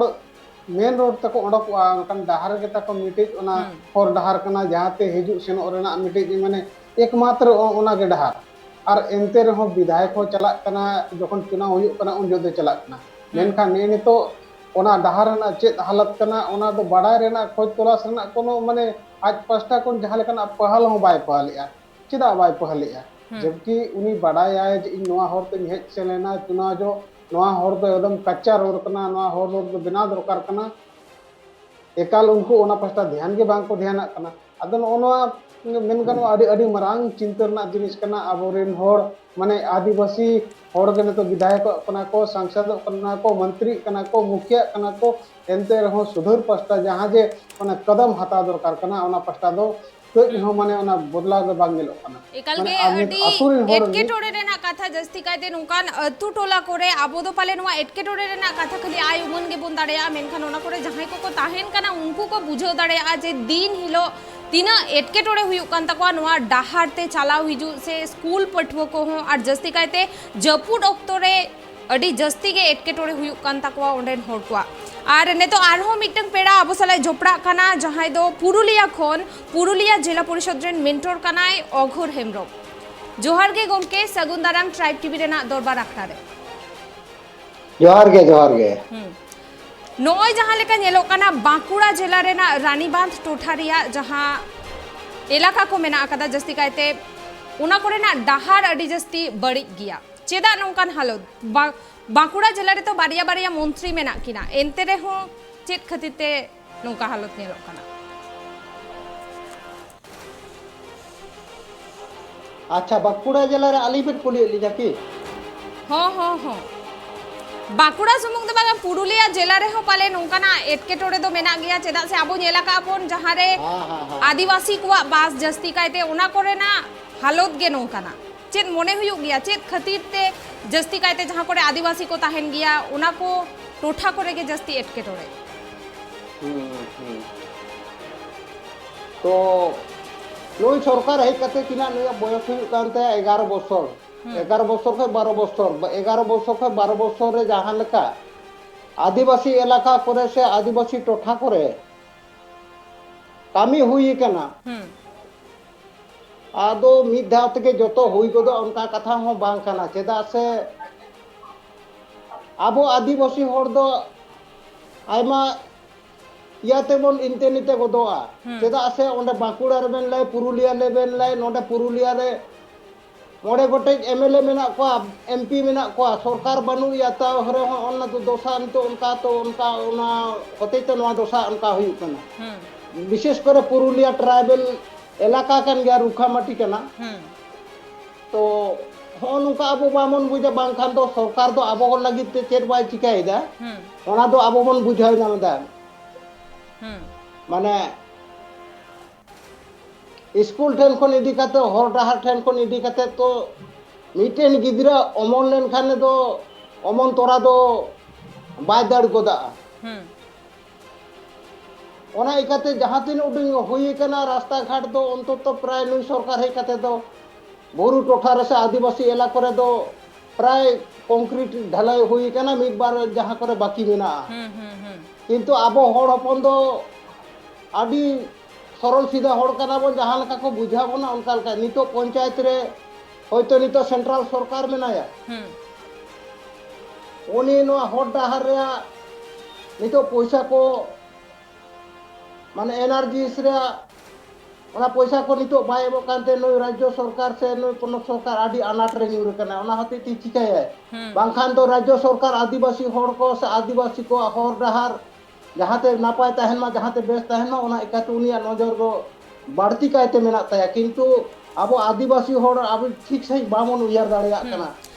ᱢᱮᱱ ᱨᱳᱰ ᱛᱮᱠᱚ ᱚᱰᱚᱠᱚᱜᱼᱟ, ᱢᱮᱱᱠᱷᱟᱱ ᱰᱟᱦᱟᱨ ᱜᱮ ᱛᱟᱠᱚ ᱢᱤᱫᱴᱤᱡ ᱚᱱᱟ ᱦᱩᱸ᱾ ᱦᱚᱨ ᱰᱟᱦᱟᱨ ᱠᱟᱱᱟ, ᱡᱟᱦᱟᱸᱛᱮ ᱦᱤᱡᱩᱜ ᱥᱮᱱᱚᱜ ᱨᱮᱱᱟᱜ ᱢᱤᱫᱴᱤᱡ ᱢᱟᱱᱮ ᱮᱠᱢᱟᱛᱨᱚ ᱚ-, ᱚᱱᱟ ᱜᱮ ᱰᱟᱦᱟᱨ᱾ ᱟᱨ ᱮᱱᱛᱮ ᱨᱮᱦᱚᱸ ᱵᱤᱫᱷᱟᱭᱚᱠ ᱦᱚᱸ ᱪᱟᱞᱟᱜ ᱠᱟᱱᱟ, ᱡᱚᱠᱷᱚᱱ ᱪᱩᱱᱟᱣ ᱦᱩᱭᱩᱜ ᱠᱟᱱᱟ ᱩᱱ ᱡᱚᱦᱚᱜ ᱫᱚ ᱪᱟᱞᱟᱜ ᱠᱟᱱᱟ᱾ ᱦᱩᱸ᱾ ᱢᱮᱱᱠᱷᱟᱱ ᱱᱮᱜᱼᱮ ᱱᱤᱛᱚᱜ ᱚᱱᱟ ᱰᱟᱦᱟᱨ ᱨᱮᱱᱟᱜ ᱪᱮᱫ ᱦᱟᱞᱚᱛ ᱠᱟᱱᱟ, ᱚᱱᱟ ᱫᱚ ᱵᱟᱰᱟᱭ ᱨᱮᱱᱟᱜ, ᱠᱷᱚᱡᱽ ᱛᱚᱞᱟᱥ ᱨᱮᱱᱟᱜ ᱠᱳᱱᱳ ᱢᱟᱱᱮ ᱟᱡ ᱯᱟᱥᱴᱟ ᱠᱷᱚᱱ ᱡᱟᱦᱟᱸ ᱞᱮᱠᱟᱱᱟᱜ ᱯᱟᱦᱟᱞ ᱦᱚᱸ ᱵᱟᱭ ᱯᱟᱦᱟᱞᱮᱜᱼᱟ᱾ ᱪᱮᱫᱟᱜ ᱵᱟᱭ ᱯᱟᱦᱟᱞᱮᱜᱼᱟ? ᱦᱩᱸ᱾ ᱡᱚᱵᱠᱤ ᱩᱱᱤ ᱵᱟᱰᱟᱭᱟᱭ ᱡᱮ ᱤᱧ ᱱᱚᱣᱟ ᱦᱚᱨ ᱛᱮᱧ ᱦᱮᱡ ᱥᱮᱱ ᱞᱮᱱᱟ, ᱪᱩᱱᱟᱣ ᱡᱚᱦᱚᱜ ᱱᱚᱣᱟ ᱦᱚᱨ ᱫᱚ ᱮᱠᱫᱚᱢ ᱠᱟᱪᱟ ᱨᱳᱰ ᱠᱟᱱᱟ, ᱱᱚᱣᱟ ᱦᱚᱨ ᱨᱳᱰ ᱫᱚ ᱵᱮᱱᱟᱣ ᱫᱚᱨᱠᱟᱨ ᱠᱟᱱᱟ᱾ ᱮᱠᱟᱞ ᱩᱱᱠᱩ ᱚᱱᱟ ᱯᱟᱥᱴᱟ ᱫᱷᱮᱭᱟᱱ ᱜᱮ ᱵᱟᱝ ᱠᱚ ᱫᱷᱮᱭᱟᱱᱟᱜ ᱠᱟᱱᱟ᱾ ᱟᱫᱚ ᱱᱚᱜᱼᱚ ᱱᱚᱣᱟ ᱢᱮᱱ ᱜᱟᱱᱚᱜᱼᱟ, ᱟᱹᱰᱤ, ᱟᱹᱰᱤ ᱢᱟᱨᱟᱝ ᱪᱤᱱᱛᱟᱹ ᱨᱮᱱᱟᱜ ᱡᱤᱱᱤᱥ ᱠᱟᱱᱟ᱾ ᱟᱵᱚᱨᱮᱱ ᱦᱚᱲ, ᱢᱟᱱᱮ ᱟᱹᱫᱤᱵᱟᱹᱥᱤ ᱦᱚᱲ ᱜᱮ ᱱᱤᱛᱚᱜ ᱵᱤᱫᱷᱟᱭᱚᱠᱚᱜ ᱠᱟᱱᱟ ᱠᱚ, ᱥᱟᱝᱥᱚᱫᱚᱜ ᱠᱟᱱᱟ ᱠᱚ, ᱢᱚᱱᱛᱨᱤᱜ ᱠᱟᱱᱟ ᱠᱚ, ᱢᱩᱠᱷᱤᱭᱟᱜ ᱠᱟᱱᱟ ᱠᱚ, ᱮᱱᱛᱮ ᱨᱮᱦᱚᱸ ᱥᱩᱫᱷᱟᱹᱨ ᱯᱟᱥᱴᱟ ᱡᱟᱦᱟᱸ ᱡᱮ ᱚᱱᱟ ᱠᱚᱫᱚᱢ ᱦᱟᱛᱟᱣ ᱫᱚᱨᱠᱟᱨ ᱠᱟᱱᱟ, ᱚᱱᱟ ᱯᱟᱥᱴᱟ ᱫᱚ ᱠᱟᱹᱡ ᱦᱩᱸ᱾ ᱦᱚᱸ ᱢᱟᱱᱮ ᱚᱱᱟ ᱵᱚᱫᱞᱟᱣ ᱫᱚ ᱵᱟᱝ ᱧᱮᱞᱚᱜ ᱠᱟᱱᱟ᱾ ᱮᱠᱟᱞ ᱢᱟᱱᱮ ᱜᱮ ᱟᱨ ᱱᱤᱛ ᱟᱹᱰᱤ ᱟᱛᱳ ᱨᱮᱱ ᱦᱚᱲ ᱜᱮ ᱮᱴᱠᱮᱴᱚᱬᱮ ᱨᱮᱱᱟᱜ ᱠᱟᱛᱷᱟ, ᱡᱟᱹᱥᱛᱤ ᱠᱟᱭᱛᱮ ᱱᱚᱝᱠᱟᱱ ᱟᱹᱛᱩ ᱴᱚᱞᱟ ᱠᱚᱨᱮ ᱟᱵᱚ ᱫᱚ ᱯᱟᱞᱮ ᱱᱚᱣᱟ ᱮᱴᱠᱮᱴᱚᱬᱮ ᱨᱮᱱᱟᱜ ᱠᱟᱛᱷᱟ ᱠᱷᱟᱹᱞᱤ ᱟᱭ ᱩᱢᱟᱹᱱ ᱜᱮᱵᱚᱱ ᱫᱟᱲᱮᱭᱟᱜᱼᱟ, ᱢᱮᱱᱠᱷᱟᱱ ᱚᱱᱟ ᱠᱚᱨᱮ ᱡᱟᱦᱟᱸᱭ ᱠᱚᱠᱚ ᱛᱟᱦᱮᱱ ᱠᱟᱱᱟ ᱩᱱᱠᱩ ᱠᱚ ᱵᱩᱡᱷᱟᱹᱣ ᱫᱟᱲᱮᱭᱟᱜᱼᱟ ᱡᱮ ᱫᱤᱱ ᱦᱤᱞᱳᱜ ᱛᱤᱱᱟᱹᱜ ᱮᱴᱠᱮᱴᱚᱬᱮ ᱦᱩᱭᱩᱜ ᱠᱟᱱ ᱛᱟᱠᱚᱣᱟ ᱱᱚᱣᱟ ᱰᱟᱦᱟᱨ ᱛᱮ ᱪᱟᱞᱟᱣ ᱦᱤᱡᱩᱜ, ᱥᱮ ᱥᱠᱩᱞ ᱯᱟᱹᱴᱷᱩᱣᱟᱹ ᱠᱚᱦᱚᱸ, ᱟᱨ ᱡᱟᱹᱥᱛᱤ ᱠᱟᱭᱛᱮ ᱡᱟᱹᱯᱩᱫ ᱚᱠᱛᱚ ᱨᱮ ᱟᱹᱰᱤ ᱡᱟᱹᱥᱛᱤ ᱜᱮ ᱮᱴᱠᱮᱴᱚᱬᱮ ᱦᱩᱭᱩᱜ ᱠᱟᱱ ᱛᱟᱠᱚᱣᱟ ᱚᱸᱰᱮᱱ ᱦᱚᱲ ᱠᱚᱣᱟᱜ᱾ ᱟᱨ ᱱᱤᱛᱚᱜ ᱟᱨᱦᱚᱸ ᱢᱤᱫᱴᱟᱝ ᱯᱮᱲᱟ ᱟᱵᱚ ᱥᱟᱞᱟᱜ ᱡᱚᱯᱲᱟᱜ ᱠᱟᱱᱟ, ᱡᱟᱦᱟᱸᱭ ᱫᱚ ᱯᱩᱨᱩᱞᱤᱭᱟ ᱠᱷᱚᱱ, ᱯᱩᱨᱩᱞᱤᱭᱟ ᱡᱮᱞᱟ ᱯᱚᱨᱤᱥᱚᱫᱽ ᱨᱮᱱ ᱢᱮᱱᱴᱚᱨ ᱠᱟᱱᱟᱭ ᱚᱜᱷᱚᱨ ᱦᱮᱢᱵᱨᱚᱢ᱾ ᱡᱚᱦᱟᱨ ᱜᱮ ᱜᱚᱢᱠᱮ, ᱥᱟᱹᱜᱩᱱ ᱫᱟᱨᱟᱢ ᱴᱨᱟᱭᱤᱵᱽ ᱴᱤᱵᱷᱤ ᱨᱮᱱᱟᱜ ᱫᱚᱨᱵᱟᱨ ᱟᱠᱷᱲᱟ ᱨᱮ᱾ ᱡᱚᱦᱟᱨ ᱜᱮ, ᱡᱚᱦᱟᱨ ᱜᱮ᱾ ᱦᱩᱸ᱾ ᱱᱚᱜᱼᱚᱭ ᱡᱟᱦᱟᱸ ᱞᱮᱠᱟ ᱧᱮᱞᱚᱜ ᱠᱟᱱᱟ, ᱵᱟᱸᱠᱩᱲᱟ ᱡᱮᱞᱟ ᱨᱮᱱᱟᱜ ᱨᱟᱱᱤᱵᱟᱸᱫᱷ ᱴᱚᱴᱷᱟ ᱨᱮᱭᱟᱜ ᱡᱟᱦᱟᱸ ᱮᱞᱟᱠᱟ ᱠᱚ ᱢᱮᱱᱟᱜ ᱟᱠᱟᱫᱟ, ᱡᱟᱹᱥᱛᱤ ᱠᱟᱭᱛᱮ ᱚᱱᱟ ᱠᱚᱨᱮᱱᱟᱜ ᱰᱟᱦᱟᱨ ᱟᱹᱰᱤ ᱡᱟᱹᱥᱛᱤ ᱵᱟᱹᱲᱤᱡ ᱜᱮᱭᱟ᱾ ᱪᱮᱫᱟᱜ ᱱᱚᱝᱠᱟᱱ ᱦᱟᱞᱚᱛ? ᱵᱟ-, ᱵᱟᱸᱠᱩᱲᱟ ᱡᱮᱞᱟ ᱨᱮᱛᱚ ᱵᱟᱨᱭᱟ ᱵᱟᱨᱭᱟ ᱢᱚᱱᱛᱨᱤ ᱢᱮᱱᱟᱜ ᱠᱤᱱᱟ, ᱮᱱᱛᱮ ᱨᱮᱦᱚᱸ ᱪᱮᱫ ᱠᱷᱟᱹᱛᱤᱨ ᱛᱮ ᱱᱚᱝᱠᱟ ᱦᱟᱞᱚᱛ ᱧᱮᱞᱚᱜ ᱠᱟᱱᱟ? ᱟᱪᱪᱷᱟ, ᱵᱟᱸᱠᱩᱲᱟ ᱡᱮᱞᱟ ᱨᱮ ᱟᱹᱞᱤᱧ ᱵᱮᱱ ᱠᱩᱞᱤᱭᱮᱫ ᱞᱤᱧᱟ ᱠᱤ? ᱦᱚᱸ, ᱦᱚᱸ, ᱦᱚᱸ᱾ ᱵᱟᱸᱠᱩᱲᱟ ᱥᱩᱢᱩᱝ ᱫᱚ ᱵᱟᱝᱟ, ᱯᱩᱨᱩᱞᱤᱭᱟ ᱡᱮᱞᱟ ᱨᱮᱦᱚᱸ ᱯᱟᱞᱮ ᱱᱚᱝᱠᱟᱱᱟᱜ ᱮᱴᱠᱮᱴᱚᱬᱮ ᱫᱚ ᱢᱮᱱᱟᱜ ᱜᱮᱭᱟ᱾ ᱪᱮᱫᱟᱜ ᱥᱮ ᱟᱵᱚ ᱧᱮᱞ ᱟᱠᱟᱫ ᱵᱚᱱ, ᱡᱟᱦᱟᱸ ᱨᱮ ᱦᱮᱸ, ᱦᱮᱸ, ᱦᱮᱸ᱾ ᱟᱹᱫᱤᱵᱟᱹᱥᱤ ᱠᱚᱣᱟᱜ ᱵᱟᱥ ᱡᱟᱹᱥᱛᱤ ᱠᱟᱭᱛᱮ ᱚᱱᱟ ᱠᱚᱨᱮᱱᱟᱜ ᱦᱟᱞᱚᱛ ᱜᱮ ᱱᱚᱝᱠᱟᱱᱟ᱾ ᱪᱮᱫ ᱢᱚᱱᱮ ᱦᱩᱭᱩᱜ ᱜᱮᱭᱟ, ᱪᱮᱫ ᱠᱷᱟᱹᱛᱤᱨ ᱛᱮ ᱡᱟᱹᱥᱛᱤ ᱠᱟᱭᱛᱮ ᱡᱟᱦᱟᱸ ᱠᱚᱨᱮ ᱟᱹᱫᱤᱵᱟᱹᱥᱤ ᱠᱚ ᱛᱟᱦᱮᱱ ᱜᱮᱭᱟ, ᱚᱱᱟ ᱠᱚ ᱴᱚᱴᱷᱟ ᱠᱚᱨᱮ ᱜᱮ ᱡᱟᱹᱥᱛᱤ ᱮᱴᱠᱮᱴᱚᱬᱮ? ᱦᱩᱸ, ᱦᱩᱸ᱾ ᱛᱚ ᱱᱩᱭ ᱥᱚᱨᱠᱟᱨ ᱦᱮᱡ ᱠᱟᱛᱮ ᱛᱤᱱᱟᱹᱜ ᱱᱩᱭᱟᱜ ᱵᱚᱭᱚᱥ ᱦᱩᱭᱩᱜ ᱠᱟᱱ ᱛᱟᱭᱟ? ᱮᱜᱟᱨᱚ ᱵᱚᱪᱷᱚᱨ᱾ ᱦᱩᱸ᱾ ᱮᱜᱟᱨᱚ ᱵᱚᱪᱷᱚᱨ ᱠᱷᱚᱱ ᱵᱟᱨᱚ ᱵᱚᱪᱷᱚᱨ, ᱵᱟ-, ᱮᱜᱟᱨᱚ ᱵᱚᱪᱷᱚᱨ ᱠᱷᱚᱱ ᱵᱟᱨᱚ ᱵᱚᱪᱷᱚᱨ ᱨᱮ ᱡᱟᱦᱟᱸ ᱞᱮᱠᱟ ᱟᱹᱫᱤᱵᱟᱹᱥᱤ ᱮᱞᱟᱠᱟ ᱠᱚᱨᱮ ᱥᱮ ᱟᱹᱫᱤᱵᱟᱹᱥᱤ ᱴᱚᱴᱷᱟ ᱠᱚᱨᱮ ᱠᱟᱹᱢᱤ ᱦᱩᱭ ᱟᱠᱟᱱᱟ, ᱦᱩᱸ᱾ ᱟᱫᱚ ᱢᱤᱫ ᱫᱷᱟᱣ ᱛᱮᱜᱮ ᱡᱚᱛᱚ ᱦᱩᱭ ᱜᱚᱫᱚᱜ ᱚᱱᱠᱟ ᱠᱟᱛᱷᱟ ᱦᱚᱸ ᱵᱟᱝ ᱠᱟᱱᱟ᱾ ᱪᱮᱫᱟᱜ ᱥᱮ ᱟᱵᱚ ᱟᱹᱫᱤᱵᱟᱹᱥᱤ ᱦᱚᱲ ᱫᱚ ᱟᱭᱢᱟ ᱤᱭᱟᱹ ᱛᱮᱵᱚᱱ ᱤᱱᱛᱮ ᱱᱤᱛᱮ ᱜᱚᱫᱚᱜᱼᱟ᱾ ᱦᱩᱸ᱾ ᱪᱮᱫᱟᱜ ᱥᱮ ᱚᱸᱰᱮ ᱵᱟᱸᱠᱩᱲᱟ ᱨᱮᱵᱮᱱ ᱞᱟᱹᱭ, ᱯᱩᱨᱩᱞᱤᱭᱟ ᱨᱮᱵᱮᱱ ᱞᱟᱹᱭ, ᱱᱚᱰᱮ ᱯᱩᱨᱩᱞᱤᱭᱟ ᱨᱮ ᱢᱚᱬᱮ ᱜᱚᱴᱮᱡ ᱮᱢ ᱮᱞ ᱮ ᱢᱮᱱᱟᱜ ᱠᱚᱣᱟ, ᱮᱢ ᱯᱤ ᱢᱮᱱᱟᱜ ᱠᱚᱣᱟ, ᱥᱚᱨᱠᱟᱨ ᱵᱟᱹᱱᱩᱜ ᱭᱟ, ᱛᱟᱣ ᱨᱮᱦᱚᱸ ᱚᱱᱟ ᱫᱚ ᱫᱚᱥᱟ ᱱᱤᱛᱚᱜ ᱚᱱᱠᱟ ᱛᱚ ᱚᱱᱠᱟ ᱚᱱᱟ ᱦᱚᱛᱮᱡ ᱛᱮ ᱱᱚᱣᱟ ᱫᱚᱥᱟ ᱚᱱᱠᱟ ᱦᱩᱭᱩᱜ ᱠᱟᱱᱟ᱾ ᱦᱩᱸ᱾ ᱵᱤᱥᱮᱥ ᱠᱚᱨᱮ ᱯᱩᱨᱩᱞᱤᱭᱟ ᱴᱨᱟᱭᱵᱮᱞ ᱮᱞᱟᱠᱟ ᱠᱟᱱ ᱜᱮᱭᱟ, ᱨᱩᱠᱷᱟᱢᱟᱴᱤ ᱠᱟᱱᱟ᱾ ᱦᱩᱸ᱾ ᱛᱚ ᱦᱚᱸᱜᱼᱚ ᱱᱚᱝᱠᱟ ᱟᱵᱚ ᱵᱟᱵᱚᱱ ᱵᱩᱡᱟ, ᱵᱟᱝᱠᱷᱟᱱ ᱫᱚ ᱥᱚᱨᱠᱟᱨ ᱫᱚ ᱟᱵᱚ ᱞᱟᱹᱜᱤᱫ ᱛᱮ ᱪᱮᱫ ᱵᱟᱭ ᱪᱤᱠᱟᱹᱭᱮᱫᱟ, ᱦᱩᱸ᱾ ᱚᱱᱟ ᱫᱚ ᱟᱵᱚ ᱵᱚᱱ ᱵᱩᱡᱷᱟᱹᱣ ᱧᱟᱢ ᱮᱫᱟ᱾ ᱦᱩᱸ᱾ ᱢᱟᱱᱮ ᱥᱠᱩᱞ ᱴᱷᱮᱱ ᱠᱷᱚᱱ ᱤᱫᱤ ᱠᱟᱛᱮ, ᱦᱚᱨ ᱰᱟᱦᱟᱨ ᱴᱷᱮᱱ ᱠᱷᱚᱱ ᱤᱫᱤ ᱠᱟᱛᱮ ᱛᱚ ᱢᱤᱫᱴᱮᱱ ᱜᱤᱫᱽᱨᱟᱹ ᱚᱢᱚᱱ ᱞᱮᱱᱠᱷᱟᱱ ᱫᱚ ᱚᱢᱚᱱ ᱛᱚᱨᱟ ᱫᱚ ᱵᱟᱭ ᱫᱟᱹᱲ ᱜᱚᱫᱟᱜᱼᱟ᱾ ᱦᱩᱸ᱾ ᱚᱱᱟ ᱤᱠᱟᱹᱛᱮ ᱡᱟᱦᱟᱸ ᱛᱤᱱᱟᱹᱜ ᱩᱰᱩᱝ ᱦᱩᱭ ᱟᱠᱟᱱᱟ ᱨᱟᱥᱛᱟ ᱜᱷᱟᱴ ᱫᱚ ᱚᱱᱛᱚᱛᱚ ᱯᱨᱟᱭ ᱱᱩᱭ ᱥᱚᱨᱠᱟᱨ ᱦᱮᱡ ᱠᱟᱛᱮ ᱫᱚ ᱵᱩᱨᱩ ᱴᱚᱴᱷᱟ ᱨᱮ ᱥᱮ ᱟᱹᱫᱤᱵᱟᱹᱥᱤ ᱮᱞᱟᱠᱟ ᱨᱮ ᱫᱚ ᱯᱨᱟᱭ concrete ᱰᱷᱟᱞᱟᱭ ᱦᱩᱭ ᱟᱠᱟᱱᱟ, ᱢᱤᱫ ᱵᱟᱨ ᱡᱟᱦᱟᱸ ᱠᱚᱨᱮ ᱵᱟᱹᱠᱤ ᱢᱮᱱᱟᱜᱼᱟ᱾ ᱦᱩᱸ, ᱦᱩᱸ, ᱦᱩᱸ᱾ ᱠᱤᱱᱛᱩ ᱟᱵᱚ ᱦᱚᱲ ᱦᱚᱯᱚᱱ ᱫᱚ ᱟᱹᱰᱤ ᱥᱚᱨᱚᱞ ᱥᱤᱫᱷᱟ ᱦᱚᱲ ᱠᱟᱱᱟ ᱵᱚᱱ, ᱡᱟᱦᱟᱸ ᱞᱮᱠᱟ ᱠᱚ ᱵᱩᱡᱷᱟᱹᱣ ᱵᱚᱱᱟ ᱚᱱᱠᱟ ᱞᱮᱠᱟ᱾ ᱱᱤᱛᱚᱜ ᱯᱚᱧᱪᱟᱭᱮᱛ ᱨᱮ ᱦᱚᱭᱛᱳ ᱱᱤᱛᱚᱜ central ᱥᱚᱨᱠᱟᱨ ᱢᱮᱱᱟᱭᱟ, ᱦᱩᱸ᱾ ᱩᱱᱤ ᱱᱚᱣᱟ ᱦᱚᱨ ᱰᱟᱦᱟᱨ ᱨᱮᱭᱟᱜ ᱱᱤᱛᱚᱜ ᱯᱚᱭᱥᱟ ᱠᱚ, ᱢᱟᱱᱮ NREGS ᱨᱮᱭᱟᱜ ᱚᱱᱟ ᱯᱚᱭᱥᱟ ᱠᱚ ᱱᱤᱛᱚᱜ ᱵᱟᱭ ᱮᱢᱚᱜ ᱠᱟᱱᱛᱮ ᱱᱩᱭ ᱨᱟᱡᱽᱡᱚ ᱥᱚᱨᱠᱟᱨ ᱥᱮ ᱱᱩᱭ ᱯᱚᱱᱚᱛ ᱥᱚᱨᱠᱟᱨ ᱟᱹᱰᱤ ᱟᱱᱟᱴ ᱨᱮ ᱧᱩᱨ ᱟᱠᱟᱱᱟ᱾ ᱚᱱᱟ ᱦᱚᱛᱮᱡ ᱛᱮ ᱪᱤᱠᱟᱹᱭᱟᱭ? ᱦᱩᱸ᱾ ᱵᱟᱝᱠᱷᱟᱱ ᱫᱚ ᱨᱟᱡᱽᱡᱚ ᱥᱚᱨᱠᱟᱨ ᱟᱹᱫᱤᱵᱟᱹᱥᱤ ᱦᱚᱲ ᱠᱚ ᱥᱮ ᱟᱹᱫᱤᱵᱟᱹᱥᱤ ᱠᱚᱣᱟᱜ ᱦᱚᱨ ᱰᱟᱦᱟᱨ ᱡᱟᱦᱟᱸᱛᱮ ᱱᱟᱯᱟᱭ ᱛᱟᱦᱮᱱ ᱢᱟ, ᱡᱟᱦᱟᱸᱛᱮ ᱵᱮᱥ ᱛᱟᱦᱮᱱ ᱢᱟ, ᱚᱱᱟ ᱤᱠᱟᱹᱛᱮ ᱩᱱᱤᱭᱟᱜ ᱱᱚᱡᱚᱨ ᱫᱚ ᱵᱟᱹᱲᱛᱤ ᱠᱟᱭᱛᱮ ᱢᱮᱱᱟᱜ ᱛᱟᱭᱟ᱾ ᱠᱤᱱᱛᱩ ᱟᱵᱚ ᱟᱹᱫᱤᱵᱟᱹᱥᱤ ᱦᱚᱲ ᱟᱵᱚ ᱴᱷᱤᱠ ᱥᱟᱺᱦᱤᱡ ᱵᱟᱵᱚᱱ ᱩᱭᱦᱟᱹᱨ ᱫᱟᱲᱮᱭᱟᱜ ᱦᱩᱸ᱾ ᱠᱟᱱᱟ᱾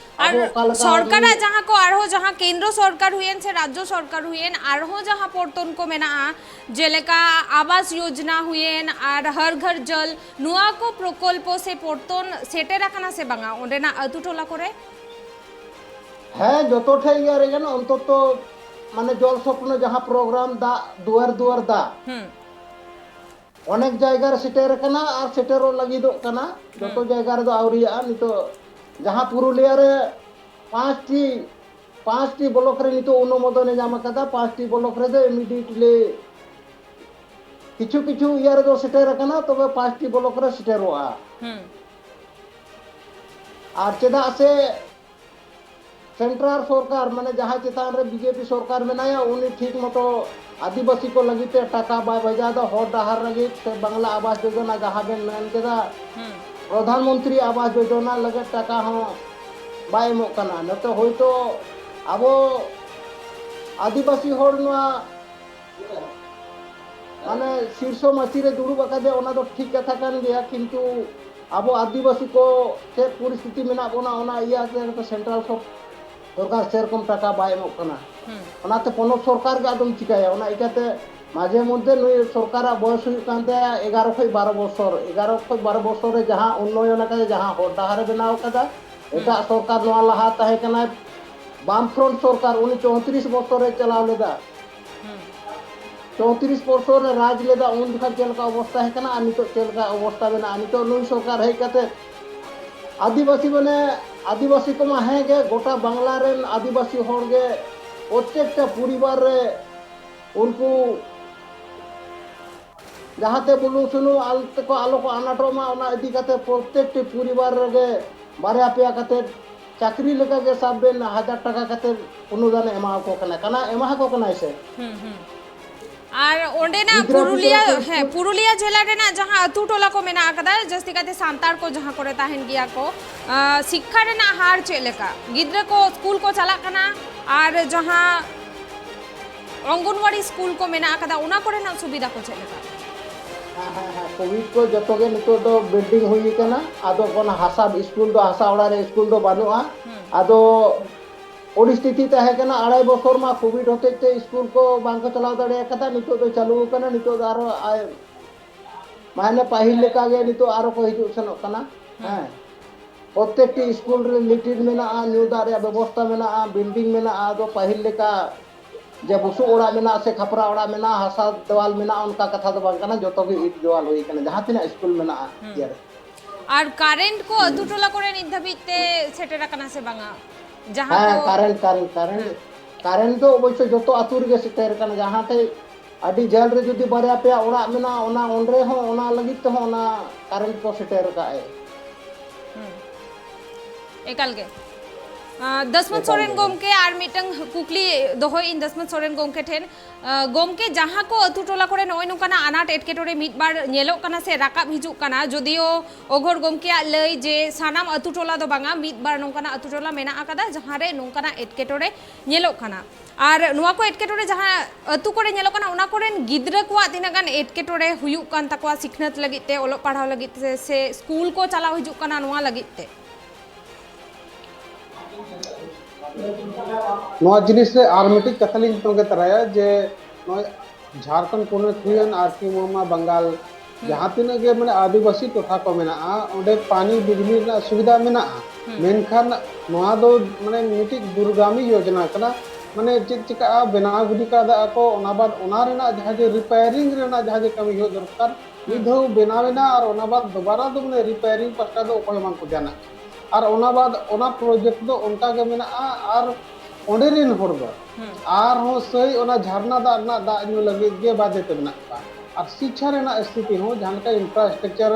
ᱟᱨ ᱟᱵᱚ ᱚᱠᱟ ᱞᱮᱠᱟ ᱥᱚᱨᱠᱟᱨᱟᱜ ᱱᱩᱭ ᱡᱟᱦᱟᱸ ᱠᱚ ᱟᱨᱦᱚᱸ ᱡᱟᱦᱟᱸ ᱠᱮᱱᱫᱨᱚ ᱥᱚᱨᱠᱟᱨ ᱦᱩᱭᱮᱱ ᱥᱮ ᱨᱟᱡᱽᱡᱚ ᱥᱚᱨᱠᱟᱨ ᱦᱩᱭᱮᱱ, ᱟᱨᱦᱚᱸ ᱡᱟᱦᱟᱸ ᱯᱚᱨᱛᱚᱱ ᱠᱚ ᱢᱮᱱᱟᱜᱼᱟ, ᱡᱮᱞᱮᱠᱟ ᱟᱵᱟᱥ ᱭᱳᱡᱽᱱᱟ ᱦᱩᱭᱮᱱ ᱟᱨ ᱦᱟᱨ ᱜᱷᱟᱨ ᱡᱚᱞ, ᱱᱚᱣᱟ ᱠᱚ ᱯᱨᱚᱠᱚᱞᱯᱚ ᱥᱮ ᱯᱚᱨᱛᱚᱱ ᱥᱮᱴᱮᱨ ᱟᱠᱟᱱᱟ ᱥᱮ ᱵᱟᱝᱟ ᱚᱸᱰᱮᱱᱟᱜ ᱟᱹᱛᱩ ᱴᱚᱞᱟ ᱠᱚᱨᱮ? ᱦᱮᱸ, ᱡᱚᱛᱚ ᱴᱷᱮᱡ ᱜᱮ ᱟᱨᱮᱡ ᱜᱟᱱᱚᱜ, ᱚᱱᱛᱚᱛᱚ ᱢᱟᱱᱮ ᱡᱚᱞ ᱥᱚᱯᱱᱚ ᱡᱟᱦᱟᱸ program ᱫᱟᱜ ᱫᱩᱣᱟᱹᱨ ᱫᱩᱣᱟᱹᱨ ᱫᱟᱜ, ᱦᱩᱸ᱾ ᱚᱱᱮᱠ ᱡᱟᱭᱜᱟ ᱨᱮ ᱥᱮᱴᱮᱨ ᱟᱠᱟᱱᱟ ᱟᱨ ᱥᱮᱴᱮᱨᱚᱜ ᱞᱟᱹᱜᱤᱫᱚᱜ ᱠᱟᱱᱟ᱾ ᱡᱚᱛᱚ ᱦᱩᱸ᱾ ᱡᱟᱭᱜᱟ ᱨᱮᱫᱚ ᱟᱹᱣᱨᱤᱭᱟᱜᱼᱟ᱾ ᱱᱤᱛᱚᱜ ᱡᱟᱦᱟᱸ ᱯᱩᱨᱩᱞᱤᱭᱟᱹ ᱨᱮ ᱯᱟᱸᱪᱴᱤ, ᱯᱟᱸᱪᱴᱤ block ᱨᱮ ᱱᱤᱛᱚᱜ ᱚᱱᱩᱢᱳᱫᱚᱱᱮ ᱧᱟᱢ ᱟᱠᱟᱫᱟ, ᱯᱟᱸᱪᱴᱤ block ᱨᱮᱫᱚ immediately ᱠᱤᱪᱷᱩ ᱠᱤᱪᱷᱩ ᱤᱭᱟᱹ ᱨᱮᱫᱚ ᱥᱮᱴᱮᱨ ᱟᱠᱟᱱᱟ, ᱛᱚᱵᱮ ᱯᱟᱸᱪᱴᱤ block ᱨᱮ ᱥᱮᱴᱮᱨᱚᱜᱼᱟ᱾ ᱦᱩᱸ᱾ ᱟᱨ ᱪᱮᱫᱟᱜ ᱥᱮ central ᱥᱚᱨᱠᱟᱨ, ᱢᱟᱱᱮ ᱡᱟᱦᱟᱸᱭ ᱪᱮᱛᱟᱱ ᱨᱮ BJP ᱥᱚᱨᱠᱟᱨ ᱢᱮᱱᱟᱭᱟ, ᱩᱱᱤ ᱴᱷᱤᱠ ᱢᱚᱛᱚ ᱟᱹᱫᱤᱵᱟᱹᱥᱤ ᱠᱚ ᱞᱟᱹᱜᱤᱫ ᱛᱮ ᱴᱟᱠᱟ ᱵᱟᱭ ᱵᱷᱮᱡᱟᱭᱮᱫᱟ, ᱦᱚᱨ ᱰᱟᱦᱟᱨ ᱞᱟᱹᱜᱤᱫ ᱥᱮ ᱵᱟᱝᱞᱟ ᱟᱵᱟᱥ ᱡᱳᱡᱚᱱᱟ ᱡᱟᱦᱟᱸ ᱵᱮᱱ ᱢᱮᱱ ᱠᱮᱫᱟ, ᱦᱩᱸ᱾ ᱯᱨᱚᱫᱷᱟᱱ ᱢᱚᱱᱛᱨᱤ ᱟᱵᱟᱥ ᱡᱳᱡᱚᱱᱟ ᱞᱟᱹᱜᱤᱫ ᱴᱟᱠᱟ ᱦᱚᱸ ᱵᱟᱭ ᱮᱢᱚᱜ ᱠᱟᱱᱟ᱾ ᱱᱚᱛᱮ ᱦᱳᱭᱛᱳ ᱟᱵᱚ ᱟᱹᱫᱤᱵᱟᱹᱥᱤ ᱦᱚᱲ ᱱᱚᱣᱟ ᱢᱟᱱᱮ ᱥᱤᱨᱥᱚ ᱢᱟᱹᱪᱤ ᱨᱮ ᱫᱩᱲᱩᱵ ᱟᱠᱟᱫᱮ, ᱚᱱᱟ ᱫᱚ ᱴᱷᱤᱠ ᱠᱟᱛᱷᱟ ᱠᱟᱱ ᱜᱮᱭᱟ, ᱠᱤᱱᱛᱩ ᱟᱵᱚ ᱟᱹᱫᱤᱵᱟᱹᱥᱤ ᱠᱚ ᱪᱮᱫ ᱯᱚᱨᱤᱥᱛᱷᱤᱛᱤ ᱢᱮᱱᱟᱜ ᱵᱚᱱᱟ, ᱚᱱᱟ ᱤᱭᱟᱹ ᱟᱛᱮ ᱱᱤᱛᱚᱜ central ᱥᱚᱨ-, ᱥᱚᱨᱠᱟᱨ ᱥᱮᱨᱚᱠᱚᱢ ᱴᱟᱠᱟ ᱵᱟᱭ ᱮᱢᱚᱜ ᱠᱟᱱᱟ᱾ ᱦᱩᱸ᱾ ᱚᱱᱟᱛᱮ ᱯᱚᱱᱚᱛ ᱥᱚᱨᱠᱟᱨ ᱜᱮ ᱟᱫᱚᱢ ᱪᱤᱠᱟᱹᱭᱟ? ᱚᱱᱟ ᱤᱠᱟᱹᱛᱮ ᱢᱟᱡᱷᱮ ᱢᱚᱫᱽᱫᱷᱮ ᱱᱩᱭ ᱥᱚᱨᱠᱟᱨᱟᱜ ᱵᱚᱭᱚᱥ ᱦᱩᱭᱩᱜ ᱠᱟᱱ ᱛᱟᱭᱟ ᱮᱜᱟᱨᱚ ᱠᱷᱚᱱ ᱵᱟᱨᱚ ᱵᱚᱥᱚᱨ᱾ ᱮᱜᱟᱨᱚ ᱠᱷᱚᱱ ᱵᱟᱨᱚ ᱵᱚᱥᱚᱨ ᱨᱮ ᱡᱟᱦᱟᱸ ᱩᱱᱱᱚᱭᱚᱱ ᱟᱠᱟᱫᱟ, ᱡᱟᱦᱟᱸ ᱦᱚᱨ ᱰᱟᱦᱟᱨᱮ ᱵᱮᱱᱟᱣ ᱟᱠᱟᱫᱟ, ᱦᱩᱸ᱾ ᱮᱴᱟᱜ ᱥᱚᱨᱠᱟᱨ ᱱᱚᱣᱟ ᱞᱟᱦᱟ ᱛᱟᱦᱮᱸ ᱠᱟᱱᱟᱭ ᱵᱟᱢ ᱯᱷᱨᱚᱱᱴ ᱥᱚᱨᱠᱟᱨ, ᱩᱱᱤ ᱪᱳᱭᱛᱨᱤᱥ ᱵᱚᱥᱚᱨᱮ ᱪᱟᱞᱟᱣ ᱞᱮᱫᱟ᱾ ᱦᱩᱸ᱾ ᱪᱳᱭᱛᱨᱤᱥ ᱵᱚᱨᱥᱚ ᱨᱮ ᱨᱟᱡᱽ ᱞᱮᱫᱟ, ᱩᱱ ᱡᱚᱠᱷᱟᱱ ᱪᱮᱫ ᱞᱮᱠᱟ ᱚᱵᱚᱥᱛᱟ ᱦᱮᱡ ᱠᱟᱱᱟ ᱟᱨ ᱱᱤᱛᱚᱜ ᱪᱮᱫ ᱞᱮᱠᱟ ᱚᱵᱚᱥᱛᱟ ᱢᱮᱱᱟᱜᱼᱟ᱾ ᱱᱤᱛᱚᱜ ᱱᱩᱭ ᱥᱚᱨᱠᱟᱨ ᱦᱮᱡ ᱠᱟᱛᱮ ᱟᱹᱫᱤᱵᱟᱹᱥᱤ, ᱢᱟᱱᱮ, ᱟᱹᱫᱤᱵᱟᱹᱥᱤ ᱠᱚᱢᱟ ᱦᱮᱸ ᱜᱮ, ᱜᱚᱴᱟ ᱵᱟᱝᱞᱟ ᱨᱮᱱ ᱟᱹᱫᱤᱵᱟᱹᱥᱤ ᱦᱚᱲ ᱜᱮ ᱯᱨᱚᱛᱮᱠᱴᱟ ᱯᱚᱨᱤᱵᱟᱨ ᱨᱮ ᱩᱱᱠᱩ ᱡᱟᱦᱟᱸᱛᱮ ᱵᱩᱞᱩᱝ ᱥᱩᱱᱩᱢ ᱟᱞ-, ᱛᱮᱠᱚ ᱟᱞᱚ ᱠᱚ ᱟᱱᱟᱴᱚᱜ ᱢᱟ, ᱚᱱᱟ ᱤᱫᱤ ᱠᱟᱛᱮ ᱯᱨᱚᱛᱮᱠᱴᱤ ᱯᱚᱨᱤᱵᱟᱨ ᱨᱮᱜᱮ ᱵᱟᱨᱭᱟ ᱯᱮᱭᱟ ᱠᱟᱛᱮ ᱪᱟᱹᱠᱨᱤ ᱞᱮᱠᱟ ᱜᱮ ᱥᱟᱵ ᱵᱮᱱ, ᱦᱟᱡᱟᱨ ᱴᱟᱠᱟ ᱠᱟᱛᱮ ᱚᱱᱩᱫᱟᱱᱮ ᱮᱢᱟ ᱠᱚ ᱠᱟᱱᱟ, ᱠᱟᱱᱟ, ᱮᱢᱟ ᱠᱚ ᱠᱟᱱᱟᱭ ᱥᱮ᱾ ᱦᱩᱸ, ᱦᱩᱸ᱾ ᱟᱨ ᱚᱸᱰᱮᱱᱟᱜ ᱜᱤᱫᱽᱨᱟᱹ ᱯᱩᱨᱩᱞᱤᱭᱟᱹ, ᱯᱤᱫᱽᱨᱟᱹ ᱠᱚ ᱦᱮᱸ, ᱯᱩᱨᱩᱞᱤᱭᱟᱹ ᱡᱮᱞᱟ ᱨᱮᱱᱟᱜ ᱡᱟᱦᱟᱸ ᱟᱹᱛᱩ ᱴᱚᱞᱟ ᱠᱚ ᱢᱮᱱᱟᱜ ᱟᱠᱟᱫᱟ, ᱡᱟᱹᱥᱛᱤ ᱠᱟᱭᱛᱮ ᱥᱟᱱᱛᱟᱲ ᱠᱚ ᱡᱟᱦᱟᱸ ᱠᱚᱨᱮ ᱛᱟᱦᱮᱱ ᱜᱮᱭᱟ ᱠᱚ, ᱟᱸ, ᱥᱤᱠᱠᱷᱟ ᱨᱮᱱᱟᱜ ᱦᱟᱨ ᱪᱮᱫ ᱞᱮᱠᱟ? ᱜᱤᱫᱽᱨᱟᱹ ᱠᱚ ᱥᱠᱩᱞ ᱠᱚ ᱪᱟᱞᱟᱜ ᱠᱟᱱᱟ, ᱟᱨ ᱡᱟᱦᱟᱸ ᱚᱝᱜᱚᱱᱣᱟᱲᱤ ᱥᱠᱩᱞ ᱠᱚ ᱢᱮᱱᱟᱜ ᱟᱠᱟᱫᱟ, ᱚᱱᱟ ᱠᱚᱨᱮᱱᱟᱜ ᱥᱩᱵᱤᱫᱷᱟ ᱠᱚ ᱪᱮᱫ ᱞᱮᱠᱟ? ᱦᱮᱸ, ᱦᱮᱸ, ᱦᱮᱸ, ᱠᱳᱵᱷᱤᱰ ᱠᱚ ᱡᱚᱛᱚ ᱜᱮ ᱱᱤᱛᱚᱜ ᱫᱚ ᱵᱤᱞᱰᱤᱝ ᱦᱩᱭ ᱟᱠᱟᱱᱟ, ᱟᱫᱚ ᱚᱱᱟ ᱦᱟᱥᱟ ᱥᱠᱩᱞ ᱫᱚ, ᱦᱟᱥᱟ ᱚᱲᱟᱜ ᱨᱮ ᱥᱠᱩᱞ ᱫᱚ ᱵᱟᱹᱱᱩᱜᱼᱟ᱾ ᱦᱩᱸ᱾ ᱟᱫᱚ ᱯᱚᱨᱤᱥᱛᱷᱤᱛᱤ ᱛᱟᱦᱮᱸ ᱠᱟᱱᱟ, ᱟᱲᱟᱭ ᱵᱚᱪᱷᱚᱨ ᱢᱟ ᱠᱳᱵᱷᱤᱰ ᱦᱚᱛᱮᱡ ᱛᱮ ᱥᱠᱩᱞ ᱠᱚ ᱵᱟᱝ ᱠᱚ ᱪᱟᱞᱟᱣ ᱫᱟᱲᱮ ᱟᱠᱟᱫᱟ᱾ ᱱᱤᱛᱚᱜ ᱫᱚ ᱪᱟᱹᱞᱩ ᱟᱠᱟᱱᱟ, ᱱᱤᱛᱚᱜ ᱫᱚ ᱟᱨᱚ ᱟᱭ-, ᱢᱟᱱᱮ ᱯᱟᱹᱦᱤᱞ ᱞᱮᱠᱟ ᱜᱮ ᱱᱤᱛᱚᱜ ᱟᱨᱚ ᱠᱚ ᱦᱤᱡᱩᱜ ᱥᱮᱱᱚᱜ ᱠᱟᱱᱟ᱾ ᱦᱩᱸ᱾ ᱦᱮᱸ, ᱯᱨᱚᱛᱮᱠᱴᱤ ᱥᱠᱩᱞ ᱨᱮ ᱞᱮᱴᱨᱤᱱ ᱢᱮᱱᱟᱜᱼᱟ, ᱧᱩ ᱫᱟᱜ ᱨᱮᱭᱟᱜ ᱵᱮᱵᱚᱥᱛᱷᱟ ᱢᱮᱱᱟᱜᱼᱟ, ᱵᱤᱞᱰᱤᱝ ᱢᱮᱱᱟᱜᱼᱟ᱾ ᱟᱫᱚ ᱯᱟᱹᱦᱤᱞ ᱞᱮᱠᱟ ᱡᱮ ᱵᱩᱥᱩᱵ ᱚᱲᱟᱜ ᱢᱮᱱᱟᱜᱼᱟ ᱥᱮ ᱠᱷᱟᱯᱨᱟ ᱚᱲᱟᱜ ᱢᱮᱱᱟᱜᱼᱟ, ᱦᱟᱥᱟ ᱫᱮᱣᱟᱞ ᱢᱮᱱᱟᱜᱼᱟ, ᱚᱱᱠᱟ ᱠᱟᱛᱷᱟ ᱫᱚ ᱵᱟᱝ ᱠᱟᱱᱟ᱾ ᱡᱚᱛᱚ ᱜᱮ ᱤᱴ ᱫᱮᱣᱟᱞ ᱦᱩᱭ ᱟᱠᱟᱱᱟ, ᱡᱟᱦᱟᱸ ᱛᱤᱱᱟᱹᱜ ᱥᱠᱩᱞ ᱢᱮᱱᱟᱜᱼᱟ᱾ ᱦᱩᱸ᱾ ᱤᱭᱟᱹ ᱨᱮ᱾ ᱟᱨ ᱠᱟᱨᱮᱱᱴ ᱠᱚ ᱟᱹᱛᱩ ᱴᱚᱞᱟ ᱠᱚᱨᱮ ᱱᱤᱛ ᱫᱷᱟᱹᱵᱤᱡ ᱛᱮ ᱥᱮᱴᱮᱨ ᱟᱠᱟᱱᱟ ᱥᱮ ᱵᱟᱝᱟ? ᱡᱟᱦᱟᱸ ᱦᱮᱸ, ᱠᱚ ᱠᱟᱨᱮᱱᱴ, ᱠᱟᱨᱮᱱᱴ, ᱠᱟᱨᱮᱱᱴ᱾ ᱦᱮᱸ᱾ ᱠᱟᱨᱮᱱᱴ ᱫᱚ ᱚᱵᱚᱥᱥᱳᱭ ᱡᱚᱛᱚ ᱟᱹᱛᱩ ᱨᱮᱜᱮ ᱥᱮᱴᱮᱨ ᱟᱠᱟᱱᱟ᱾ ᱡᱟᱦᱟᱸ ᱴᱷᱮᱡ ᱟᱹᱰᱤ ᱡᱷᱟᱹᱞ ᱨᱮ ᱡᱩᱫᱤ ᱵᱟᱨᱭᱟ ᱯᱮᱭᱟ ᱚᱲᱟᱜ ᱢᱮᱱᱟᱜᱼᱟ, ᱚᱱᱟ ᱚᱸᱰᱮ ᱦᱚᱸ, ᱚᱱᱟ ᱞᱟᱹᱜᱤᱫ ᱛᱮᱦᱚᱸ ᱚᱱᱟ ᱠᱟᱨᱮᱱᱴ ᱠᱚ ᱥᱮᱴᱮᱨ ᱟᱠᱟᱫᱼᱟᱭ᱾ ᱦᱩᱸ᱾ ᱮᱠᱟᱞ ᱜᱮ᱾ ᱟᱸ, ᱫᱚᱥᱢᱚᱛ ᱮᱠᱟᱞ ᱥᱚᱨᱮᱱ ᱜᱮ᱾ ᱜᱚᱢᱠᱮ, ᱟᱨ ᱢᱤᱫᱴᱟᱝ ᱠᱩᱠᱞᱤ ᱫᱚᱦᱚᱭᱮᱫ ᱟᱹᱧ ᱫᱚᱥᱢᱚᱛ ᱥᱚᱨᱮᱱ ᱜᱚᱢᱠᱮ ᱴᱷᱮᱱ᱾ ᱟᱸ, ᱜᱚᱢᱠᱮ, ᱡᱟᱦᱟᱸ ᱠᱚ ᱟᱹᱛᱩ ᱴᱚᱞᱟ ᱠᱚᱨᱮ ᱱᱚᱜᱼᱚᱭ ᱱᱚᱝᱠᱟᱱᱟᱜ ᱟᱱᱟᱴ ᱮᱴᱠᱮᱴᱚᱬᱮ ᱢᱤᱫ ᱵᱟᱨ ᱧᱮᱞᱚᱜ ᱠᱟᱱᱟ ᱥᱮ ᱨᱟᱠᱟᱵ ᱦᱤᱡᱩᱜ ᱠᱟᱱᱟ, ᱡᱚᱫᱤᱭᱳ ᱚᱜᱷᱚᱨ ᱜᱚᱢᱠᱮᱭᱟᱜ ᱞᱟᱹᱭ ᱡᱮ ᱥᱟᱱᱟᱢ ᱟᱹᱛᱩ ᱴᱚᱞᱟ ᱫᱚ ᱵᱟᱝᱟ, ᱢᱤᱫ ᱵᱟᱨ ᱱᱚᱝᱠᱟᱱᱟᱜ ᱟᱹᱛᱩ ᱴᱚᱞᱟ ᱢᱮᱱᱟᱜ ᱟᱠᱟᱫᱟ ᱡᱟᱦᱟᱸ ᱨᱮ ᱱᱚᱝᱠᱟᱱᱟᱜ ᱮᱴᱠᱮᱴᱚᱬᱮ ᱧᱮᱞᱚᱜ ᱠᱟᱱᱟ, ᱟᱨ ᱱᱚᱣᱟ ᱠᱚ ᱮᱴᱠᱮᱴᱚᱬᱮ ᱡᱟᱦᱟᱸ ᱟᱹᱛᱩ ᱠᱚᱨᱮ ᱧᱮᱞᱚᱜ ᱠᱟᱱᱟ, ᱚᱱᱟ ᱠᱚᱨᱮᱱ ᱜᱤᱫᱽᱨᱟᱹ ᱠᱚᱣᱟᱜ ᱛᱤᱱᱟᱹᱜ ᱜᱟᱱ ᱮᱴᱠᱮᱴᱚᱬᱮ ᱦᱩᱭᱩᱜ ᱠᱟᱱ ᱛᱟᱠᱚᱣᱟ ᱥᱤᱠᱷᱱᱟᱹᱛ ᱞᱟᱹᱜᱤᱫ ᱛᱮ, ᱚᱞᱚᱜ ᱯᱟᱲᱦᱟᱣ ᱞᱟᱹᱜᱤᱫ ᱛᱮ, ᱥᱮ ᱥᱠᱩᱞ ᱠᱚ ᱪᱟᱞᱟᱣ ᱦᱤᱡᱩᱜ ᱠᱟᱱᱟ ᱱᱚᱣᱟ ᱞᱟᱹᱜᱤᱫ ᱛᱮ? ᱱᱚᱣᱟ ᱡᱤᱱᱤᱥ ᱨᱮ ᱟᱨ ᱢᱤᱫᱴᱤᱡ ᱠᱟᱛᱷᱟ ᱞᱤᱧ ᱛᱚᱸᱜᱮ ᱛᱟᱨᱟᱭᱟ ᱡᱮ ᱱᱚᱜᱼᱚᱭ ᱡᱷᱟᱲᱠᱷᱚᱸᱰ ᱯᱚᱱᱚᱛ ᱦᱩᱭᱮᱱ ᱟᱨᱠᱤ ᱱᱚᱣᱟ ᱢᱟ ᱵᱟᱝᱜᱟᱞ, ᱦᱩᱸ᱾ ᱡᱟᱦᱟᱸ ᱛᱤᱱᱟᱹᱜ ᱜᱮ ᱢᱟᱱᱮ ᱟᱹᱫᱤᱵᱟᱹᱥᱤ ᱴᱚᱴᱷᱟ ᱠᱚ ᱢᱮᱱᱟᱜᱼᱟ, ᱚᱸᱰᱮ ᱯᱟᱱᱤ ᱵᱤᱡᱽᱞᱤ ᱨᱮᱱᱟᱜ ᱥᱩᱵᱤᱫᱷᱟ ᱢᱮᱱᱟᱜᱼᱟ᱾ ᱦᱩᱸ᱾ ᱢᱮᱱᱠᱷᱟᱱ ᱱᱚᱣᱟ ᱫᱚ ᱢᱟᱱᱮ ᱢᱤᱫᱴᱤᱡ ᱫᱩᱨᱜᱟᱢᱤ ᱭᱳᱡᱚᱱᱟ ᱠᱟᱱᱟ᱾ ᱢᱟᱱᱮ ᱪᱮᱫ ᱪᱤᱠᱟᱹᱜᱼᱟ, ᱵᱮᱱᱟᱣ ᱜᱤᱰᱤ ᱠᱟᱫᱟ ᱠᱚ, ᱚᱱᱟ ᱵᱟᱫ ᱚᱱᱟ ᱨᱮᱱᱟᱜ ᱡᱟᱦᱟᱸ ᱡᱮ ᱨᱤᱯᱮᱭᱟᱨᱤᱝ ᱨᱮᱱᱟᱜ ᱡᱟᱦᱟᱸ ᱡᱮ ᱠᱟᱹᱢᱤ ᱦᱩᱭᱩᱜ ᱫᱚᱨᱠᱟᱨ, ᱢᱤᱫ ᱫᱷᱟᱣ ᱵᱮᱱᱟᱣ ᱮᱱᱟ ᱟᱨ ᱚᱱᱟ ᱵᱟᱫ ᱫᱚᱵᱟᱨᱟ ᱫᱚ ᱢᱟᱱᱮ ᱨᱤᱯᱮᱭᱟᱨᱤᱝ ᱯᱟᱥᱴᱟ ᱫᱚ ᱚᱠᱚᱭ ᱦᱚᱸ ᱵᱟᱝ ᱠᱚ ᱫᱷᱮᱭᱟᱱᱟᱜ ᱠᱟᱱᱟ᱾ ᱟᱨ ᱚᱱᱟ ᱵᱟᱫ ᱚᱱᱟ ᱯᱨᱚᱡᱮᱠᱴ ᱫᱚ ᱚᱱᱠᱟ ᱜᱮ ᱢᱮᱱᱟᱜᱼᱟ᱾ ᱟᱨ ᱚᱸᱰᱮ ᱨᱮᱱ ᱦᱚᱲ ᱫᱚ ᱟᱨᱦᱚᱸ ᱥᱟᱹᱭ ᱚᱱᱟ ᱡᱷᱟᱨᱱᱟ ᱫᱟᱜ ᱨᱮᱱᱟᱜ ᱫᱟᱜ ᱧᱩ ᱞᱟᱹᱜᱤᱫ ᱜᱮ ᱵᱟᱫᱷᱮ ᱛᱮ ᱢᱮᱱᱟᱜ ᱠᱚᱣᱟ᱾ ᱟᱨ ᱥᱤᱪᱪᱷᱟ ᱨᱮᱱᱟᱜ ᱥᱛᱷᱤᱛᱤ ᱦᱚᱸ ᱡᱟᱦᱟᱸ ᱞᱮᱠᱟ ᱤᱱᱯᱷᱨᱟᱥᱴᱨᱟᱠᱪᱟᱨ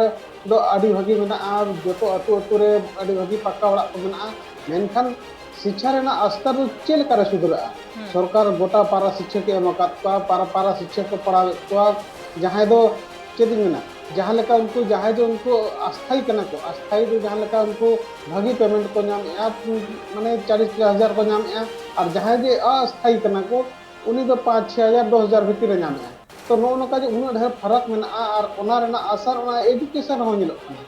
ᱫᱚ ᱟᱹᱰᱤ ᱵᱷᱟᱹᱜᱤ ᱢᱮᱱᱟᱜᱼᱟ, ᱡᱚᱛᱚ ᱟᱹᱛᱩ ᱟᱹᱛᱩ ᱨᱮ ᱟᱹᱰᱤ ᱵᱷᱟᱹᱜᱤ ᱯᱟᱠᱟ ᱚᱲᱟᱜ ᱠᱚ ᱢᱮᱱᱟᱜᱼᱟ, ᱢᱮᱱᱠᱷᱟᱱ ᱥᱤᱪᱪᱷᱟ ᱨᱮᱱᱟᱜ ᱟᱥᱛᱟᱨ ᱫᱚ ᱪᱮᱫ ᱞᱮᱠᱟᱨᱮ ᱥᱩᱫᱷᱟᱹᱨᱟᱜᱼᱟ? ᱥᱚᱨᱠᱟᱨ ᱜᱚᱴᱟ ᱯᱟᱨᱟ ᱥᱤᱪᱪᱷᱟ ᱠᱚ ᱮᱢ ᱟᱠᱟᱫ ᱠᱚᱣᱟ, ᱯᱟᱨᱟ ᱯᱟᱨᱟ ᱥᱤᱪᱪᱷᱟ ᱠᱚ ᱯᱟᱲᱦᱟᱣᱮᱫ ᱠᱚᱣᱟ, ᱡᱟᱦᱟᱸᱭ ᱫᱚ ᱪᱮᱫ ᱤᱧ ᱢᱮᱱᱟ, ᱡᱟᱦᱟᱸ ᱞᱮᱠᱟ ᱩᱱᱠᱩ ᱡᱟᱦᱟᱸᱭ ᱫᱚ ᱩᱱᱠᱩ ᱟᱥᱛᱷᱟᱭᱤ ᱠᱟᱱᱟ ᱠᱚ, ᱟᱥᱛᱷᱟᱭᱤ ᱫᱚ ᱡᱟᱦᱟᱸ ᱞᱮᱠᱟ ᱩᱱᱠᱩ ᱵᱷᱟᱹᱜᱤ ᱯᱮᱢᱮᱱᱴ ᱠᱚ ᱧᱟᱢᱮᱫᱼᱟ, ᱢᱟᱱᱮ ᱪᱟᱞᱤᱥ ᱯᱚᱧᱪᱟᱥ ᱦᱟᱡᱟᱨ ᱠᱚ ᱧᱟᱢᱮᱫᱼᱟ, ᱟᱨ ᱡᱟᱦᱟᱸᱭ ᱡᱮ ᱟᱥᱛᱷᱟᱭᱤ ᱠᱟᱱᱟ ᱠᱚ, ᱩᱱᱤ ᱫᱚ ᱯᱟᱸᱪ ᱪᱷᱚᱭ ᱦᱟᱡᱟᱨ ᱫᱚᱥ ᱦᱟᱡᱟᱨ ᱵᱷᱤᱛᱤᱨ ᱨᱮ ᱧᱟᱢᱮᱫᱼᱟ᱾ ᱛᱚ ᱱᱚᱜᱼᱚ ᱱᱚᱝᱠᱟ ᱡᱮ ᱩᱱᱟᱹᱜ ᱰᱷᱮᱨ ᱯᱷᱟᱨᱟᱠ ᱢᱮᱱᱟᱜᱼᱟ ᱟᱨ ᱚᱱᱟ ᱨᱮᱱᱟᱜ ᱟᱥᱟᱨ ᱚᱱᱟ ᱮᱰᱩᱠᱮᱥᱚᱱ ᱨᱮᱦᱚᱸ ᱧᱮᱞᱚᱜ ᱠᱟᱱᱟ᱾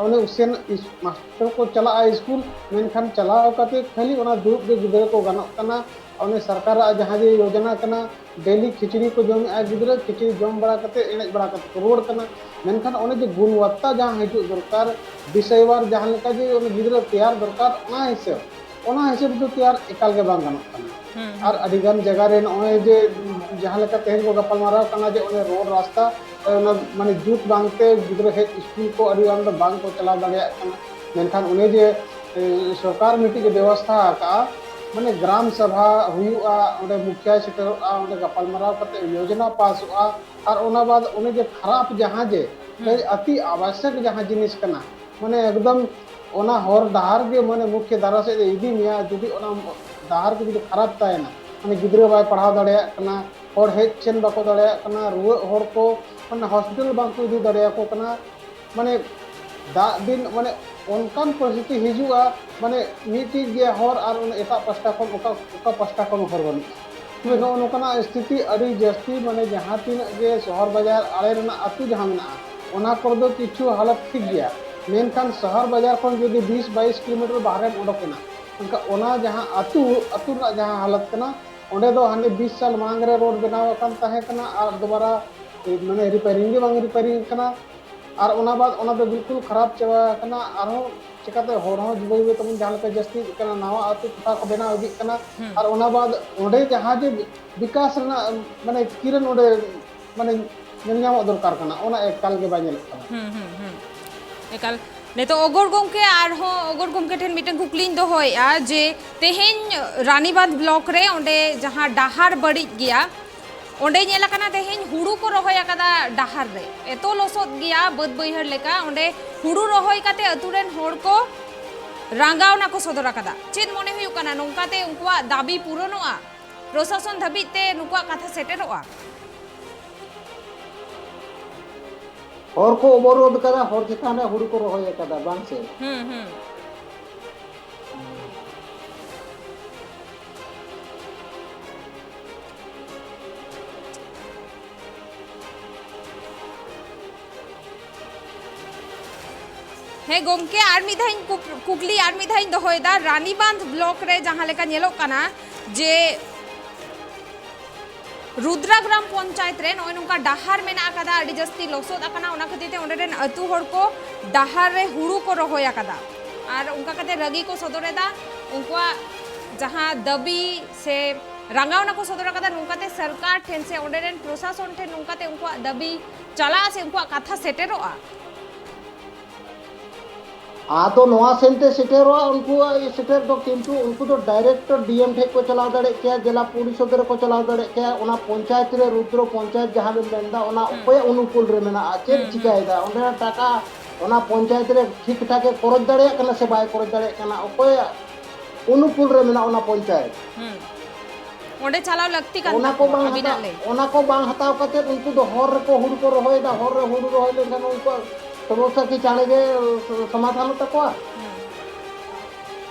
ᱚᱱᱮ ᱥᱮᱱ ᱤᱥ-, ᱢᱟᱥᱴᱟᱨ ᱠᱚ ᱪᱟᱞᱟᱜᱼᱟ ᱥᱠᱩᱞ, ᱢᱮᱱᱠᱷᱟᱱ ᱪᱟᱞᱟᱣ ᱠᱟᱛᱮ ᱠᱷᱟᱹᱞᱤ ᱚᱱᱟ ᱫᱩᱲᱩᱵ ᱜᱮ ᱜᱤᱫᱽᱨᱟᱹ ᱠᱚ ᱜᱟᱱᱚᱜ ᱠᱟᱱᱟ᱾ ᱚᱱᱮ ᱥᱚᱨᱠᱟᱨᱟᱜ ᱡᱟᱦᱟᱸ ᱡᱮ ᱭᱳᱡᱚᱱᱟ ᱠᱟᱱᱟ, ᱰᱮᱞᱤ ᱠᱷᱤᱪᱲᱤ ᱠᱚ ᱡᱚᱢᱮᱫᱼᱟ ᱜᱤᱫᱽᱨᱟᱹ, ᱠᱷᱤᱪᱲᱤ ᱡᱚᱢ ᱵᱟᱲᱟ ᱠᱟᱛᱮ ᱮᱱᱮᱡ ᱵᱟᱲᱟ ᱠᱟᱛᱮ ᱠᱚ ᱨᱩᱣᱟᱹᱲ ᱠᱟᱱᱟ᱾ ᱢᱮᱱᱠᱷᱟᱱ ᱚᱱᱮ ᱡᱮ ᱜᱩᱱᱣᱟᱛᱟ ᱡᱟᱦᱟᱸ ᱦᱤᱡᱩᱜ ᱫᱚᱨᱠᱟᱨ, ᱵᱤᱥᱚᱭᱵᱟᱨ ᱡᱟᱦᱟᱸ ᱞᱮᱠᱟ ᱡᱮ ᱩᱱᱤ ᱜᱤᱫᱽᱨᱟᱹ ᱛᱮᱭᱟᱨ ᱫᱚᱨᱠᱟᱨ, ᱚᱱᱟ ᱦᱤᱥᱟᱹᱵ, ᱚᱱᱟ ᱦᱤᱥᱟᱹᱵ ᱫᱚ ᱛᱮᱭᱟᱨ ᱮᱠᱟᱞ ᱜᱮ ᱵᱟᱝ ᱜᱟᱱᱚᱜ ᱠᱟᱱᱟ᱾ ᱟᱨ ᱟᱹᱰᱤ ᱜᱟᱱ ᱡᱟᱭᱜᱟ ᱨᱮ ᱱᱚᱜᱼᱚᱭ ᱡᱮ ᱡᱟᱦᱟᱸ ᱞᱮᱠᱟ ᱛᱮᱦᱮᱧ ᱠᱚ ᱜᱟᱯᱟᱞᱢᱟᱨᱟᱣ ᱠᱟᱱᱟ ᱡᱮ ᱚᱱᱮ ᱨᱳᱰ ᱨᱟᱥᱛᱟ, ᱚᱱᱟ ᱢᱟᱱᱮ ᱡᱩᱛ ᱵᱟᱝᱛᱮ ᱜᱤᱫᱽᱨᱟᱹ ᱦᱮᱡ ᱥᱠᱩᱞ ᱠᱚ ᱟᱹᱰᱤ ᱜᱟᱱ ᱫᱚ ᱵᱟᱝ ᱠᱚ ᱪᱟᱞᱟᱣ ᱫᱟᱲᱮᱭᱟᱜ ᱠᱟᱱᱟ᱾ ᱢᱮᱱᱠᱷᱟᱱ ᱚᱱᱮ ᱡᱮ, ᱮ, ᱥᱚᱨᱠᱟᱨ ᱢᱤᱫᱴᱤᱡ ᱮ ᱵᱮᱵᱚᱥᱛᱷᱟ ᱟᱠᱟᱫᱼᱟ, ᱢᱟᱱᱮ ᱜᱨᱟᱢ ᱥᱟᱵᱷᱟ ᱦᱩᱭᱩᱜᱼᱟ, ᱚᱸᱰᱮ ᱢᱩᱠᱷᱤᱭᱟᱭ ᱥᱮᱴᱮᱨᱚᱜᱼᱟ, ᱚᱸᱰᱮ ᱜᱟᱯᱟᱞᱢᱟᱨᱟᱣ ᱠᱟᱛᱮ ᱭᱳᱡᱚᱱᱟ ᱯᱟᱥᱚᱜᱼᱟ, ᱟᱨ ᱚᱱᱟ ᱵᱟᱫ ᱚᱱᱮ ᱡᱮ ᱠᱷᱟᱨᱟᱯ ᱡᱟᱦᱟᱸ ᱡᱮ, ᱦᱩᱸ᱾ ᱮᱭ ᱟᱹᱛᱤ ᱟᱵᱚᱥᱭᱚᱠ ᱡᱟᱦᱟᱸ ᱡᱤᱱᱤᱥ ᱠᱟᱱᱟ, ᱢᱟᱱᱮ ᱮᱠᱫᱚᱢ ᱚᱱᱟ ᱦᱚᱨ ᱰᱟᱦᱟᱨ ᱜᱮ ᱢᱟᱱᱮ ᱢᱩᱠᱷᱭᱚ ᱫᱷᱟᱨᱟ ᱥᱮᱫ ᱮ ᱤᱫᱤ ᱢᱮᱭᱟ, ᱡᱩᱫᱤ ᱚᱱᱟ ᱰᱟᱦᱟᱨ ᱜᱮ ᱡᱩᱫᱤ ᱠᱷᱟᱨᱟᱯ ᱛᱟᱦᱮᱱᱟ, ᱢᱟᱱᱮ ᱜᱤᱫᱽᱨᱟᱹ ᱵᱟᱭ ᱯᱟᱲᱦᱟᱣ ᱫᱟᱲᱮᱭᱟᱜ ᱠᱟᱱᱟ, ᱦᱚᱲ ᱦᱮᱡ ᱥᱮᱱ ᱵᱟᱠᱚ ᱫᱟᱲᱮᱭᱟᱜ ᱠᱟᱱᱟ, ᱨᱩᱣᱟᱹᱜ ᱦᱚᱲ ᱠᱚ, ᱢᱟᱱᱮ ᱦᱚᱥᱯᱤᱴᱟᱞ ᱵᱟᱝᱠᱚ ᱤᱫᱤ ᱫᱟᱲᱮᱭᱟᱠᱚ ᱠᱟᱱᱟ, ᱢᱟᱱᱮ ᱫᱟᱜ ᱫᱤᱱ ᱢᱟᱱᱮ ᱚᱱᱠᱟᱱ ᱯᱚᱨᱤᱥᱛᱷᱤᱛᱤ ᱦᱤᱡᱩᱜᱼᱟ, ᱢᱟᱱᱮ ᱢᱤᱫᱴᱤᱡ ᱜᱮ ᱦᱚᱨ ᱟᱨ ᱚᱱᱟ ᱮᱴᱟᱜ ᱯᱟᱥᱴᱟ ᱠᱷᱚᱱ ᱚᱠᱟ, ᱚᱠᱟ ᱯᱟᱥᱴᱟ ᱠᱷᱚᱱ ᱦᱚᱨ ᱵᱟᱹᱱᱩᱜᱼᱟ᱾ ᱛᱚᱵᱮ ᱱᱚᱜᱼᱚ ᱱᱚᱝᱠᱟᱱᱟᱜ ᱥᱛᱷᱤᱛᱤ ᱟᱹᱰᱤ ᱡᱟᱹᱥᱛᱤ, ᱢᱟᱱᱮ ᱡᱟᱦᱟᱸ ᱛᱤᱱᱟᱹᱜ ᱜᱮ ᱥᱚᱦᱚᱨ ᱵᱟᱡᱟᱨ ᱟᱲᱮ ᱨᱮᱱᱟᱜ ᱟᱹᱛᱩ ᱡᱟᱦᱟᱸ ᱢᱮᱱᱟᱜᱼᱟ, ᱚᱱᱟ ᱠᱚᱨᱮ ᱫᱚ ᱠᱤᱪᱷᱩ ᱦᱟᱞᱚᱛ ᱴᱷᱤᱠ ᱜᱮᱭᱟ, ᱢᱮᱱᱠᱷᱟᱱ ᱥᱚᱦᱚᱨ ᱵᱟᱡᱟᱨ ᱠᱷᱚᱱ ᱡᱩᱫᱤ ᱵᱤᱥ ᱵᱟᱭᱤᱥ ᱠᱤᱞᱳᱢᱤᱴᱟᱨ ᱵᱟᱦᱨᱮᱢ ᱚᱰᱚᱠ ᱮᱱᱟ, ᱮᱱᱠᱷᱟᱱ ᱚᱱᱟ ᱡᱟᱦᱟᱸ ᱟᱹᱛᱩ, ᱟᱹᱛᱩ ᱨᱮᱱᱟᱜ ᱡᱟᱦᱟᱸ ᱦᱟᱞᱚᱛ ᱠᱟᱱᱟ, ᱚᱸᱰᱮ ᱫᱚ ᱦᱟᱱᱮ ᱵᱤᱥ ᱥᱟᱞ ᱢᱟᱲᱟᱝ ᱨᱮ ᱨᱳᱰ ᱵᱮᱱᱟᱣ ᱟᱠᱟᱱ ᱛᱟᱦᱮᱸ ᱠᱟᱱᱟ ᱟᱨ ᱫᱚᱵᱟᱨᱟ, ᱢᱟᱱᱮ, ᱨᱤᱯᱮᱭᱟᱨᱤᱝ ᱜᱮ ᱵᱟᱝ ᱨᱤᱯᱮᱭᱟᱨᱤᱝ ᱠᱟᱱᱟ᱾ ᱟᱨ ᱚᱱᱟ ᱵᱟᱫ ᱚᱱᱟ ᱫᱚ ᱵᱤᱞᱠᱩᱞ ᱠᱷᱟᱨᱟᱯ ᱪᱟᱵᱟ ᱟᱠᱟᱱᱟ᱾ ᱟᱨᱦᱚᱸ ᱪᱮᱠᱟᱛᱮ ᱦᱚᱲ ᱦᱚᱸ ᱡᱩᱫᱟᱹ ᱡᱩᱫᱟᱹ ᱛᱟᱵᱚᱱ ᱡᱟᱦᱟᱸ ᱞᱮᱠᱟ ᱡᱟᱹᱥᱛᱤ ᱤᱫᱤᱜ ᱠᱟᱱᱟ, ᱱᱟᱣᱟ ᱟᱹᱛᱩ ᱴᱚᱴᱷᱟ ᱠᱚ ᱵᱮᱱᱟᱣ ᱤᱫᱤᱜ ᱠᱟᱱᱟ᱾ ᱦᱩᱸ᱾ ᱟᱨ ᱚᱱᱟ ᱵᱟᱫ ᱚᱸᱰᱮ ᱡᱟᱦᱟᱸ ᱡᱮ ᱵᱤ-, ᱵᱤᱠᱟᱥ ᱨᱮᱱᱟᱜ ᱢᱟᱱᱮ ᱠᱤᱨᱟᱹᱱ ᱚᱸᱰᱮ ᱢᱟᱱᱮ ᱧᱮᱞ ᱧᱟᱢᱚᱜ ᱫᱚᱨᱠᱟᱨ ᱠᱟᱱᱟ, ᱚᱱᱟ ᱮᱠᱟᱞ ᱜᱮ ᱵᱟᱭ ᱧᱮᱞᱚᱜ ᱠᱟᱱᱟ᱾ ᱦᱩᱸ, ᱦᱩᱸ, ᱦᱩᱸ᱾ ᱮᱠᱟᱞ᱾ ᱱᱤᱛᱚᱜ ᱚᱜᱚᱨ ᱜᱚᱢᱠᱮ, ᱟᱨᱦᱚᱸ ᱚᱜᱚᱨ ᱜᱚᱢᱠᱮ ᱴᱷᱮᱱ ᱢᱤᱫᱴᱟᱝ ᱠᱩᱠᱞᱤᱧ ᱫᱚᱦᱚᱭᱮᱫᱼᱟ ᱡᱮ ᱛᱮᱦᱮᱧ ᱨᱟᱱᱤᱵᱟᱸᱫᱷ ᱵᱞᱚᱠ ᱨᱮ ᱚᱸᱰᱮ ᱡᱟᱦᱟᱸ ᱰᱟᱦᱟᱨ ᱵᱟᱹᱲᱤᱡ ᱜᱮᱭᱟ, ᱚᱸᱰᱮ ᱧᱮᱞ ᱟᱠᱟᱱᱟ ᱛᱮᱦᱮᱧ ᱦᱩᱲᱩ ᱠᱚ ᱨᱚᱦᱚᱭ ᱟᱠᱟᱫᱟ ᱰᱟᱦᱟᱨ ᱨᱮ᱾ ᱮᱛᱚ ᱞᱚᱥᱚᱫ ᱜᱮᱭᱟ ᱵᱟᱹᱫᱽ ᱵᱟᱹᱭᱦᱟᱹᱲ ᱞᱮᱠᱟ, ᱚᱸᱰᱮ ᱦᱩᱲᱩ ᱨᱚᱦᱚᱭ ᱠᱟᱛᱮ ᱟᱹᱛᱩ ᱨᱮᱱ ᱦᱚᱲ ᱠᱚ ᱨᱟᱸᱜᱟᱣᱱᱟ ᱠᱚ ᱥᱚᱫᱚᱨ ᱟᱠᱟᱫᱟ᱾ ᱪᱮᱫ ᱢᱚᱱᱮ ᱦᱩᱭᱩᱜ ᱠᱟᱱᱟ, ᱱᱚᱝᱠᱟᱛᱮ ᱩᱱᱠᱩᱣᱟᱜ ᱫᱟᱹᱵᱤ ᱯᱩᱨᱚᱱᱚᱜᱼᱟ? ᱯᱨᱚᱥᱟᱥᱚᱱ ᱫᱷᱟᱹᱵᱤᱡ ᱛᱮ ᱱᱩᱠᱩᱣᱟᱜ ᱠᱟᱛᱷᱟ ᱥᱮᱴᱮᱨᱚᱜᱼᱟ? ᱦᱚᱨ ᱠᱚ ᱚᱵᱚᱨᱳᱫᱷ ᱠᱟᱫᱟ, ᱦᱚᱨ ᱪᱮᱛᱟᱱ ᱨᱮ ᱦᱩᱲᱩ ᱠᱚ ᱨᱚᱦᱚᱭ ᱟᱠᱟᱫᱟ, ᱵᱟᱝ ᱥᱮ? ᱦᱩᱸ, ᱦᱩᱸ᱾ ᱦᱮᱸ ᱜᱚᱢᱠᱮ, ᱟᱨ ᱢᱤᱫ ᱫᱷᱟᱣ ᱤᱧ ᱠᱩᱠ-, ᱠᱩᱠᱞᱤ ᱟᱨ ᱢᱤᱫ ᱫᱷᱟᱣ ᱤᱧ ᱫᱚᱦᱚᱭᱮᱫᱟ᱾ ᱨᱟᱱᱤᱵᱟᱸᱫᱷ ᱵᱞᱚᱠ ᱨᱮ ᱡᱟᱦᱟᱸ ᱞᱮᱠᱟ ᱧᱮᱞᱚᱜ ᱠᱟᱱᱟ ᱡᱮ ᱨᱩᱫᱽᱨᱟ ᱜᱨᱟᱢ ᱯᱚᱧᱪᱟᱭᱮᱛ ᱨᱮ ᱱᱚᱜᱼᱚᱭ ᱱᱚᱝᱠᱟ ᱰᱟᱦᱟᱨ ᱢᱮᱱᱟᱜ ᱟᱠᱟᱫᱟ, ᱟᱹᱰᱤ ᱡᱟᱹᱥᱛᱤ ᱞᱚᱥᱚᱫ ᱟᱠᱟᱱᱟ, ᱚᱱᱟ ᱠᱷᱟᱹᱛᱤᱨ ᱛᱮ ᱚᱸᱰᱮ ᱨᱮᱱ ᱟᱹᱛᱩ ᱦᱚᱲ ᱠᱚ ᱰᱟᱦᱟᱨ ᱨᱮ ᱦᱩᱲᱩ ᱠᱚ ᱨᱚᱦᱚᱭ ᱟᱠᱟᱫᱟ᱾ ᱟᱨ ᱚᱱᱠᱟ ᱠᱟᱛᱮ ᱨᱟᱹᱜᱤ ᱠᱚ ᱥᱚᱫᱚᱨ ᱮᱫᱟ᱾ ᱩᱱᱠᱩᱣᱟᱜ ᱡᱟᱦᱟᱸ ᱫᱟᱹᱵᱤ ᱥᱮ ᱨᱟᱸᱜᱟᱣᱱᱟ ᱠᱚ ᱥᱚᱫᱚᱨ ᱟᱠᱟᱫᱟ, ᱱᱚᱝᱠᱟᱛᱮ ᱥᱚᱨᱠᱟᱨ ᱴᱷᱮᱱ ᱥᱮ ᱚᱸᱰᱮ ᱨᱮᱱ ᱯᱨᱚᱥᱟᱥᱚᱱ ᱴᱷᱮᱱ ᱱᱚᱝᱠᱟᱛᱮ ᱩᱱᱠᱩᱣᱟᱜ ᱫᱟᱹᱵᱤ ᱪᱟᱞᱟᱜᱼᱟ ᱥᱮ ᱩᱱᱠᱩᱣᱟᱜ ᱠᱟᱛᱷᱟ ᱥᱮᱴᱮᱨᱚᱜᱼᱟ? ᱟᱫᱚ ᱱᱚᱣᱟ ᱥᱮᱱ ᱛᱮ ᱥᱮᱴᱮᱨᱚᱜᱼᱟ, ᱩᱱᱠᱩᱣᱟᱜ ᱥᱮᱴᱮᱨ ᱫᱚ, ᱠᱤᱱᱛᱩ ᱩᱱᱠᱩ ᱫᱚ direct ᱰᱤ ᱮᱢ ᱴᱷᱮᱡ ᱠᱚ ᱪᱟᱞᱟᱣ ᱫᱟᱲᱮᱭᱟᱜ ᱠᱮᱭᱟ, ᱡᱮᱞᱟ ᱯᱚᱨᱤᱥᱚᱫ ᱨᱮᱠᱚ ᱪᱟᱞᱟᱣ ᱫᱟᱲᱮᱭᱟᱜ ᱠᱮᱭᱟ᱾ ᱚᱱᱟ ᱯᱚᱧᱪᱟᱭᱮᱛ ᱨᱮ, ᱨᱩᱫᱽᱨᱚ ᱯᱚᱧᱪᱟᱭᱮᱛ ᱡᱟᱦᱟᱸ ᱵᱮᱱ ᱢᱮᱱᱫᱟ, ᱚᱱᱟ ᱦᱩᱸ᱾ ᱚᱠᱚᱭᱟᱜ ᱚᱱᱩᱠᱩᱞ ᱨᱮ ᱢᱮᱱᱟᱜᱼᱟ? ᱪᱮᱫ ᱦᱩᱸ, ᱦᱩᱸ᱾ ᱪᱤᱠᱟᱹᱭᱮᱫᱟ? ᱚᱸᱰᱮᱱᱟᱜ ᱴᱟᱠᱟ ᱚᱱᱟ ᱯᱚᱧᱪᱟᱭᱮᱛ ᱨᱮ ᱴᱷᱤᱠ ᱴᱷᱟᱠ ᱮ ᱠᱷᱚᱨᱚᱪ ᱫᱟᱲᱮᱭᱟᱜ ᱠᱟᱱᱟ ᱥᱮ ᱵᱟᱭ ᱠᱷᱚᱨᱚᱪ ᱫᱟᱲᱮᱭᱟᱜ ᱠᱟᱱᱟ? ᱚᱠᱚᱭᱟᱜ ᱚᱱᱩᱠᱩᱞ ᱨᱮ ᱢᱮᱱᱟᱜᱼᱟ ᱚᱱᱟ ᱯᱚᱧᱪᱟᱭᱮᱛ? ᱦᱩᱸ᱾ ᱚᱸᱰᱮ ᱪᱟᱞᱟᱣ ᱞᱟᱹᱠᱛᱤ ᱠᱟᱱ ᱚᱱᱟ ᱠᱚ ᱛᱟᱠᱚᱣᱟ, ᱵᱟᱝ ᱟᱹᱵᱤᱱᱟᱜ ᱦᱟᱛᱟᱣ, ᱞᱟᱹᱭ᱾ ᱚᱱᱟ ᱠᱚ ᱵᱟᱝ ᱦᱟᱛᱟᱣ ᱠᱟᱛᱮ ᱩᱱᱠᱩ ᱫᱚ ᱦᱚᱨ ᱨᱮᱠᱚ ᱦᱩᱲᱩ ᱠᱚ ᱨᱚᱦᱚᱭᱮᱫᱟ, ᱦᱚᱨ ᱨᱮ ᱦᱩᱲᱩ ᱨᱚᱦᱚᱭ ᱞᱮᱱᱠᱷᱟᱱ ᱩᱱᱠᱩᱣᱟᱜ ᱥᱚᱢᱚᱥᱥᱟ ᱠᱤ ᱪᱟᱬᱮ ᱜᱮ ᱥᱚᱢᱟᱫᱷᱟᱱᱚᱜ ᱛᱟᱠᱚᱣᱟ? ᱦᱩᱸ᱾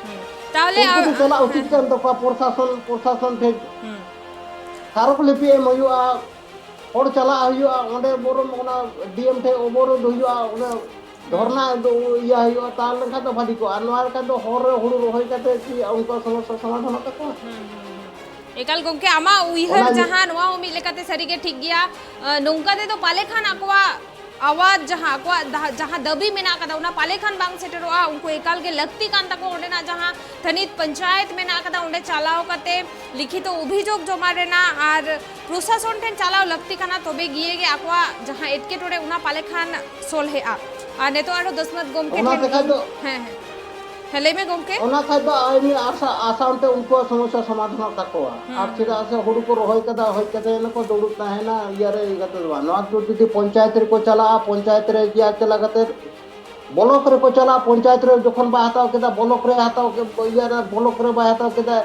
ᱦᱩᱸ᱾ ᱛᱟᱦᱚᱞᱮ, ᱩᱱᱠᱩ ᱫᱚ ᱟ-, ᱪᱟᱞᱟᱜ ᱦᱮᱸ, ᱩᱪᱤᱛ ᱦᱮᱸ᱾ ᱠᱟᱱ ᱛᱟᱠᱚᱣᱟ ᱯᱨᱚᱥᱟᱥᱚᱱ, ᱯᱨᱚᱥᱟᱥᱚᱱ ᱴᱷᱮᱡ᱾ ᱦᱩᱸ᱾ ᱥᱟᱨᱚᱠ ᱞᱤᱯᱤ ᱮᱢ ᱦᱩᱭᱩᱜᱼᱟ, ᱦᱚᱲ ᱪᱟᱞᱟᱜ ᱦᱩᱭᱩᱜᱼᱟ, ᱚᱸᱰᱮ ᱵᱚᱨᱚᱝ ᱚᱱᱟ ᱰᱤ ᱮᱢ ᱴᱷᱮᱡ ᱚᱵᱚᱨᱳᱫᱷ ᱦᱩᱭᱩᱜᱼᱟ, ᱚᱸᱰᱮ ᱦᱩᱸ᱾ ᱫᱷᱚᱨᱱᱟ ᱫᱚ ᱤᱭᱟᱹ ᱦᱩᱭᱩᱜᱼᱟ, ᱛᱟᱦᱞᱮ ᱠᱷᱟᱱ ᱫᱚ ᱵᱷᱟᱹᱜᱤ ᱠᱚᱜᱼᱟ᱾ ᱟᱨ ᱱᱚᱣᱟ ᱞᱮᱠᱷᱟᱱ ᱫᱚ ᱦᱚᱨ ᱨᱮ ᱦᱩᱲᱩ ᱨᱚᱦᱚᱭ ᱠᱟᱛᱮ ᱠᱤ ᱩᱱᱠᱩᱣᱟᱜ ᱥᱚᱢᱚᱥᱥᱟ ᱥᱚᱢᱟᱫᱷᱟᱱᱚᱜ ᱛᱟᱠᱚᱣᱟ? ᱦᱩᱸ, ᱦᱩᱸ, ᱦᱩᱸ᱾ ᱮᱠᱟᱞ ᱜᱚᱢᱠᱮ, ᱟᱢᱟᱜ ᱩᱭᱦᱟᱹᱨ ᱚᱱᱟ ᱜᱮ᱾ ᱡᱟᱦᱟᱸ, ᱱᱚᱣᱟ ᱦᱚᱸ ᱢᱤᱫ ᱞᱮᱠᱟᱛᱮ ᱥᱟᱹᱨᱤᱜᱮ ᱴᱷᱤᱠ ᱜᱮᱭᱟ᱾ ᱟᱸ, ᱱᱚᱝᱠᱟ ᱛᱮᱫᱚ ᱯᱟᱞᱮ ᱠᱷᱟᱱ ᱟᱠᱚᱣᱟᱜ ᱟᱣᱟᱡᱽ, ᱡᱟᱦᱟᱸ ᱟᱠᱚᱣᱟᱜ ᱫᱟ-, ᱡᱟᱦᱟᱸ ᱫᱟᱹᱵᱤ ᱢᱮᱱᱟᱜ ᱟᱠᱟᱫᱟ, ᱚᱱᱟ ᱯᱟᱞᱮ ᱠᱷᱟᱱ ᱵᱟᱝ ᱥᱮᱴᱮᱨᱚᱜᱼᱟ᱾ ᱩᱱᱠᱩ ᱮᱠᱟᱞ ᱜᱮ ᱞᱟᱹᱠᱛᱤ ᱠᱟᱱ ᱛᱟᱠᱚ ᱚᱸᱰᱮᱱᱟᱜ ᱡᱟᱦᱟᱸ ᱛᱷᱟᱹᱱᱤᱛ ᱯᱚᱧᱪᱟᱭᱮᱛ ᱢᱮᱱᱟᱜ ᱟᱠᱟᱫᱟ, ᱚᱸᱰᱮ ᱪᱟᱞᱟᱣ ᱠᱟᱛᱮ ᱞᱤᱠᱷᱤᱛᱚ ᱚᱵᱷᱤᱡᱳᱜᱽ ᱡᱚᱢᱟ ᱨᱮᱱᱟᱜ ᱟᱨ ᱯᱨᱚᱥᱟᱥᱚᱱ ᱴᱷᱮᱱ ᱪᱟᱞᱟᱣ ᱞᱟᱹᱠᱛᱤ ᱠᱟᱱᱟ, ᱛᱚᱵᱮ ᱜᱮ ᱟᱠᱚᱣᱟᱜ ᱡᱟᱦᱟᱸ ᱮᱴᱠᱮᱴᱚᱬᱮ, ᱚᱱᱟ ᱯᱟᱞᱮ ᱠᱷᱟᱱ ᱥᱚᱞᱦᱮᱜᱼᱟ᱾ ᱟᱨ ᱱᱤᱛᱚᱜ ᱟᱨᱦᱚᱸ ᱫᱚᱥᱢᱟᱛ ᱜᱚᱢᱠᱮ ᱚᱱᱟ ᱴᱷᱮᱱ ᱛᱮᱠᱷᱟᱡ ᱵᱚᱱ ᱫᱚ ᱦᱮᱸ, ᱦᱮᱸ᱾ ᱦᱮᱸ, ᱞᱟᱹᱭ ᱢᱮ ᱜᱚᱢᱠᱮ᱾ ᱚᱱᱟ ᱠᱷᱟᱡ ᱫᱚ ᱟᱭᱢᱟ ᱟᱥᱟ-, ᱟᱥᱟᱱ ᱛᱮ ᱩᱱᱠᱩᱣᱟᱜ ᱥᱚᱢᱚᱥᱥᱟ ᱥᱚᱢᱟᱫᱷᱟᱱᱚᱜ ᱛᱟᱠᱚᱣᱟ᱾ ᱦᱩᱸ, ᱟᱨ ᱪᱮᱫᱟᱜ ᱦᱩᱸ᱾ ᱥᱮ ᱦᱩᱲᱩ ᱠᱚ ᱨᱚᱦᱚᱭ ᱠᱟᱫᱟ, ᱦᱮᱡ ᱠᱟᱛᱮ ᱮᱱ ᱠᱚ ᱫᱩᱲᱩᱵ ᱛᱟᱦᱮᱱᱟ, ᱤᱭᱟᱹ ᱨᱮ ᱤᱭᱟᱹ ᱠᱟᱛᱮ ᱫᱚ ᱵᱟᱝ᱾ ᱱᱚᱣᱟ ᱠᱚ ᱡᱩᱫᱤ ᱯᱚᱧᱪᱟᱭᱮᱛ ᱨᱮᱠᱚ ᱪᱟᱞᱟᱜᱼᱟ, ᱯᱚᱧᱪᱟᱭᱮᱛ ᱨᱮ ᱤᱭᱟᱹ ᱪᱟᱞᱟᱣ ᱠᱟᱛᱮ ᱵᱞᱚᱠ ᱨᱮᱠᱚ ᱪᱟᱞᱟᱜᱼᱟ, ᱯᱚᱧᱪᱟᱭᱮᱛ ᱨᱮ ᱡᱚᱠᱷᱚᱱ ᱵᱟᱭ ᱦᱟᱛᱟᱣ ᱠᱮᱫᱟ, ᱵᱞᱚᱠ ᱨᱮ ᱦᱟᱛᱟᱣ ᱠᱮᱫ, ᱤᱭᱟᱹ ᱨᱮ ᱵᱞᱚᱠ ᱨᱮ ᱵᱟᱭ ᱦᱟᱛᱟᱣ ᱠᱮᱫᱟ,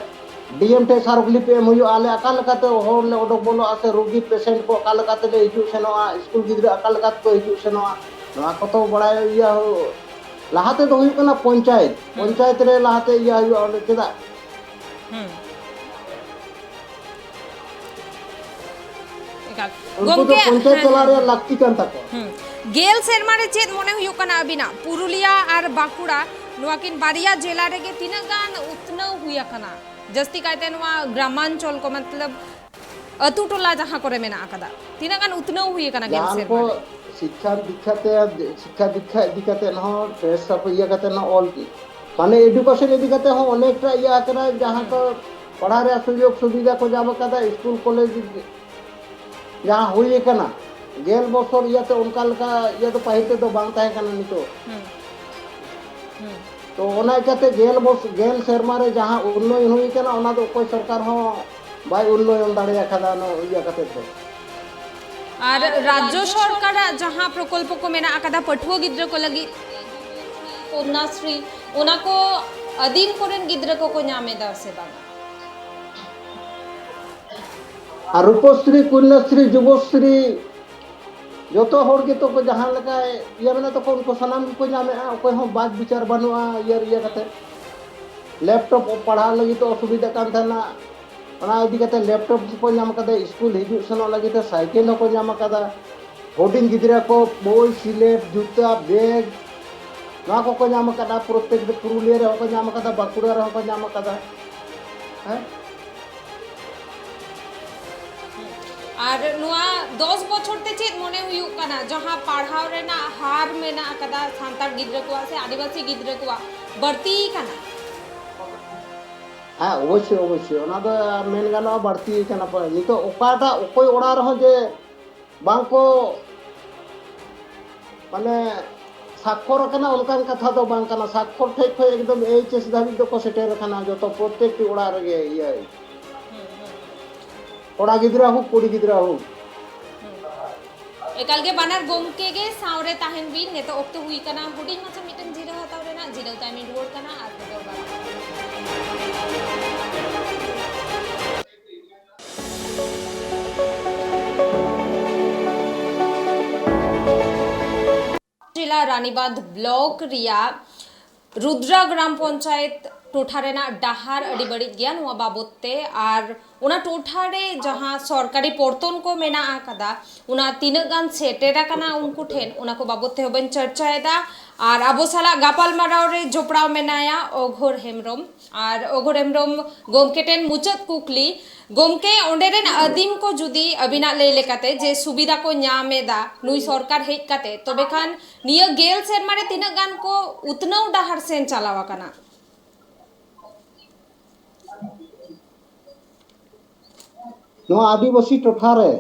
ᱰᱤ ᱮᱢ ᱴᱷᱮᱱ ᱥᱟᱨᱚᱠᱞᱤᱯᱤ ᱮᱢ ᱦᱩᱭᱩᱜᱼᱟ, ᱟᱞᱮ ᱚᱠᱟ ᱞᱮᱠᱟᱛᱮ ᱦᱚᱲ ᱞᱮ ᱚᱰᱚᱠ ᱵᱚᱞᱚᱜᱼᱟ, ᱥᱮ ᱨᱩᱜᱤ ᱯᱮᱥᱮᱱᱴ ᱠᱚ ᱚᱠᱟ ᱞᱮᱠᱟᱛᱮ ᱞᱮ ᱦᱤᱡᱩᱜ ᱥᱮᱱᱚᱜᱼᱟ, ᱥᱠᱩᱞ ᱜᱤᱫᱽᱨᱟᱹ ᱚᱠᱟ ᱞᱮᱠᱟ ᱛᱮᱠᱚ ᱦᱤᱡᱩᱜ ᱥᱮᱱᱚᱜᱼᱟ, ᱱᱚᱣᱟ ᱠᱚᱛᱚ ᱵᱟᱲᱟᱭ ᱤᱭᱟᱹ ᱞᱟᱦᱟ ᱛᱮᱫᱚ ᱦᱩᱭᱩᱜ ᱠᱟᱱᱟ ᱯᱚᱧᱪᱟᱭᱮᱛ᱾ ᱦᱩᱸ᱾ ᱯᱚᱧᱪᱟᱭᱮᱛ ᱨᱮ ᱞᱟᱦᱟᱛᱮ ᱤᱭᱟᱹ ᱦᱩᱭᱩᱜᱼᱟ, ᱚᱸᱰᱮ ᱪᱮᱫᱟᱜ? ᱦᱩᱸ᱾ ᱮᱠᱟᱞ᱾ ᱩᱱᱠᱩ ᱫᱚ ᱜᱚᱢᱠᱮ, ᱯᱚᱧᱪᱟᱭᱮᱛ ᱦᱮᱸ, ᱪᱟᱞᱟᱣ ᱦᱮᱸ, ᱨᱮᱭᱟᱜ ᱦᱮᱸ᱾ ᱞᱟᱹᱠᱛᱤ ᱠᱟᱱ ᱛᱟᱠᱚᱣᱟ᱾ ᱦᱩᱸ᱾ ᱜᱮᱞ ᱥᱮᱨᱢᱟ ᱨᱮ ᱪᱮᱫ ᱢᱚᱱᱮ ᱦᱩᱭᱩᱜ ᱠᱟᱱᱟ ᱟᱹᱵᱤᱱᱟᱜ, ᱯᱩᱨᱩᱞᱤᱭᱟ ᱟᱨ ᱵᱟᱸᱠᱩᱲᱟ, ᱱᱚᱣᱟ ᱠᱤᱱ ᱵᱟᱨᱭᱟ ᱡᱮᱞᱟ ᱨᱮᱜᱮ ᱛᱤᱱᱟᱹᱜ ᱜᱟᱱ ᱩᱛᱱᱟᱹᱣ ᱦᱩᱭ ᱟᱠᱟᱱᱟ? ᱡᱟᱹᱥᱛᱤ ᱠᱟᱭᱛᱮ ᱱᱚᱣᱟ ᱜᱨᱟᱢᱟᱧᱪᱚᱞ ᱠᱚ, ᱢᱚᱛᱞᱚᱵ ᱟᱹᱛᱩ ᱴᱚᱞᱟ ᱡᱟᱦᱟᱸ ᱠᱚᱨᱮ ᱢᱮᱱᱟᱜ ᱟᱠᱟᱫᱟ, ᱛᱤᱱᱟᱹᱜ ᱜᱟᱱ ᱩᱛᱱᱟᱹᱣ ᱦᱩᱭ ᱟᱠᱟᱱᱟ ᱜᱮᱞ ᱡᱟᱦᱟᱸ ᱥᱮᱨᱢᱟ ᱠᱚ ᱨᱮ? ᱥᱤᱠᱠᱷᱟ ᱫᱤᱠᱠᱷᱟ ᱛᱮ, ᱥᱤᱠᱠᱷᱟ ᱫᱤᱠᱠᱷᱟ ᱤᱫᱤ ᱠᱟᱛᱮ ᱦᱚᱸ, ᱰᱨᱮᱥ ᱟᱯ ᱤᱭᱟᱹ ᱠᱟᱛᱮ ᱦᱚᱸ, ᱚᱞ, ᱢᱟᱱᱮ ᱮᱰᱩᱠᱮᱥᱚᱱ ᱤᱫᱤ ᱠᱟᱛᱮ ᱦᱚᱸ ᱚᱱᱮᱠᱴᱟ ᱤᱭᱟᱹ ᱟᱠᱟᱱᱟ, ᱡᱟᱦᱟᱸ ᱦᱩᱸ᱾ ᱠᱚ ᱯᱟᱲᱦᱟᱣ ᱨᱮᱭᱟᱜ ᱥᱩᱡᱳᱜᱽ ᱥᱩᱵᱤᱫᱷᱟ ᱠᱚ ᱧᱟᱢ ᱟᱠᱟᱫᱟ, ᱥᱠᱩᱞ ᱠᱚᱞᱮᱡᱽ ᱡᱟᱦᱟᱸ ᱦᱩᱭ ᱟᱠᱟᱱᱟ, ᱜᱮᱞ ᱵᱚᱪᱷᱚᱨ ᱤᱭᱟᱹᱛᱮ ᱚᱱᱠᱟ ᱞᱮᱠᱟ ᱤᱭᱟᱹ ᱫᱚ ᱯᱟᱹᱦᱤᱞ ᱛᱮᱫᱚ ᱵᱟᱝ ᱛᱟᱦᱮᱸ ᱠᱟᱱᱟ ᱱᱤᱛᱚᱜ᱾ ᱦᱩᱸ᱾ ᱦᱩᱸ᱾ ᱛᱚ ᱚᱱᱟ ᱤᱠᱟᱹᱛᱮ ᱜᱮᱞ ᱵᱚᱥ-, ᱜᱮᱞ ᱥᱮᱨᱢᱟ ᱨᱮ ᱡᱟᱦᱟᱸ ᱩᱱᱱᱚᱭᱚᱱ ᱦᱩᱭ ᱟᱠᱟᱱᱟ, ᱚᱱᱟ ᱫᱚ ᱚᱠᱚᱭ ᱥᱚᱨᱠᱟᱨ ᱦᱚᱸ ᱵᱟᱭ ᱩᱱᱱᱚᱭᱚᱱ ᱫᱟᱲᱮ ᱟᱠᱟᱫᱟ ᱱᱚᱣᱟ ᱤᱭᱟᱹ ᱠᱟᱛᱮ ᱫᱚ᱾ ᱟᱨ ᱨᱟᱡᱽᱡᱚ ᱥᱚᱨᱠᱟᱨᱟᱜ ᱡᱟᱦᱟᱸ ᱯᱨᱚᱠᱚᱞᱯᱚ ᱠᱚ ᱢᱮᱱᱟᱜ ᱟᱠᱟᱫᱟ ᱯᱟᱹᱴᱷᱩᱣᱟᱹ ᱜᱤᱫᱽᱨᱟᱹ ᱠᱚ ᱞᱟᱹᱜᱤᱫ, ᱠᱚᱱᱱᱟᱥᱨᱤ, ᱚᱱᱟ ᱠᱚ ᱟᱹᱫᱤᱢ ᱠᱚᱨᱮᱱ ᱜᱤᱫᱽᱨᱟᱹ ᱠᱚᱠᱚ ᱧᱟᱢ ᱮᱫᱟ ᱥᱮ ᱵᱟᱝ? ᱟᱨ ᱨᱩᱯᱚᱥᱨᱤ, ᱠᱚᱱᱱᱟᱥᱨᱤ, ᱡᱩᱵᱚᱥᱨᱤ, ᱡᱚᱛᱚ ᱦᱚᱲ ᱜᱮᱛᱚ ᱠᱚ ᱡᱟᱦᱟᱸ ᱞᱮᱠᱟ ᱤᱭᱟᱹ ᱢᱮᱱᱟᱜ ᱛᱟᱠᱚ, ᱩᱱᱠᱩ ᱥᱟᱱᱟᱢ ᱜᱮᱠᱚ ᱧᱟᱢᱮᱫᱼᱟ, ᱚᱠᱚᱭ ᱦᱚᱸ ᱵᱟᱫ ᱵᱤᱪᱟᱨ ᱵᱟᱹᱱᱩᱜᱼᱟ ᱤᱭᱟᱹ, ᱤᱭᱟᱹ ᱠᱟᱛᱮ᱾ ᱞᱮᱯᱴᱚᱯ ᱯᱟᱲᱦᱟᱣ ᱞᱟᱹᱜᱤᱫ ᱫᱚ ᱚᱥᱩᱵᱤᱫᱷᱟᱜ ᱠᱟᱱ ᱛᱟᱦᱮᱱᱟ, ᱚᱱᱟ ᱤᱫᱤ ᱠᱟᱛᱮ ᱞᱮᱯᱴᱚᱯ ᱠᱚᱠᱚ ᱧᱟᱢ ᱠᱟᱫᱟ, ᱥᱠᱩᱞ ᱦᱤᱡᱩᱜ ᱥᱮᱱᱚᱜ ᱞᱟᱹᱜᱤᱫ ᱛᱮ ᱥᱟᱭᱠᱮᱞ ᱦᱚᱸᱠᱚ ᱧᱟᱢ ᱠᱟᱫᱟ, ᱦᱩᱰᱤᱧ ᱜᱤᱫᱽᱨᱟᱹ ᱠᱚ ᱵᱳᱭ, ᱥᱤᱞᱮᱴ, ᱡᱩᱛᱟᱹ, ᱵᱮᱜᱽ, ᱱᱚᱣᱟ ᱠᱚᱠᱚ ᱧᱟᱢ ᱠᱟᱫᱟ᱾ ᱯᱨᱚᱛᱮᱠ ᱫᱚ ᱯᱩᱨᱩᱞᱤᱭᱟᱹ ᱨᱮᱦᱚᱸ ᱠᱚ ᱧᱟᱢ ᱠᱟᱫᱟ, ᱵᱟᱸᱠᱩᱲᱟ ᱨᱮᱦᱚᱸ ᱠᱚ ᱧᱟᱢ ᱠᱟᱫᱟ᱾ ᱦᱮᱸ? ᱟᱨ ᱱᱚᱣᱟ ᱫᱚᱥ ᱵᱚᱪᱷᱚᱨ ᱛᱮ ᱪᱮᱫ ᱢᱚᱱᱮ ᱦᱩᱭᱩᱜ ᱠᱟᱱᱟ, ᱡᱟᱦᱟᱸ ᱯᱟᱲᱦᱟᱣ ᱨᱮᱱᱟᱜ ᱦᱟᱨ ᱢᱮᱱᱟᱜ ᱟᱠᱟᱫᱟ ᱥᱟᱱᱛᱟᱲ ᱜᱤᱫᱽᱨᱟᱹ ᱠᱚᱣᱟᱜ ᱥᱮ ᱟᱹᱫᱤᱵᱟᱹᱥᱤ ᱜᱤᱫᱽᱨᱟᱹ ᱠᱚᱣᱟᱜ, ᱵᱟᱹᱲᱛᱤ ᱟᱠᱟᱱᱟ? ᱦᱮᱸ, ᱚᱵᱚᱥᱥᱳᱭ, ᱚᱵᱚᱥᱥᱳᱭ, ᱚᱱᱟ ᱫᱚ ᱢᱮᱱ ᱜᱟᱱᱚᱜᱼᱟ, ᱵᱟᱹᱲᱛᱤ ᱟᱠᱟᱱᱟ᱾ ᱯᱟᱞᱮ ᱱᱤᱛᱚᱜ ᱚᱠᱟᱴᱟᱜ, ᱚᱠᱚᱭ ᱚᱲᱟᱜ ᱨᱮᱦᱚᱸ ᱡᱮ ᱵᱟᱝ ᱠᱚ, ᱢᱟᱱᱮ, ᱥᱟᱠᱠᱷᱚᱨ ᱟᱠᱟᱱᱟ, ᱚᱱᱠᱟᱱ ᱠᱟᱛᱷᱟ ᱫᱚ ᱵᱟᱝ ᱠᱟᱱᱟ᱾ ᱥᱟᱠᱠᱷᱚᱨ ᱴᱷᱮᱡ ᱠᱷᱚᱡ ᱮᱠᱫᱚᱢ ᱮᱭᱤᱪ ᱮᱥ ᱫᱷᱟᱹᱵᱤᱡ ᱫᱚᱠᱚ ᱥᱮᱴᱮᱨ ᱟᱠᱟᱱᱟ ᱡᱚᱛᱚ, ᱯᱨᱚᱛᱮᱠᱴᱤ ᱚᱲᱟᱜ ᱨᱮᱜᱮ, ᱤᱭᱟᱹ, ᱠᱚᱲᱟ ᱜᱤᱫᱽᱨᱟᱹ ᱦᱳᱠ, ᱠᱩᱲᱤ ᱜᱤᱫᱽᱨᱟᱹ ᱦᱳᱠ᱾ ᱮᱠᱟᱞ ᱜᱮ, ᱵᱟᱱᱟᱨ ᱜᱚᱢᱠᱮ ᱜᱮ ᱥᱟᱶᱨᱮ ᱛᱟᱦᱮᱱ ᱵᱤᱱ᱾ ᱱᱤᱛᱚᱜ ᱚᱠᱛᱚ ᱦᱩᱭ ᱠᱟᱱᱟ ᱦᱩᱰᱤᱧ ᱢᱟᱪᱷᱟ ᱢᱤᱫᱴᱟᱝ ᱡᱤᱨᱟᱹᱣ ᱦᱟᱛᱟᱣ ᱨᱮᱱᱟᱜ᱾ ᱡᱤᱨᱟᱹᱣ ᱛᱟᱭᱚᱢ ᱤᱧ ᱨᱩᱣᱟᱹᱲ ᱠᱟᱱᱟ ᱟᱨ ᱠᱷᱚᱵᱚᱨ ᱵᱟᱲᱟᱭ᱾ ᱡᱮᱞᱟ ᱨᱟᱱᱤᱵᱟᱸᱫᱷ ᱵᱞᱚᱠ ᱨᱮᱭᱟᱜ ᱨᱩᱫᱽᱨᱟ ᱜᱨᱟᱢ ᱯᱚᱧᱪᱟᱭᱮᱛ ᱴᱚᱴᱷᱟ ᱨᱮᱱᱟᱜ ᱰᱟᱦᱟᱨ ᱟᱹᱰᱤ ᱵᱟᱹᱲᱤᱡ ᱜᱮᱭᱟ᱾ ᱱᱚᱣᱟ ᱵᱟᱵᱚᱛ ᱛᱮ ᱟᱨ ᱚᱱᱟ ᱴᱚᱴᱷᱟ ᱨᱮ ᱡᱟᱦᱟᱸ ᱥᱚᱨᱠᱟᱨᱤ ᱯᱚᱨᱛᱚᱱ ᱠᱚ ᱢᱮᱱᱟᱜ ᱟᱠᱟᱫᱟ, ᱚᱱᱟ ᱛᱤᱱᱟᱹᱜ ᱜᱟᱱ ᱥᱮᱴᱮᱨ ᱟᱠᱟᱱᱟ ᱩᱱᱠᱩ ᱴᱷᱮᱱ, ᱚᱱᱟ ᱠᱚ ᱵᱟᱵᱚᱛ ᱛᱮᱦᱚᱸ ᱵᱚᱱ ᱪᱚᱨᱪᱟᱭᱮᱫᱟ᱾ ᱟᱨ ᱟᱵᱚ ᱥᱟᱞᱟᱜ ᱜᱟᱯᱟᱞᱢᱟᱨᱟᱣ ᱨᱮ ᱡᱚᱯᱲᱟᱣ ᱢᱮᱱᱟᱭᱟ ᱚᱜᱷᱚᱨ ᱦᱮᱢᱵᱨᱚᱢ᱾ ᱟᱨ ᱚᱜᱷᱚᱨ ᱦᱮᱢᱵᱨᱚᱢ ᱜᱚᱢᱠᱮ ᱴᱷᱮᱱ ᱢᱩᱪᱟᱹᱫ ᱠᱩᱠᱞᱤ, ᱜᱚᱢᱠᱮ, ᱚᱸᱰᱮ ᱨᱮᱱ ᱟᱹᱫᱤᱢ ᱠᱚ ᱡᱩᱫᱤ ᱟᱹᱵᱤᱱᱟᱜ ᱞᱟᱹᱭ ᱞᱮᱠᱟᱛᱮ ᱡᱮ ᱥᱩᱵᱤᱫᱷᱟ ᱠᱚ ᱧᱟᱢ ᱮᱫᱟ ᱱᱩᱭ ᱥᱚᱨᱠᱟᱨ ᱦᱮᱡ ᱠᱟᱛᱮ, ᱛᱚᱵᱮ ᱠᱷᱟᱱ ᱱᱤᱭᱟᱹ ᱜᱮᱞ ᱥᱮᱨᱢᱟ ᱨᱮ ᱛᱤᱱᱟᱹᱜ ᱜᱟᱱ ᱠᱚ ᱩᱛᱱᱟᱹᱣ ᱰᱟᱦᱟᱨ ᱥᱮᱱ ᱪᱟᱞᱟᱣ ᱟᱠᱟᱱᱟ? ᱱᱚᱣᱟ ᱟᱹᱫᱤᱵᱟᱹᱥᱤ ᱴᱚᱴᱷᱟ ᱨᱮ,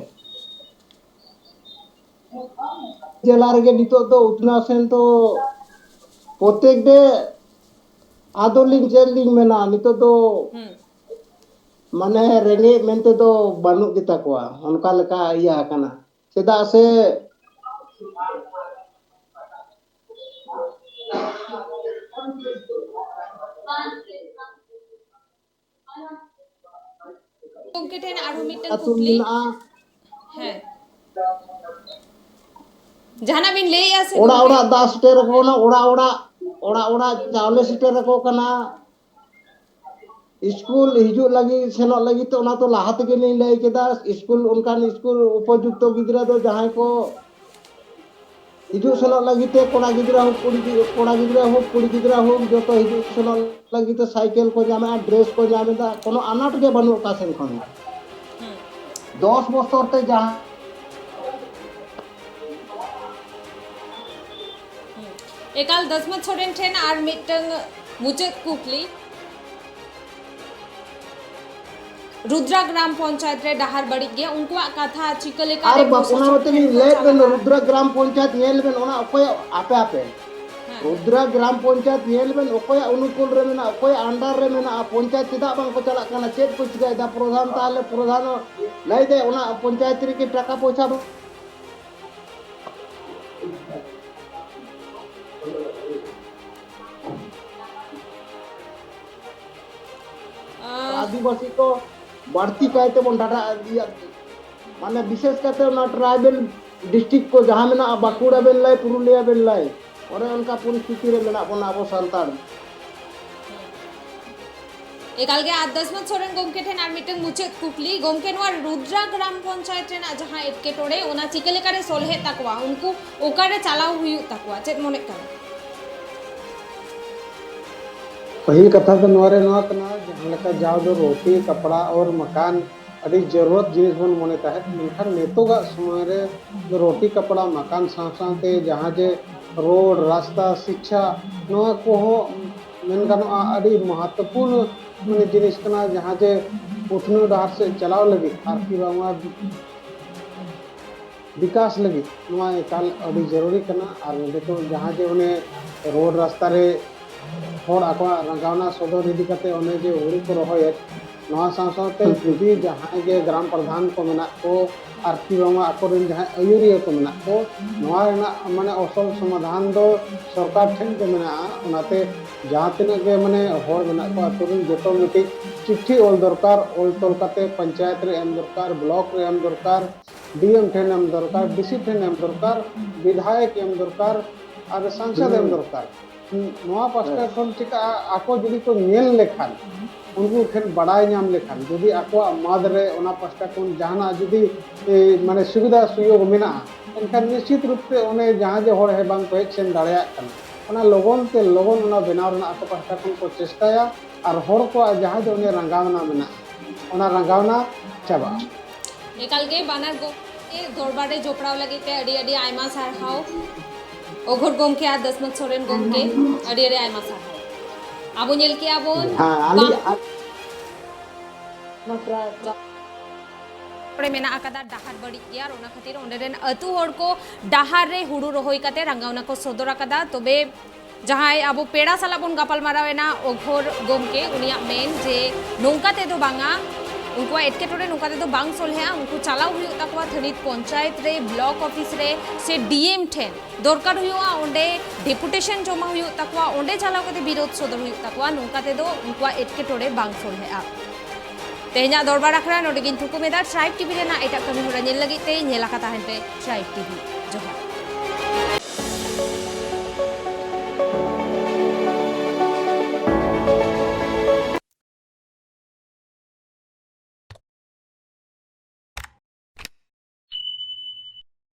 ᱡᱮᱞᱟ ᱨᱮᱜᱮ ᱱᱤᱛᱚᱜ ᱫᱚ ᱩᱛᱱᱟᱹᱣ ᱥᱮᱱ ᱫᱚ ᱯᱨᱚᱛᱮᱠ ᱰᱮ, ᱟᱫᱚ ᱞᱤᱧ ᱪᱮᱫ ᱞᱤᱧ ᱢᱮᱱᱟ, ᱱᱤᱛᱚᱜ ᱫᱚ ᱦᱩᱸ᱾ ᱢᱟᱱᱮ ᱨᱮᱸᱜᱮᱡ ᱢᱮᱱᱛᱮ ᱫᱚ ᱵᱟᱹᱱᱩᱜ ᱜᱮᱛᱟ ᱠᱚᱣᱟ, ᱚᱱᱠᱟ ᱞᱮᱠᱟ ᱤᱭᱟᱹ ᱟᱠᱟᱱᱟ᱾ ᱪᱮᱫᱟᱜ ᱥᱮ ᱜᱚᱢᱠᱮ ᱴᱷᱮᱱ ᱟᱨᱦᱚᱸ ᱢᱤᱫᱴᱟᱝ ᱟᱹᱛᱩ ᱠᱩᱠᱞᱤ᱾ ᱢᱮᱱᱟᱜᱼᱟ᱾ ᱦᱮᱸ, ᱡᱟᱦᱟᱱᱟᱜ ᱵᱤᱱ ᱞᱟᱹᱭᱮᱜᱼᱟ ᱥᱮ ᱚᱲᱟᱜ ᱜᱚᱢᱠᱮ? ᱚᱲᱟᱜ ᱫᱟᱜ ᱥᱮᱴᱮᱨ ᱟᱠᱚ ᱠᱟᱱᱟ, ᱚᱲᱟᱜ ᱚᱲᱟᱜ, ᱚᱲᱟᱜ ᱚᱲᱟᱜ ᱪᱟᱣᱞᱮ ᱥᱮᱴᱮᱨ ᱟᱠᱚ ᱠᱟᱱᱟ᱾ ᱥᱠᱩᱞ ᱦᱤᱡᱩᱜ ᱞᱟᱹᱜᱤᱫ, ᱥᱮᱱᱚᱜ ᱞᱟᱹᱜᱤᱫ ᱛᱮ, ᱚᱱᱟ ᱫᱚ ᱞᱟᱦᱟ ᱛᱮᱜᱮ ᱞᱤᱧ ᱞᱟᱹᱭ ᱠᱮᱫᱟ᱾ ᱥᱠᱩᱞ, ᱚᱱᱠᱟᱱ ᱥᱠᱩᱞ ᱩᱯᱚᱡᱩᱠᱛᱚ ᱜᱤᱫᱽᱨᱟᱹ ᱫᱚ ᱡᱟᱦᱟᱸᱭ ᱠᱚ ᱦᱤᱡᱩᱜ ᱥᱮᱱᱚᱜ ᱞᱟᱹᱜᱤᱫ ᱛᱮ, ᱠᱚᱲᱟ ᱜᱤᱫᱽᱨᱟᱹ ᱦᱳᱠ, ᱠᱩᱲᱤ ᱜᱤ-, ᱠᱚᱲᱟ ᱜᱤᱫᱽᱨᱟᱹ ᱦᱳᱠ, ᱠᱩᱲᱤ ᱜᱤᱫᱽᱨᱟᱹ ᱦᱳᱠ, ᱡᱚᱛᱚ ᱦᱤᱡᱩᱜ ᱥᱮᱱᱚᱜ ᱞᱟᱹᱜᱤᱫ ᱛᱮ ᱥᱟᱭᱠᱮᱞ ᱠᱚ ᱧᱟᱢᱮᱫᱼᱟ, ᱰᱨᱮᱥ ᱠᱚ ᱧᱟᱢᱮᱫᱟ, ᱠᱳᱱᱳ ᱟᱱᱟᱴ ᱜᱮ ᱵᱟᱹᱱᱩᱜ ᱚᱠᱟ ᱥᱮᱱ ᱠᱷᱚᱱ ᱦᱚᱸ᱾ ᱦᱩᱸ᱾ ᱫᱚᱥ ᱵᱚᱪᱷᱚᱨ ᱛᱮ ᱡᱟᱦᱟᱸ ᱮᱠᱟᱞ ᱫᱚᱥᱢᱚᱛ ᱥᱚᱨᱮᱱ ᱴᱷᱮᱱ ᱟᱨ ᱢᱤᱫᱴᱟᱝ ᱢᱩᱪᱟᱹᱫ ᱠᱩᱠᱞᱤ᱾ ᱨᱩᱫᱽᱨᱟ ᱜᱨᱟᱢ ᱯᱚᱧᱪᱟᱭᱮᱛ ᱨᱮ ᱰᱟᱦᱟᱨ ᱵᱟᱹᱲᱤᱡ ᱜᱮᱭᱟ, ᱩᱱᱠᱩᱣᱟᱜ ᱠᱟᱛᱷᱟ ᱪᱤᱠᱟᱹ ᱞᱮᱠᱟ ᱟᱨ ᱨᱮ ᱵᱟ- ᱚᱱᱟ ᱯᱨᱚᱥᱟᱥᱚᱱ ᱢᱟᱛᱚ ᱴᱷᱮᱱ ᱞᱤᱧ ᱠᱚ ᱞᱟᱹᱭᱮᱫ ᱵᱮᱱ, ᱪᱟᱞᱟᱜᱼᱟ? ᱨᱩᱫᱽᱨᱟ ᱜᱨᱟᱢ ᱯᱚᱧᱪᱟᱭᱮᱛ ᱧᱮᱞ ᱵᱮᱱ, ᱚᱱᱟ ᱚᱠᱚᱭᱟᱜ ᱟᱯᱮ ᱟᱯᱮ ᱦᱮᱸ᱾ ᱨᱩᱫᱽᱨᱟ ᱜᱨᱟᱢ ᱯᱚᱧᱪᱟᱭᱮᱛ ᱧᱮᱞ ᱵᱮᱱ, ᱚᱠᱚᱭᱟᱜ ᱚᱱᱩᱠᱩᱞ ᱨᱮ ᱢᱮᱱᱟᱜᱼᱟ, ᱚᱠᱚᱭᱟᱜ ᱟᱱᱰᱟᱨ ᱨᱮ ᱢᱮᱱᱟᱜᱼᱟ, ᱯᱚᱧᱪᱟᱭᱮᱛ ᱪᱮᱫᱟᱜ ᱵᱟᱝ ᱠᱚ ᱪᱟᱞᱟᱜ ᱠᱟᱱᱟ, ᱪᱮᱫ ᱠᱚ ᱪᱤᱠᱟᱹᱭᱮᱫᱟ? ᱯᱨᱚᱫᱷᱟᱱ ᱛᱟᱦᱚᱞᱮ ᱯᱨᱚᱫᱷᱟᱱ ᱞᱟᱹᱭ ᱫᱟᱭ ᱚᱱᱟ ᱯᱚᱧᱪᱟᱭᱮᱛ ᱨᱮᱜᱮ ᱴᱟᱠᱟ ᱯᱚᱭᱥᱟ ᱵᱟᱝ ᱟᱸ, ᱟᱹᱫᱤᱵᱟᱹᱥᱤ ᱠᱚ ᱵᱟᱹᱲᱛᱤ ᱠᱟᱭ ᱛᱮᱵᱚᱱ ᱰᱟᱰᱟ ᱤᱫᱤᱭᱟ, ᱢᱟᱱᱮ ᱵᱤᱥᱮᱥ ᱠᱟᱛᱮ ᱚᱱᱟ ᱴᱨᱟᱭᱵᱮᱞ ᱰᱤᱥᱴᱨᱤᱠᱴ ᱠᱚ ᱡᱟᱦᱟᱸ ᱢᱮᱱᱟᱜᱼᱟ, ᱵᱟᱸᱠᱩᱲᱟ ᱵᱮᱱ ᱞᱟᱹᱭ, ᱯᱩᱨᱩᱞᱤᱭᱟ ᱵᱮᱱ ᱞᱟᱹᱭ, ᱚᱱᱮ ᱚᱱᱠᱟ ᱯᱚᱨᱤᱥᱛᱷᱤᱛᱤ ᱨᱮ ᱢᱮᱱᱟᱜ ᱵᱚᱱᱟ ᱟᱵᱚ ᱥᱟᱱᱛᱟᱲ᱾ ᱮᱠᱟᱞ ᱜᱮ᱾ ᱟᱨ ᱫᱚᱥᱢᱚᱛ ᱥᱚᱨᱮᱱ ᱜᱚᱢᱠᱮ ᱴᱷᱮᱱ ᱟᱨ ᱢᱤᱫᱴᱟᱝ ᱢᱩᱪᱟᱹᱫ ᱠᱩᱠᱞᱤ, ᱜᱚᱢᱠᱮ, ᱱᱚᱣᱟ ᱨᱩᱫᱽᱨᱟ ᱜᱨᱟᱢ ᱯᱚᱧᱪᱟᱭᱮᱛ ᱨᱮᱱᱟᱜ ᱡᱟᱦᱟᱸ ᱮᱴᱠᱮᱴᱚᱬᱮ, ᱚᱱᱟ ᱪᱤᱠᱟᱹ ᱞᱮᱠᱟᱨᱮ ᱥᱚᱞᱦᱮᱜ ᱛᱟᱠᱚᱣᱟ? ᱩᱱᱠᱩ ᱚᱠᱟᱨᱮ ᱪᱟᱞᱟᱣ ᱦᱩᱭᱩᱜ ᱛᱟᱠᱚᱣᱟ, ᱪᱮᱫ ᱢᱚᱱᱮᱜ ᱠᱟᱱᱟ? ᱯᱟᱹᱦᱤᱞ ᱠᱟᱛᱷᱟ ᱫᱚ ᱱᱚᱣᱟ ᱨᱮ ᱱᱚᱣᱟ ᱠᱟᱱᱟ, ᱡᱟᱦᱟᱸ ᱞᱮᱠᱟ ᱡᱟᱣ ᱫᱚ ᱨᱳᱴᱤ, ᱠᱟᱯᱲᱟ ᱟᱨ ᱢᱟᱠᱟᱱ ᱟᱹᱰᱤ ᱡᱟᱹᱨᱩᱲᱟᱛ ᱡᱤᱱᱤᱥ ᱵᱚᱱ ᱢᱚᱱᱮ ᱛᱟᱦᱮᱸᱫ, ᱢᱮᱱᱠᱷᱟᱱ ᱱᱤᱛᱚᱜᱟᱜ ᱥᱚᱢᱚᱭ ᱨᱮ ᱫᱚ ᱨᱳᱴᱤ, ᱠᱟᱯᱲᱟ, ᱢᱟᱠᱟᱱ ᱥᱟᱶ ᱥᱟᱶᱛᱮ ᱡᱟᱦᱟᱸ ᱡᱮ ᱨᱳᱰ, ᱨᱟᱥᱛᱟ, ᱥᱤᱪᱪᱷᱟ, ᱱᱚᱣᱟ ᱠᱚᱦᱚᱸ ᱢᱮᱱ ᱜᱟᱱᱚᱜᱼᱟ ᱟᱹᱰᱤ ᱢᱚᱦᱚᱛᱛᱚᱯᱩᱨᱱᱚ ᱢᱟᱱᱮ ᱡᱤᱱᱤᱥ ᱠᱟᱱᱟ, ᱡᱟᱦᱟᱸ ᱡᱮ ᱩᱛᱱᱟᱹᱣ ᱰᱟᱦᱟᱨ ᱥᱮᱫ ᱪᱟᱞᱟᱣ ᱞᱟᱹᱜᱤᱫ ᱟᱨ ᱠᱤ ᱵᱟᱝᱢᱟ ᱵᱤᱠᱟᱥ ᱞᱟᱹᱜᱤᱫ ᱱᱚᱣᱟ ᱮᱠᱟᱞ ᱟᱹᱰᱤ ᱡᱟᱹᱨᱩᱨᱤ ᱠᱟᱱᱟ᱾ ᱟᱨ ᱱᱤᱛᱚᱜ ᱡᱟᱦᱟᱸ ᱡᱮ ᱚᱱᱮ ᱨᱳᱰ ᱨᱟᱥᱛᱟ ᱨᱮ ᱦᱚᱲ ᱟᱠᱚᱣᱟᱜ ᱨᱟᱸᱜᱟᱣᱱᱟ ᱥᱚᱫᱚᱨ ᱤᱫᱤ ᱠᱟᱛᱮ ᱚᱱᱮ ᱡᱮ ᱦᱩᱲᱩ ᱠᱚ ᱨᱚᱦᱚᱭᱮᱫ, ᱱᱚᱣᱟ ᱥᱟᱶ ᱥᱟᱶᱛᱮ ᱡᱩᱫᱤ ᱡᱟᱦᱟᱸᱭ ᱜᱮ ᱜᱨᱟᱢ ᱯᱨᱚᱫᱷᱟᱱ ᱠᱚ ᱢᱮᱱᱟᱜ ᱠᱚ ᱟᱨ ᱠᱤ ᱵᱟᱝᱢᱟ ᱟᱠᱚᱨᱮᱱ ᱡᱟᱦᱟᱸᱭ ᱟᱹᱭᱩᱨᱤᱭᱟᱹ ᱠᱚ ᱢᱮᱱᱟᱜ ᱠᱚ, ᱱᱚᱣᱟ ᱨᱮᱱᱟᱜ ᱢᱟᱱᱮ ᱚᱥᱚᱞ ᱥᱚᱢᱟᱫᱷᱟᱱ ᱫᱚ ᱥᱚᱨᱠᱟᱨ ᱴᱷᱮᱱ ᱜᱮ ᱢᱮᱱᱟᱜᱼᱟ᱾ ᱚᱱᱟᱛᱮ ᱡᱟᱦᱟᱸ ᱛᱤᱱᱟᱹᱜ ᱜᱮ ᱢᱟᱱᱮ ᱦᱚᱲ ᱢᱮᱱᱟᱜ ᱠᱚᱣᱟ ᱟᱹᱛᱩ ᱨᱮᱱ, ᱡᱚᱛᱚ ᱢᱤᱫᱴᱤᱡ ᱪᱤᱴᱷᱤ ᱚᱞ ᱫᱚᱨᱠᱟᱨ, ᱚᱞ ᱛᱚᱞ ᱠᱟᱛᱮ ᱯᱚᱧᱪᱟᱭᱮᱛ ᱨᱮ ᱮᱢ ᱫᱚᱨᱠᱟᱨ, ᱵᱞᱚᱠ ᱨᱮ ᱮᱢ ᱫᱚᱨᱠᱟᱨ, ᱰᱤ ᱮᱢ ᱴᱷᱮᱱ ᱮᱢ ᱫᱚᱨᱠᱟᱨ, ᱰᱤ ᱥᱤ ᱴᱷᱮᱱ ᱮᱢ ᱫᱚᱨᱠᱟᱨ, ᱵᱤᱫᱷᱟᱭᱚᱠ ᱮᱢ ᱫᱚᱨᱠᱟᱨ ᱟᱨ ᱥᱟᱝᱥᱚᱫ ᱮᱢ ᱫᱚᱨᱠᱟᱨ᱾ ᱱᱚᱣᱟ ᱯᱟᱥᱴᱟ ᱠᱷᱚᱱ ᱪᱤᱠᱟᱹᱜᱼᱟ, ᱟᱠᱚ ᱡᱩᱫᱤ ᱠᱚ ᱧᱮᱞ ᱞᱮᱠᱷᱟᱱ, ᱩᱱᱠᱩ ᱴᱷᱮᱱ ᱵᱟᱲᱟᱭ ᱧᱟᱢ ᱞᱮᱠᱷᱟᱱ, ᱡᱩᱫᱤ ᱟᱠᱚᱣᱟᱜ ᱢᱟᱫ ᱨᱮ ᱚᱱᱟ ᱯᱟᱥᱴᱟ ᱠᱷᱚᱱ ᱡᱟᱦᱟᱱᱟᱜ ᱡᱩᱫᱤ, ᱮ, ᱢᱟᱱᱮ ᱥᱩᱵᱤᱫᱷᱟ ᱥᱩᱡᱳᱜᱽ ᱢᱮᱱᱟᱜᱼᱟ, ᱮᱱᱠᱷᱟᱱ ᱱᱤᱥᱪᱤᱛ ᱨᱩᱯ ᱛᱮ ᱚᱱᱮ ᱡᱟᱦᱟᱸ ᱡᱮ ᱦᱚᱲ ᱦᱮ ᱵᱟᱝ ᱠᱚ ᱦᱮᱡ ᱥᱮᱱ ᱫᱟᱲᱮᱭᱟᱜ ᱠᱟᱱᱟ, ᱚᱱᱟ ᱞᱚᱜᱚᱱ ᱛᱮ ᱞᱚᱜᱚᱱ ᱚᱱᱟ ᱵᱮᱱᱟᱣ ᱨᱮᱱᱟᱜ ᱟᱠᱚ ᱯᱟᱥᱴᱟ ᱠᱷᱚᱱ ᱠᱚ ᱪᱮᱥᱴᱟᱭᱟ ᱟᱨ ᱦᱚᱲ ᱠᱚᱣᱟᱜ ᱡᱟᱦᱟᱸ ᱡᱮ ᱚᱱᱮ ᱨᱟᱸᱜᱟᱣᱱᱟ ᱢᱮᱱᱟᱜᱼᱟ, ᱚᱱᱟ ᱨᱟᱸᱜᱟᱣᱱᱟ ᱪᱟᱵᱟᱜᱼᱟ᱾ ᱮᱠᱟᱞ ᱜᱮ ᱵᱟᱱᱟᱨ ᱜᱚᱢᱠᱮ ᱫᱚᱨᱵᱟᱨ ᱨᱮ ᱡᱚᱯᱲᱟᱣ ᱞᱟᱹᱜᱤᱫ ᱛᱮ ᱟᱹᱰᱤ ᱟᱹᱰᱤ ᱟᱭᱢᱟ ᱥᱟᱨᱦᱟᱣ᱾ ᱚᱜᱷᱚᱨ ᱜᱚᱢᱠᱮ ᱟᱨ ᱫᱟᱥᱢᱟᱛ ᱥᱚᱨᱮᱱ ᱜᱚᱢᱠᱮ, ᱟᱹᱰᱤ ᱟᱹᱰᱤ ᱟᱭᱢᱟ ᱥᱟᱨᱦᱟᱣ᱾ ᱟᱵᱚ ᱧᱮᱞ ᱠᱮᱜᱼᱟ ᱵᱚᱱ ᱦᱮᱸ, ᱟᱹᱞᱤᱧ ᱵᱟᱝ ᱱᱚᱰᱮ ᱢᱮᱱᱟᱜ ᱟᱠᱟᱫᱟ ᱰᱟᱦᱟᱨ ᱵᱟᱹᱲᱤᱡ ᱜᱮᱭᱟ, ᱟᱨ ᱚᱱᱟ ᱠᱷᱟᱹᱛᱤᱨ ᱚᱸᱰᱮ ᱨᱮᱱ ᱟᱹᱛᱩ ᱦᱚᱲ ᱠᱚ ᱰᱟᱦᱟᱨ ᱨᱮ ᱦᱩᱲᱩ ᱨᱚᱦᱚᱭ ᱠᱟᱛᱮ ᱨᱟᱸᱜᱟᱣᱱᱟ ᱠᱚ ᱥᱚᱫᱚᱨ ᱟᱠᱟᱫᱟ᱾ ᱛᱚᱵᱮ ᱡᱟᱦᱟᱸᱭ ᱟᱵᱚ ᱯᱮᱲᱟ ᱥᱟᱞᱟᱜ ᱵᱚᱱ ᱜᱟᱯᱟᱞ ᱢᱟᱨᱟᱣ ᱮᱱᱟ, ᱚᱜᱷᱚᱨ ᱜᱚᱢᱠᱮ, ᱩᱱᱤᱭᱟᱜ ᱢᱮᱱ ᱡᱮ ᱱᱚᱝᱠᱟ ᱛᱮᱫᱚ ᱵᱟᱝᱟ, ᱩᱱᱠᱩᱣᱟᱜ ᱮᱴᱠᱮᱴᱚᱬᱮ ᱱᱚᱝᱠᱟ ᱛᱮᱫᱚ ᱵᱟᱝ ᱥᱚᱞᱦᱮᱜᱼᱟ᱾ ᱩᱱᱠᱩ ᱪᱟᱞᱟᱣ ᱦᱩᱭᱩᱜ ᱛᱟᱠᱚᱣᱟ ᱛᱷᱟᱹᱱᱤᱛ ᱯᱚᱧᱪᱟᱭᱮᱛ ᱨᱮ, ᱵᱞᱚᱠ ᱚᱯᱷᱤᱥ ᱨᱮ, ᱥᱮ ᱰᱤ ᱮᱢ ᱴᱷᱮᱱ᱾ ᱫᱚᱨᱠᱟᱨ ᱦᱩᱭᱩᱜᱼᱟ, ᱚᱸᱰᱮ ᱰᱮᱯᱩᱴᱮᱥᱚᱱ ᱡᱚᱢᱟ ᱦᱩᱭᱩᱜ ᱛᱟᱠᱚᱣᱟ, ᱚᱸᱰᱮ ᱪᱟᱞᱟᱣ ᱠᱟᱛᱮ ᱵᱤᱨᱳᱫ ᱥᱚᱫᱚᱨ ᱦᱩᱭᱩᱜ ᱛᱟᱠᱚᱣᱟ᱾ ᱱᱚᱝᱠᱟ ᱛᱮᱫᱚ ᱩᱱᱠᱩᱣᱟᱜ ᱮᱴᱠᱮᱴᱚᱬᱮ ᱵᱟᱝ ᱥᱚᱞᱦᱮᱜᱼᱟ᱾ ᱛᱮᱦᱮᱧᱟᱜ ᱫᱚᱨᱵᱟᱨ ᱟᱠᱷᱲᱟ ᱱᱚᱰᱮ ᱜᱤᱧ ᱛᱷᱩᱠᱩᱢ ᱮᱫᱟ᱾ ᱴᱨᱟᱭᱤᱵᱽ ᱴᱤᱵᱷᱤ ᱨᱮᱱᱟᱜ ᱮᱴᱟᱜ ᱠᱟᱹᱢᱤ ᱦᱚᱨᱟ ᱧᱮᱞ ᱞᱟᱹᱜᱤᱫ ᱛᱮ ᱧᱮᱞ ᱟᱠᱟ ᱛᱟᱦᱮᱱ ᱯᱮ ᱴᱨᱟᱭᱤᱵᱽ ᱴᱤᱵᱷᱤ᱾ ᱡᱚᱦᱟᱨ᱾